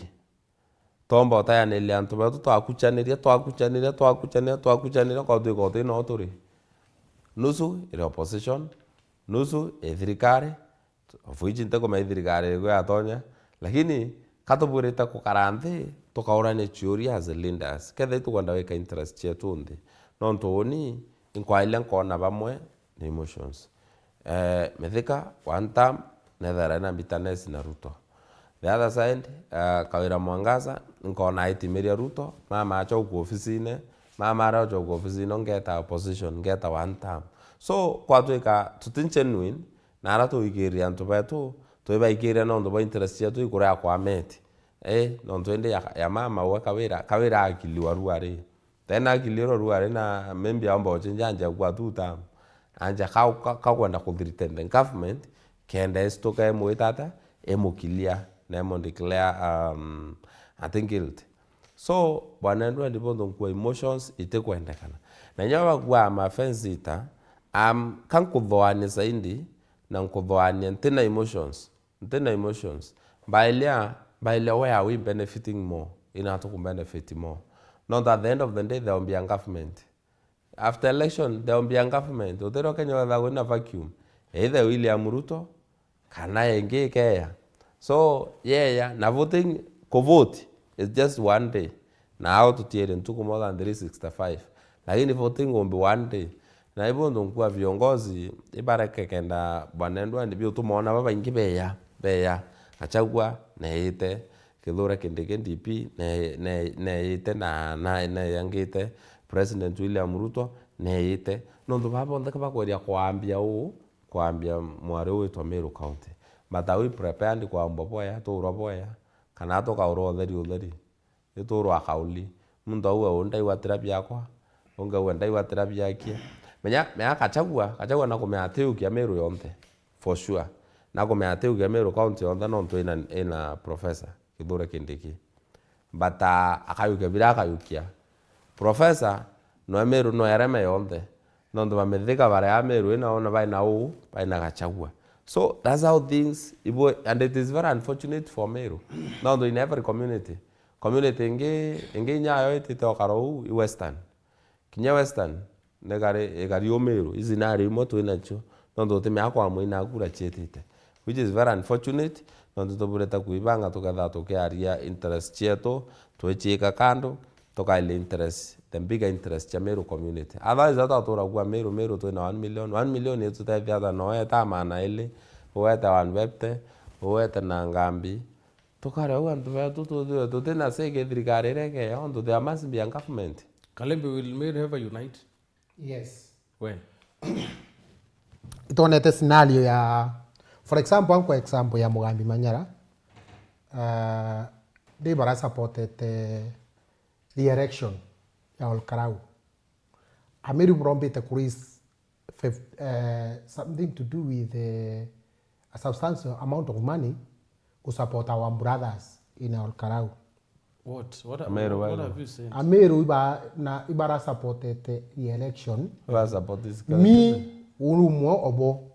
tomba utayaniria antu betu twakuchaniria, twakuchaniria, twakuchaniria, twakuchaniria, kwa twika uti no turi. Nusu iri opposition, nusu i thirikari, of which ntikumenya thirikari iriku yatonya, lakini ka tubwirite gukara nthi, tukaurania ciuria as leaders, kethira itukwenda gwika interest cietu nthi. Nontu uni, inkwaile nkona bamwe ni emotions. Eh, Mithika, one term, nethera ina bitterness na Ruto. The other side, eh, Kawira Mwangaza, nkona aitimiria Ruto, mama achoka ofisine, mama arochoka ofisine, ngeta opposition, ngeta one term. So, kwatwika tuti genuine, na ara tuikiria antu betu, twibaikiria nontu bwa interest cietu ikuria kwameti. Eh, nontu indi ya, ya mama we Kawira, Kawira akiliwa rua ri. Tena akili iro rua ri na maybe aomba uchinja anja kwa two term. Anja ka, ka, ka kwenda ku threaten the government, kenda isituka imwita ata, imukilia, na imu declare, um, ati guilty. So, bwana Edward Bondo nkua emotions itikwendekana. Na inya bagua ma fence ita, um, ka nkuthoania zaidi, na nkuthoania ntina emotions. Ntina emotions. Mbailia, mbailia where are we benefiting more? Ina tuku benefit more. Not at the end of the day, there will be a government. After election, there will be a government. Utiro Kenya wetha kwina vacuum. Either William Ruto, kana ingi ikeya. So, yeya, na voting, ku vote is just one day. Na ao tutiere ntuku more than three sixty-five. Lakini voting will be one day. Na ibo ndunkua viongozi, ibareke kenda bwana Edward, bio tumoona babaingi beya, beya. Gachagua, neite, Kithure Kindiki D P, ne, ne, neite na, na, neyangite, President William Ruto, neite. Nontu baba bonthe bakweria kwambia uu, kwambia mwari uu witwa Meru County. But are we prepared kwambwa boya, tuurwa boya, kana tukaurwa utheri utheri? Iturwa kauli. Muntu auga, "Uu ndaigwatira biakwa," ungi auga, "Ndaigwatira biakie." Menya, menya Gachagua, Gachagua nakumenya atiukia Meru yonthe, for sure. Nakumenya atiukia Meru County yonthe nontu ina, ina Professor Kithure Kindiki. But, ah, akayukia biria akayukia. Professor, noe Meru no ereme yonthe. Nontu ba Mithika baria Meru ina ona baina uu, baina Gachagua. So, that's how things, ibo, and it is very unfortunate for Meru. Nontu in every community, community ingi, ingi inya yayo itite o karo uu, i Western. Kinya Western, ni kari, ikari Umiru, ici nari imwe twi nacio, nontu utimenya kwa mwina kura cietite. Which is very unfortunate, nontu tuburite kwibanga tuketha tukiaria interest cietu, twiciika kando, tukailia interest, the bigger interest cia Meru community. Otherwise, atwa turaugua Meru, Meru twina one million, one million itutethia ata no eta maana ili, uwete one fifty, uwete na ngambi, Tukare au antu betu tuthirwe tutina sege thirikari iria ikeya, ontu there must be a government. Kalembe, will Meru ever unite? Yes. When? Itwonete scenario ya, for example, ankwa example ya Mugambi Manyara, uh, they bara supported, eh, the election ya Ol Karau. Ameru burombite ku raise fif-, eh, something to do with, eh, a substantial amount of money to support our brothers in Ol Karau. What? What, Ameru what, what baibo. Have you said? Ameru iba, na, ibara supported the election. Ba support this Me, candidate. Uri umwe obo.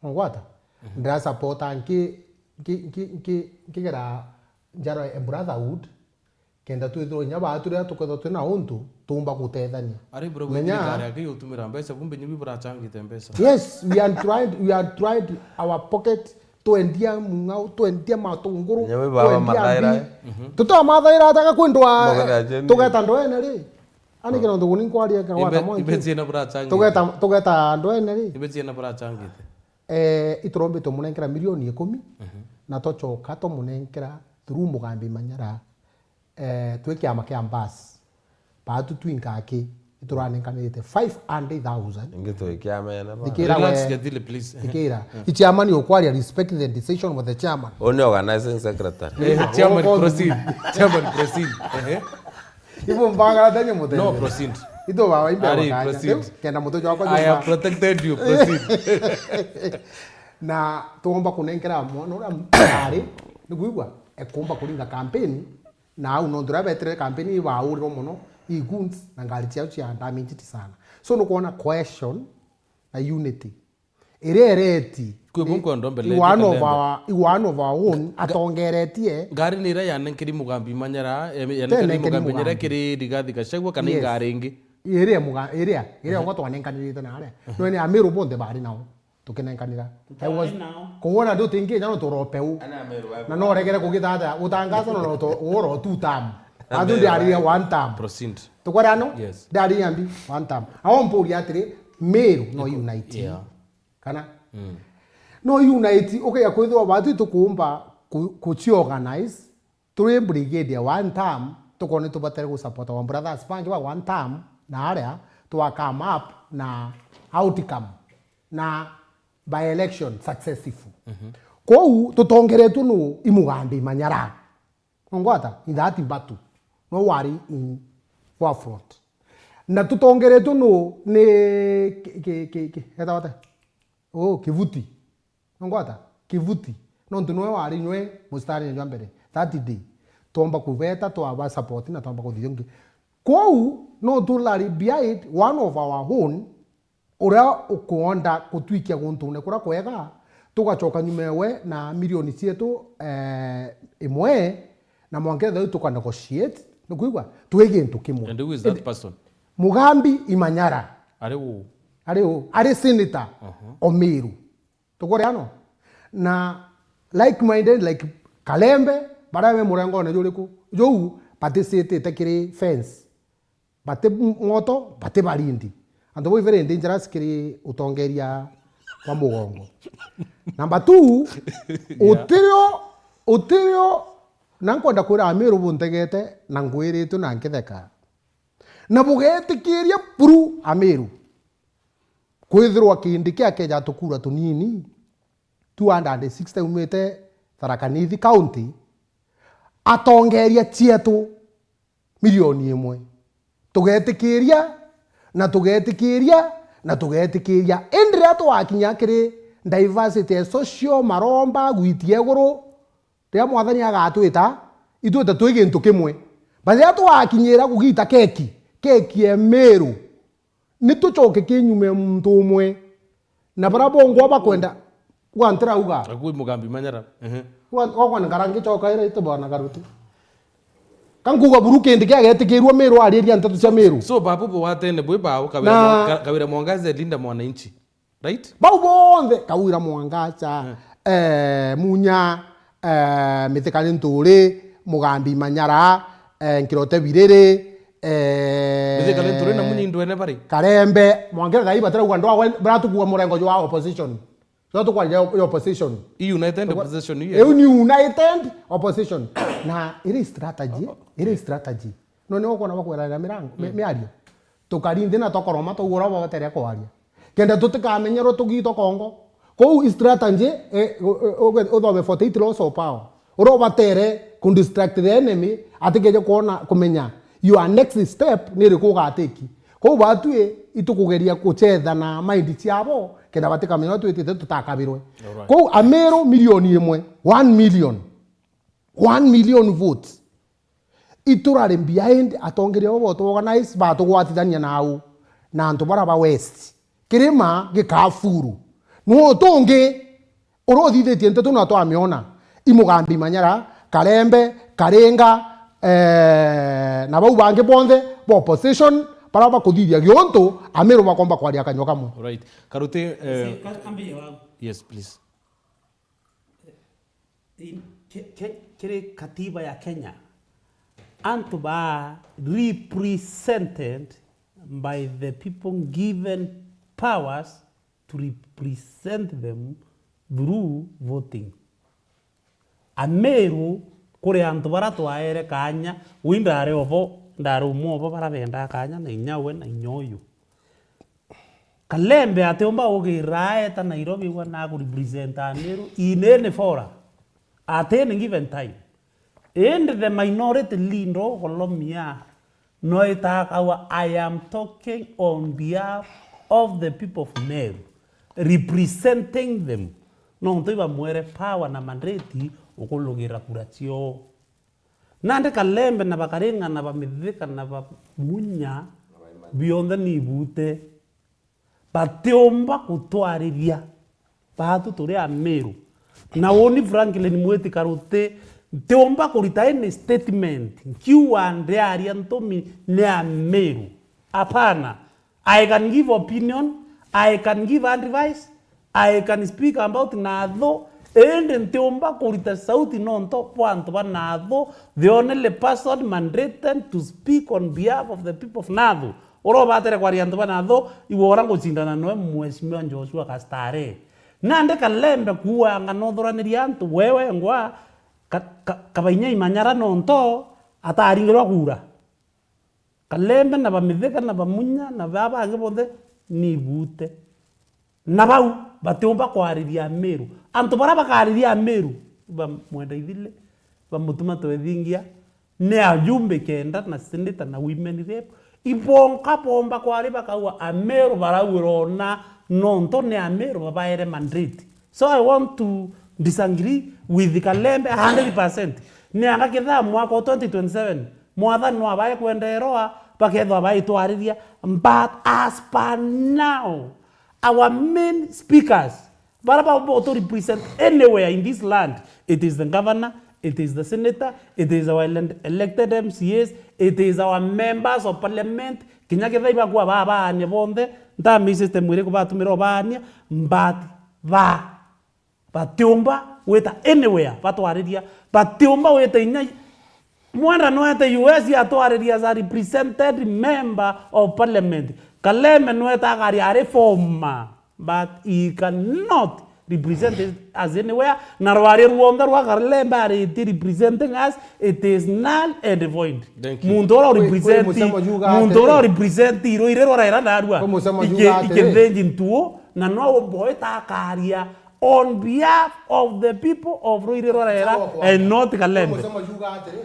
Ungwata? Mhm. Ndira supporta nki, nki, nki, nki, nkigera njaro ya brotherhood, kenda twithirwa inya baatu riria tukwethirwa twina untu, tuumba gutethania. Ari bro, menya thirikari yake yutumira mbeca, kumbe nyubi burachangite mbeca. Yes, we are tried, we are tried our pocket, twendia mung'au, twendia matunguru, nyubi baba twendia mathaira, mbi. Eh? Mhm. Tutamathaira ataka kwendwa, tugeta ndoene ri? Ani kina untu guni nkwaria kagwata mwanki. Imbe ciina burachangite. Tugeta, tugeta ndoene ri? Imbe ciina burachangite. Eh, iturombite umunenkera milioni ikumi, mhm, na twachoka tumunenkera through Mugambi Manyara, eh, twi kiama kia mbasi. Baatu twinka aki, Turanenkanirite five hundred thousand. Ingi tuikiamena ba. Thikira Relax, we. Getile, please. Thikira. I chairman ukwaria, respect the decision of the chairman. Uni organizing secretary. Eh, chairman, proceed. Chairman, proceed. Ehe. Ibu mbanga tanya mutende. No, proceed. Ito baba imbe Ari, wakanya. Proceed. Kenda mutu joko I have jumba. Protected you. Proceed. Na tuomba kunenkera mwana uria ari niguigua ekumba kuringa campaign. Na au nontu riria beetire campaign ibaurirwe mono, i goons na ngari ciao cia damaged sana. So nukwona cohesion na unity iria ereti. Kwi gunku andu mbere i one of our, i one of our own atongeretie. Ngari ni iria yanenkeri Mugambi Manyara, eh, yanenkeri Mugambi Manyara kiri Rigathi Gachagua kana i ngari ingi? Iria muga-, iria, iria ngo twanenkanirite na aria. No ni Amiru bonthe bari nao. Tukinenkanira. Tutarari nao. Koguo na ndutinginya no turope u. Na no regere kugitata gutangaza no no to uro two term. Andu ndiarire one term. Proceed. Tukwera no? Yes. Ndiarire mbi one term. Ao mpuria atiri, Meru no unite. Yeah. Kana? Mm. No unite, okay, ya kwithwa batu tukumba ku, ku organize. Turi brigade ya one term, tukone tubatere gu support our brothers bangi ba one term, na aria twa come up na outcome na by election successful. Mhm. Kou tutongeretwe nu i Mugambi Manyara. Ungwata, in that battle, no wari in forefront. Na tutongeretwe nu ni ki, ki, ki, ki, etagwa ata? Oh, Kivuti. Nongwata? Kivuti. Nontu nwe wari nywe mustarine jwa mbere. That day. Twomba kubeta, twaba support na twomba kuthithia ungi. Kwou, no tulari behind one of our own, uria ukuonda kutwikia guntune kuria kwega, tugacoka nyuma ewe na milioni cietu, eh, imwe, na mwanka ethau tuka negotiate, nukwigua? Twi gintu kimwe. And who is that person? Mugambi Imanyara. Ari u? Ari u? Ari senator o Meru. Tukuria no? Na like minded, like Kalembe, baria be murengone juriku? Juu, baticiitite kiri fence. Bati ng'oto, bati barindi. Antu bau very dangerous kiri utongeria kwa mugongo. Number two, utirio, utirio, na nkwenda kwira Amiru buntegete, na ngwiritwe na nkitheka. Na bugetikiria buru Amiru. Kwithirwa Kindiki akeja tukura tunini, two hundred and sixty umite Tharaka Nithi County, atongeria cietu milioni imwe. Tugetikiria, na tugetikiria, na tugetikiria. Indi riria twakinya kiri diversity ya social, maromba, gwitia iguru, riria Mwathani agatwita, itwite twi gintu kimwe. But riria twakinyira kugita keki, keki ya Meru, ni tucoke kinyume muntu umwe. Na baria bongwa bakwenda, gwa ntirauga. Akui Mugambi Manyara. Ehe. Gwa, gwa, gwa nkara ngicoka ira itubona karuti. Ka nkuga buru Kindiki agetikirua Meru ariria nteto cia Meru. So, babu bo watene bwi bao, Kawira Na Mwa-, Ka-, Kawira Mwangaza, Linda Mwananchi. Right? Bau bonthe, Kawira Mwangaza, eh, Munya, eh, Mithika Linturi, Mugambi Manyara, eh, Nkirote Biriri, eh, Mithika Linturi na Munya indwene bari? Karembe, Mwangi Gai batirauga ndwagwe, baratukua murengo jwa opposition. Jwa tukwaria ya opposition. I united opposition, iyo. Eu ni united opposition. Na iri strategy, iri strategy. No ni ukwona bakwirana mirango, mi-, miario. Tukari nthi na tokoroma twaigua uria babatere kwaria. Kenda tutikamenyerwe tugitwa kongo. Kou strategy, eh, u-, u-, u-, uthome forty eight laws of power. Uria ubatere ku distract the enemy, atikeje kwona, kumenya your next step ni iriku ugatiki. Kou batwi itukugeria kuchetha na mind ciabo, kenda batikamenya uria twitite tutakabirwe. Alright. Kou Amiru milioni imwe, one million. One million votes. Iturari behind atongeria abo botu organize batugwatithania nau na antu bara ba West. Kirima gikafuru. Nuo tungi uria uthithitie nteto na twamiona. I Mugambi Manyara, Karembe, Karinga, eh, na bau bangi bonthe ba opposition, bara bakuthithia giuntu, Amiru bakomba kwaria kanyua kamwe. Right. Karuti, eh, Yes, ka-, ambie wao. Yes, please. In, ke, ke, kiri katiba ya Kenya, antu ba represented by the people given powers to represent them through voting. Ameru, kuri antu bara twaere kanya, wi ndari obo Ndarumwa obo bara bendaa kanya na inya we na inya uyu. Kalembe atiumba ugira aeta Nairobi gwa na kurepresent Amiru in any fora at any given time. Indi the minority leader ukolomia no itakagwa, "I am talking on behalf of the people of Meru, representing them." Nontu ibamwere power na mandate ukulugira kura cioo. Nandi Kalembe na Bakaringa na Bamithika na Bamunya bionthe ni ibute. Batiumba gutwariria baatu turi Amiru. Na uni Franklin Mwiti Karuti, ntiumba kurita any statement nkiuga ndiaria ntumi ni Amiru. Apana. I can give opinion, I can give advice, I can speak about Nathu, indi ntiumba kurita sauti nontu bwa antu ba Nathu, the only person mandated to speak on behalf of the people of Nathu. Uria ubatere kwaria antu ba Nathu, iwe uria ngucindana noe Mheshimiwa Joshua Kastare. Nandi Kalembe kuuanga nothuranirie antu, wewe ngwa ka-, ka-, Kabainya Imanyara nontu ataringirwa kuura. Kalembe na Bamithika na Bamunya na baa bangi bonthe ni ibute. Na bau batiumba kwariria Amiru. Antu baria bakariria Amiru, ba Mwenda Ithili, ba Mutuma Twethingia, ni ajumbe kenda na senator na women rep. Ibonka bomba kwari bakauga Amiru barauirwa ona nontu ni Amiru babaere mandate. So I want to disagree with Kalembe a hundred percent. Ni anga kethaa mwaka wa twenty twenty-seven, mwathani no abae kwendeerwa, bakethwa baitwariria. But as per now, our main speakers, bara ba, ba to represent anywhere in this land, it is the governor, it is the senator, it is our ele-, elected M C As, it is our members of parliament, kinya kethaa ibakua babaania bonthe, ntamii system iriku batumira ubaania, but ba Batiumba gwita anywhere batwariria. Batiumba gwita inya Mwenda nwete U S atwariria as a represented member of parliament. Kalembe nwete akaria ari former, but he cannot represent us anywhere. Na rwari rwonthe rwa Kalembe ariti representing us, it is null and void. Thank you. Muntu uria Kwi-, kwi urepresent, musemo yuga muntu atiri. Uria urepresent Ruiri rwa Raila narua. Kwi musemo Ike-, yuga atiri. Ikithenji ntuo, na no umboita akaria on behalf of the people of Ruiri rwa Raila and not Kalembe. Musemo yuga atiri,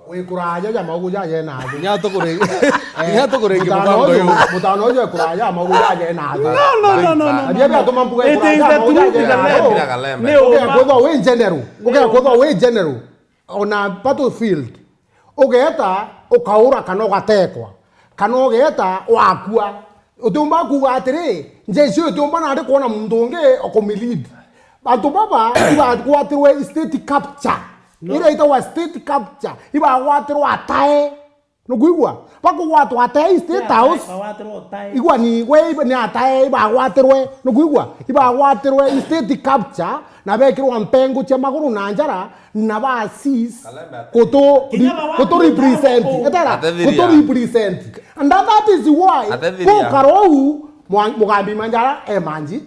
wi kuraya ja maugu ja jena thi. Nya tukuri-, Eh, nya tukuringi mutano mubango uyu, uyu. Mutano uyu wi kuraya maugu ja jena thi. No, no, no, no, no, no. Abia bia tuma mbuga wi kuraya ja maugu ja jena thi. It is the truth, Kalembe. Ni uma. Ugekwithwa wi general, ugekwithwa wi general. Ona battlefield, ugeeta, ukaura kana ugatekwa, kana ugeeta, wakua. Utiumba kuuga atiri, njeshi itiumba nandi kwona muntu ungi ukumilead. Antu baba ibagwatirwe state capture. No. Iria itagwa state capture, ibagwatirwe atae. Nukwigua? Bakugwatwa atae State House. Bagwatirwe atae. Igua ni, we iba-, ni atae ibagwatirwe. Nukwigua? Ibagwatirwe state capture, na bekirwa mpengu cia maguru na njara, na ba cease Kalembe ate- kutu-, Kinya ba kutu represent. Etera, Atethiria. Kutu represent. And that, that is why Atethiria. Gukara uu, mwa-, Mugambi Manjara e manji,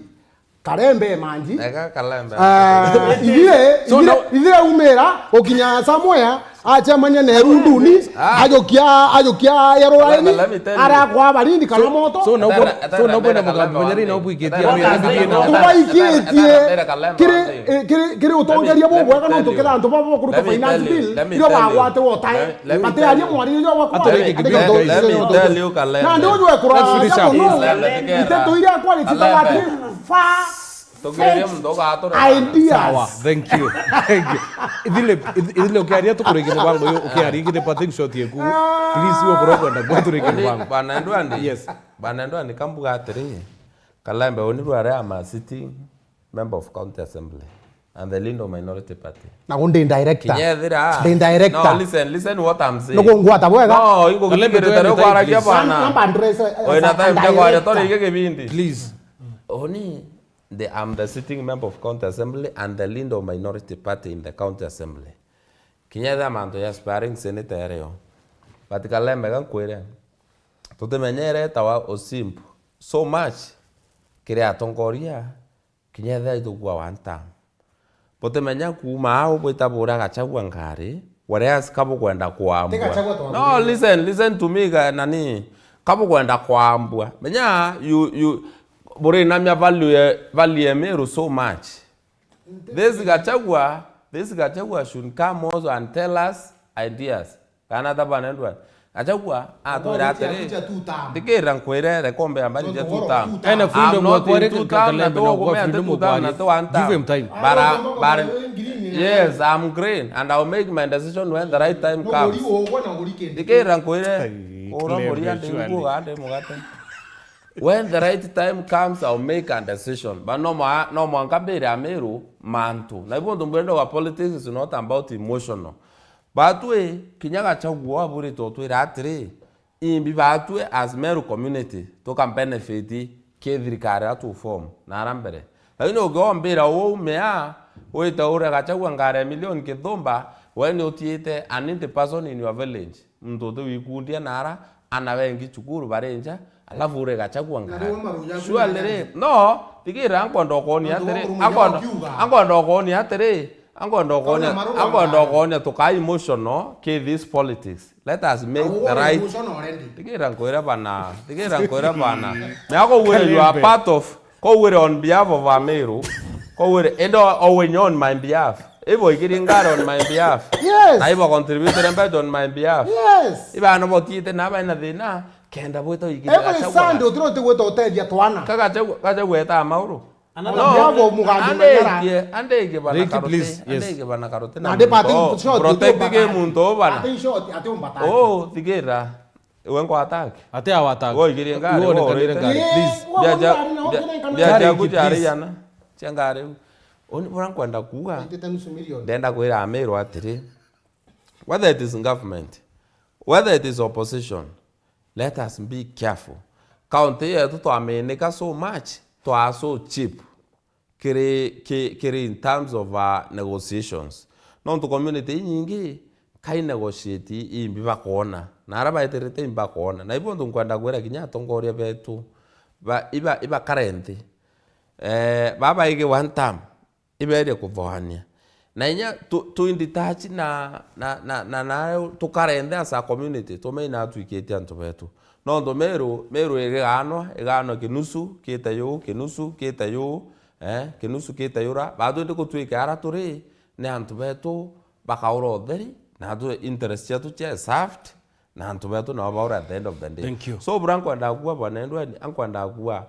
Kalembe e manji. Ega Kalembe. Ah, ithire, So ithire, now ithire umira, ukinya somewhere, acemania na Erunduni, Ah. ajukia, ajukia Yaruraini, Let me, let me tell you. Arakwa Barindi kana So, moto. So now Etera, bwena, etera, so now bwena etera, Mugambi etera, Munyari, etera, now bwikitie etera, amwe, etera, ethirie na etera, Tubaikĩtie etera, etera, kiri, etera, eh, kiri, kiri utongeria let me, let me bubwega tell nontu you. Kethira antu baba bakuruta Let me tell you. Finance bill, Let me iria tell you. Bagwate otae. Let me, let me tell you. Batiaria mwari uria wakwa. Atweke Let, let me tell you, Kalembe. Nandi uju ekura Let's finish up. Muno. Let me get Iteto that. Iria kwari Kalembe. Far Tugiria muntu ugatura. Ideas. Sawa, thank you. Thank you. Ithile, ith-, ithile ukiaria tukurike mubango uyu, ukiaria kiri parting shot yeku. Please, uyo bro kwenda kwa turike Ni mubango. Bana Ndwani. Yes. Bana Ndwani kambuga atiri. Kalembe uni rware ama sitting member of county assembly and the leader of minority party. Na gundi director. Kinyethira. Ndi director. No, listen, listen what I'm saying. Nugu ngwata bwega. No, ingo Kalembe, kutigirite twende riu kwaragia time, please. Bana. Namba address, eh, Oina as a time ya kwaria director. Tori gikibindi. Please. Oni The, I'm the sitting member of County Assembly and the leader of minority party in the County Assembly. Kinya ethira mantu ya aspiring senator erio. But Kalembe ga nkwire, tutimenyere etawa usimp so much kiri atongoria, kinya ethira itukua one term. Butimenya kuuma au bwita buria Gachagua ngari, Whereas kabukwenda kwambwa. Tiga chagua twa No, listen, listen to me, ga-, nani? Kabukwenda kwambwa. Menya, you, you, burinamia value ya, value ya Meru so much. This Gachagua, this Gachagua should come also and tell us ideas. Kana tabana ndwa. Gachagua, atwira atiri, ndikira nkwire, rekombe ya mbari ja two term. Ena freedom wa kwari Kalembe na kwa freedom wa kwari. Give him time. Bara, bara, yes, I'm green and I'll make my decision when the right time comes. Ndikira nkwire, ura muria ndi nguga ndi mugate. When the right time comes, I'll make a decision. But no mwa-, no mwanka mbire Amiru mantu. Na ibo ntumburende wa politics is not about emotional. Batwi, kinya Gachagua aburitwe utwira atiri, imbi batwi as Meru community, tuka benefit ki thirikari ya tu form, na ara mbere. Lakini ukiombira uu mea, wite ure Gachagua ngari ya milioni kithumba, we ni utiite an needy person in your village. Muntu uti wikundia nara, ana wengi cukuru bari nja, alafu ure Gachagua ngari. Surely ri, no, thigira nkwenda ukonia atiri, nkwenda, nkwenda ukonia atiri, nkwenda ukonia, nkwenda ukonia tukai emotional ki this politics. Let us make the right. Thigira nkwire bana, thigira nkwire bana. Mea kugwire you are part of Kogwire on behalf of Amiru, kogwire, ende o-, owinye on my behalf. Ibo igiri ngari on my behalf. Yes. Na ibo contributed mbeca on my behalf. Yes. Iba no botiite na baina thina, kenda bwita igiri. Every Sunday utiro tigwita utethia twana. Kagachagua, Gachagua eta Amauru. On behalf of Mugambi Manyara. Andegie, andegie bana Ricky, karote, please, yes. Andegie bana karote na muntu. Protect muntu bana. Ati short, ati umbata. Oh, thigira. Iwe nkwa attack. Ati awa attack. Iwe igirie ngari, iwe iwe onekanire orite. Ngari, please. Bia ja-, bia, bia jaku jari ana. Cia ngari. Oni bora nkwenda kuuga. Ndenda kwira Amiru atiri. Whether it is government, whether it is opposition, let us be careful. County yetu twaminika so much, twa so cheap. Kiri, ki-, kiri in terms of, uh, negotiations. Nontu community inyingi, kai negotiate imbi bakoona. Na ara baeterete imbi bakoona. Na ibo ntu nkwenda kwira kinya atongoria betu, ba, iba, ibakare nthi. Eh, baba igi one term, iberie kuthoania. Na inya tu, tu in touch na, na, na, na, na tukare nthi as a community, tumenye na atwikitie antu betu. Nontu Meru, Meru igiganwa, iganwa kinusu, kite yu, kinusu, kite yu, Eh, kinusu kite yura, batwende gutwika ara turi, ni antu betu bakaura utheri, na atu interest cietu cia served, na antu betu nabo baura at the end of the day. Thank you. So, bura nkwenda kuwa, bwana Edward, ankwenda kuwa,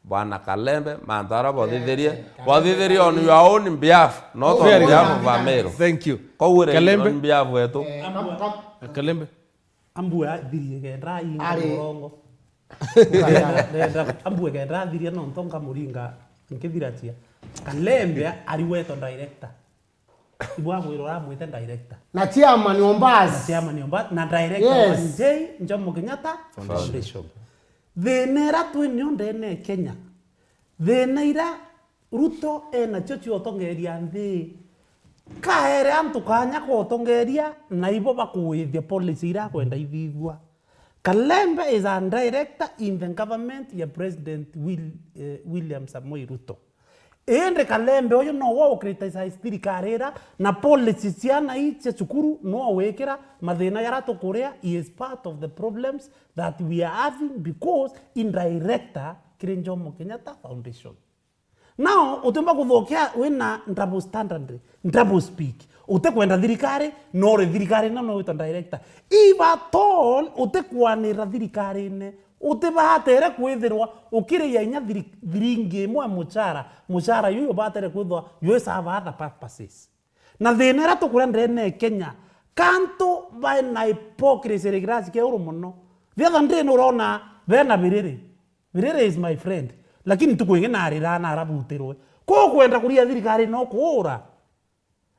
bwana Kalembe, mantu ara bothithirie, eh, bothithirie on your own behalf, not on behalf of Ameru. Thank you. Kogwire Kalembe. On behalf wetu. Eh, Kalembe. Ambue athirie kenda ainga murongo. Ndenda, ndenda, ambue kenda athirie nontu nkamuringa nkithiracia. Kalembe ari wetwa director. Ibwagwirwa amwite director. Na chairman Ombas. Na chairman Ombas, na director, yes, wa J Jomo Kenyatta Foundation. Foundation. Thina ira twi nio ndene Kenya. Thina ira Ruto enacio cia utongeria nthi. Kaere antu kanya kutongeria, na ibo bakuwithia policy ira akwenda ithithua. Kalembe is a director in the government ya President Will-, eh, William Samoei Ruto. Indi Kalembe uyu nowe u criticize thirikari ira, na policy ciana ii cia cukuru nowe wikira, mathina jara tukuria, he is part of the problems that we are having because in director kiri Jomo Kenyatta Foundation. Now, utiumba kuthokia wina double standard, double speak. Utikwenda thirikari, no uri thirikari, no, no witwa director. If at all, utikwanira thirikarine, utibatere kwithirwa ukiriia inya thiri-, thiringi imwe muchara, muchara juju ubatere kwithirwa you serve other purposes. Na thina ira tukuria ndene ya Kenya, kantu baina hypocrisy iri kirasi kia iguru muno. The other day nurona bena biriri. Biriri is my friend. Lakini ntuku ingi narira na arabutirwe. Ko kwenda kuria thirikari no kuura.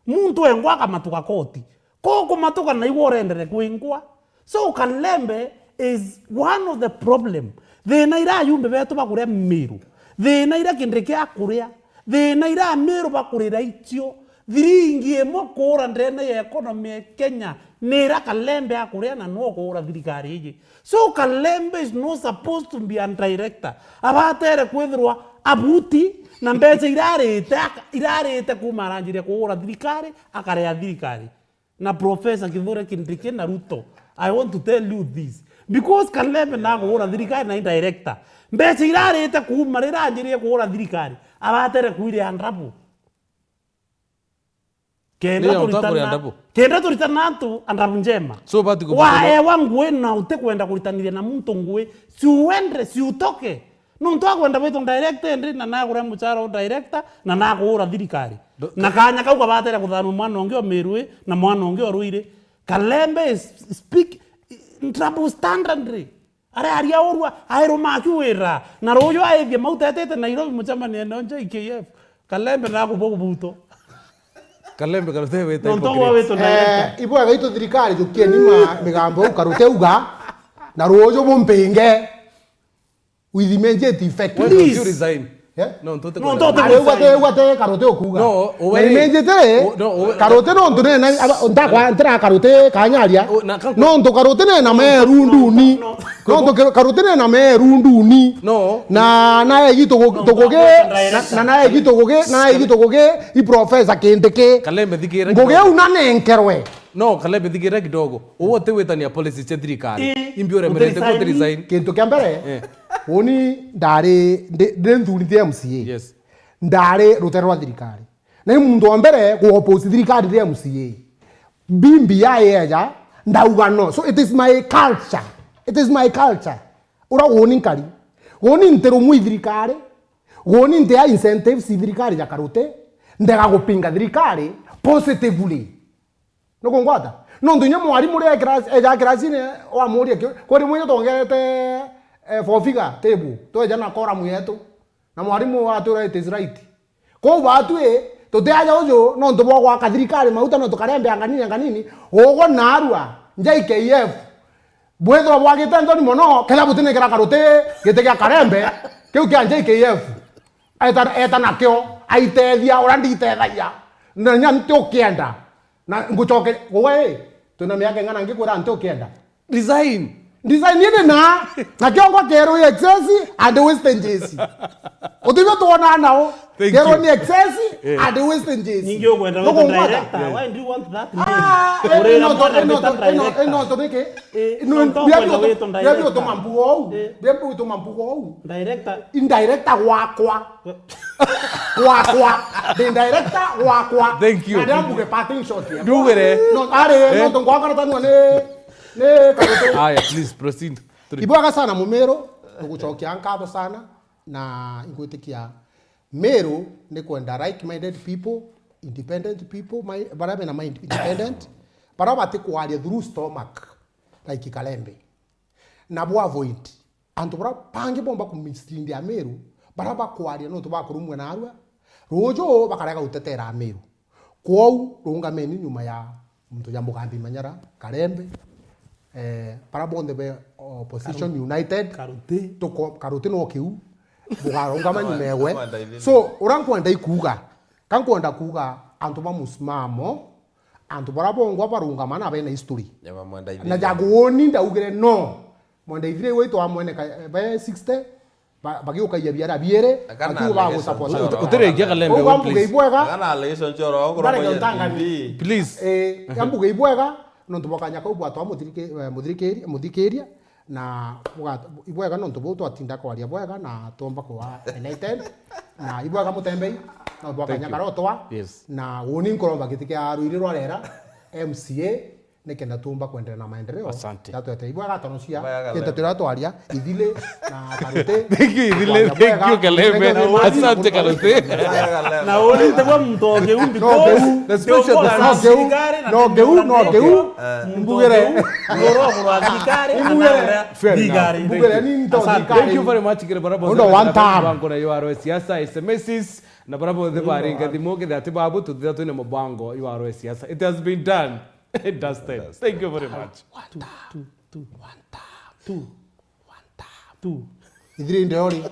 Muntu engwa akamatuka koti. Ko kumatuka na igwe urendere kwingwa. So Kalembe is one of the problem. Thina ira ayumbe betu bakuria Miru. Thina ira Kindiki akuria. Thina ira Amiru bakurira icio. Thiringi imwe kuura ndene ya economy ya Kenya. Nira Kalembe akuria na no kuura thirikari iji. So Kalembe is not supposed to be a director. Abatere kwithirwa abuti na mbeca irarite, aka-, irarite kuma aranjiria kuura thirikari, akarea thirikari. na Professor Kithure Kindiki na Ruto. I want to tell you this. Because Kalembe na kugura thirikari na director. Mbeca irarite kuuma rira anjirie kugura thirikari. Abatere kuiria ndabu. Kenda Ndio, turitana, utagure ndabu. Kenda turitana antu andabu njema. So, bati kubatana. Waewa ngui na utikwenda kuritanithia na muntu ngui, si uende, si utoke. Nontu akwenda witwa director indi, na nagura muchara wa director, na nakuura thirikari. Do- Na kanya kau kabatera kuthanwa mwana ungi o Meru ii, na mwana ungi o Ruiri. Kalembe is speak in double standard. Arearia urua, airuma akiwira. Na ruuju aithie mautetete Nairobi mucemanio no J K F. Kalembe nakubwa kubuto. Kalembe Karute wete Nontu hypocrite. Gwa witwa director. Eh, ibwega itu thirikari, jukieni ma migambo u Karute uga, na ruuju bumpinge. With immediate effect. Why don't you Please. resign? Eh? No, ntote No, kwenda. ntote Ari uga te, uga te Karute ukuga. No, uwe Na immediate, o-, no, uwe Karute no ntu nena, aba, ndakwa, ntira Karute kanyaria. O, na kanku- No ntu Karute nena meru nduni. No, no. No ntu Karute nena meru nduni. No. Na, na egi tugu-, No, tuguge, no, na, na egi tuguge, na egi tuguge, i Professor Kindiki. Kalembe thikira Ngugi kidogo. u na nenkerwe. No, Kalembe, thigira kidogo. Uwe uti witania policy cia thirikari. Ii, Imbi uremerete uti kuti resign. resign. Kintu kia mbere, Eh. uni ndari, ndi, ndi nthurite M C A. Yes. Ndari rutere rwa thirikari. Na ni muntu wa mbere ku oppose thirikari ndi M C A. B B I eja, ndauga no. So it is my culture. It is my culture. Ura uni nkari. Uni ntirumwi thirikari. Uni ntia incentives i thirikari ya Karute. Ndega gupinga thirikari positively. Nukungwata? Nontu inya mwarimu uria e class, eja classine, wamuria ki-, kwi rimwe inya twongerete, eh, four figure table, tweja na column yetu. Na mwarimu atwira, "It is right." Kwou batwi, tutiaja uju, nontu bwa gwaka thirikari mauta, no tukarembea nganini, nganini, ugu narua, J K F. Bwithirwa bwagite nthoni mono, kethira butinekera Karuti giti gia Karembe, kiu kia J K F. Eta, eta nakio, aitethia uria nditethagia. Na nya ntiukienda. Na ngucoke, we, twina miaka ing'ana ngikwira ntiukienda? Resign. Resign indi na, na kiongo kerwo excess and wastages. Utibio twona nao. Thank Kerwo you. ni excess Eh. and wastages. Ningi ukwenda witwa Nukungwata? director. Yes. Why do you want that name? Ah, eh, Urira ino to, mwana ino to, witwa ino, director. ino to niki? Eh, Ino, no, nto bia kwenda bio to, witwa bia bio director. to mambugo ou. Eh. Bia bio to mambugo ou. Director. Indirector gwakwa. Gwakwa. The director gwakwa. Thank you. Na ndiambuge parting shot ya. Ndugire. No, are, Eh? no, to ngwakara tanwa ni, ni Karutu. Aya, please proceed. Turi- Ibwega sana Mumiru, tugucokia nkatho sana, na ingwitikia Miru ni kwenda like-minded people, independent people, my, baria bena mind independent, baria batikwaria through stomach, like Kalembe. Na bu avoid antu baria bangi bomba ku mislead Amiru, baria bakwaria nontu bakurumwa narua, ruuju bakarega gutetera Amiru. Kwou rungameni nyuma ya muntu ja Mugambi Manyara, Karembe, eh, baria bonthe be Opposition United, Karuti. tuko-, Karuti no kiu, bukarungama nyuma ewe. So, uria nkwenda ikuuga, ka nkwenda kuuga antu ba musimamo, antu baria bongwa barungama na bena history. Ya ba Mwenda Ithiri. Na Jaguoni ndaugire no. Mwenda Ithiri witwa mwene ka-, be sixty, ba-, bagiukagia biara biere, Akana bakiuga anege bagusupport. Sonchoro. Utirikia Kalembe, Uga please. Mbuge ibwega. Akana alege Sonchoro, ongoro Ndareke moja utangani. T V. Please. Eh, ya mbuge ibwega, nontu bwa kanya kau bwatwa muthirike-, eh, muthirikiri-, muthikiria. Na buga-, ibwega nontu buu twatinda kwaria bwega na twomba kuwa enlightened. Na ibwega Mutembei, nontu bwa Thank kanya you. karotwa. Yes. Na uni nkuromba giti kia Ruiri rwa Rera, M C A, nikenda tuumba kwendelea na maendeleo. Asante. Jatwete ibwega tonocia, Ibwega Kalembe. Kintu turia twaria, Ithili na Karuti. Thank you, Ithili. Kwaria Thank bwega, you, Kalembe. Kalembe. Asante, Karuti. Ibwega Kalembe. Na uni ntigwa muntu o kiu, No, because kiu. The special ndio the no, kiu. Thirikari na No, kiu, no, ndio kiu. Eh. Mbugire. Ngoro kurwa thirikari, Mbugire. Anagura Fair enough. Thigari. Mbugire ni nto Asante. thikari. Thank you very much, kiri baria bonthe Undo one bari na time. mubango na U R O siasa, S M Ss, na baria bonthe bari ngathimo, kethira ti babu, tuthitha twina mubango U R O siasa. It has been done. Dusted. Thank you very much. Two, two, two. One time. Two. One time. Two. Ithiri ndeori.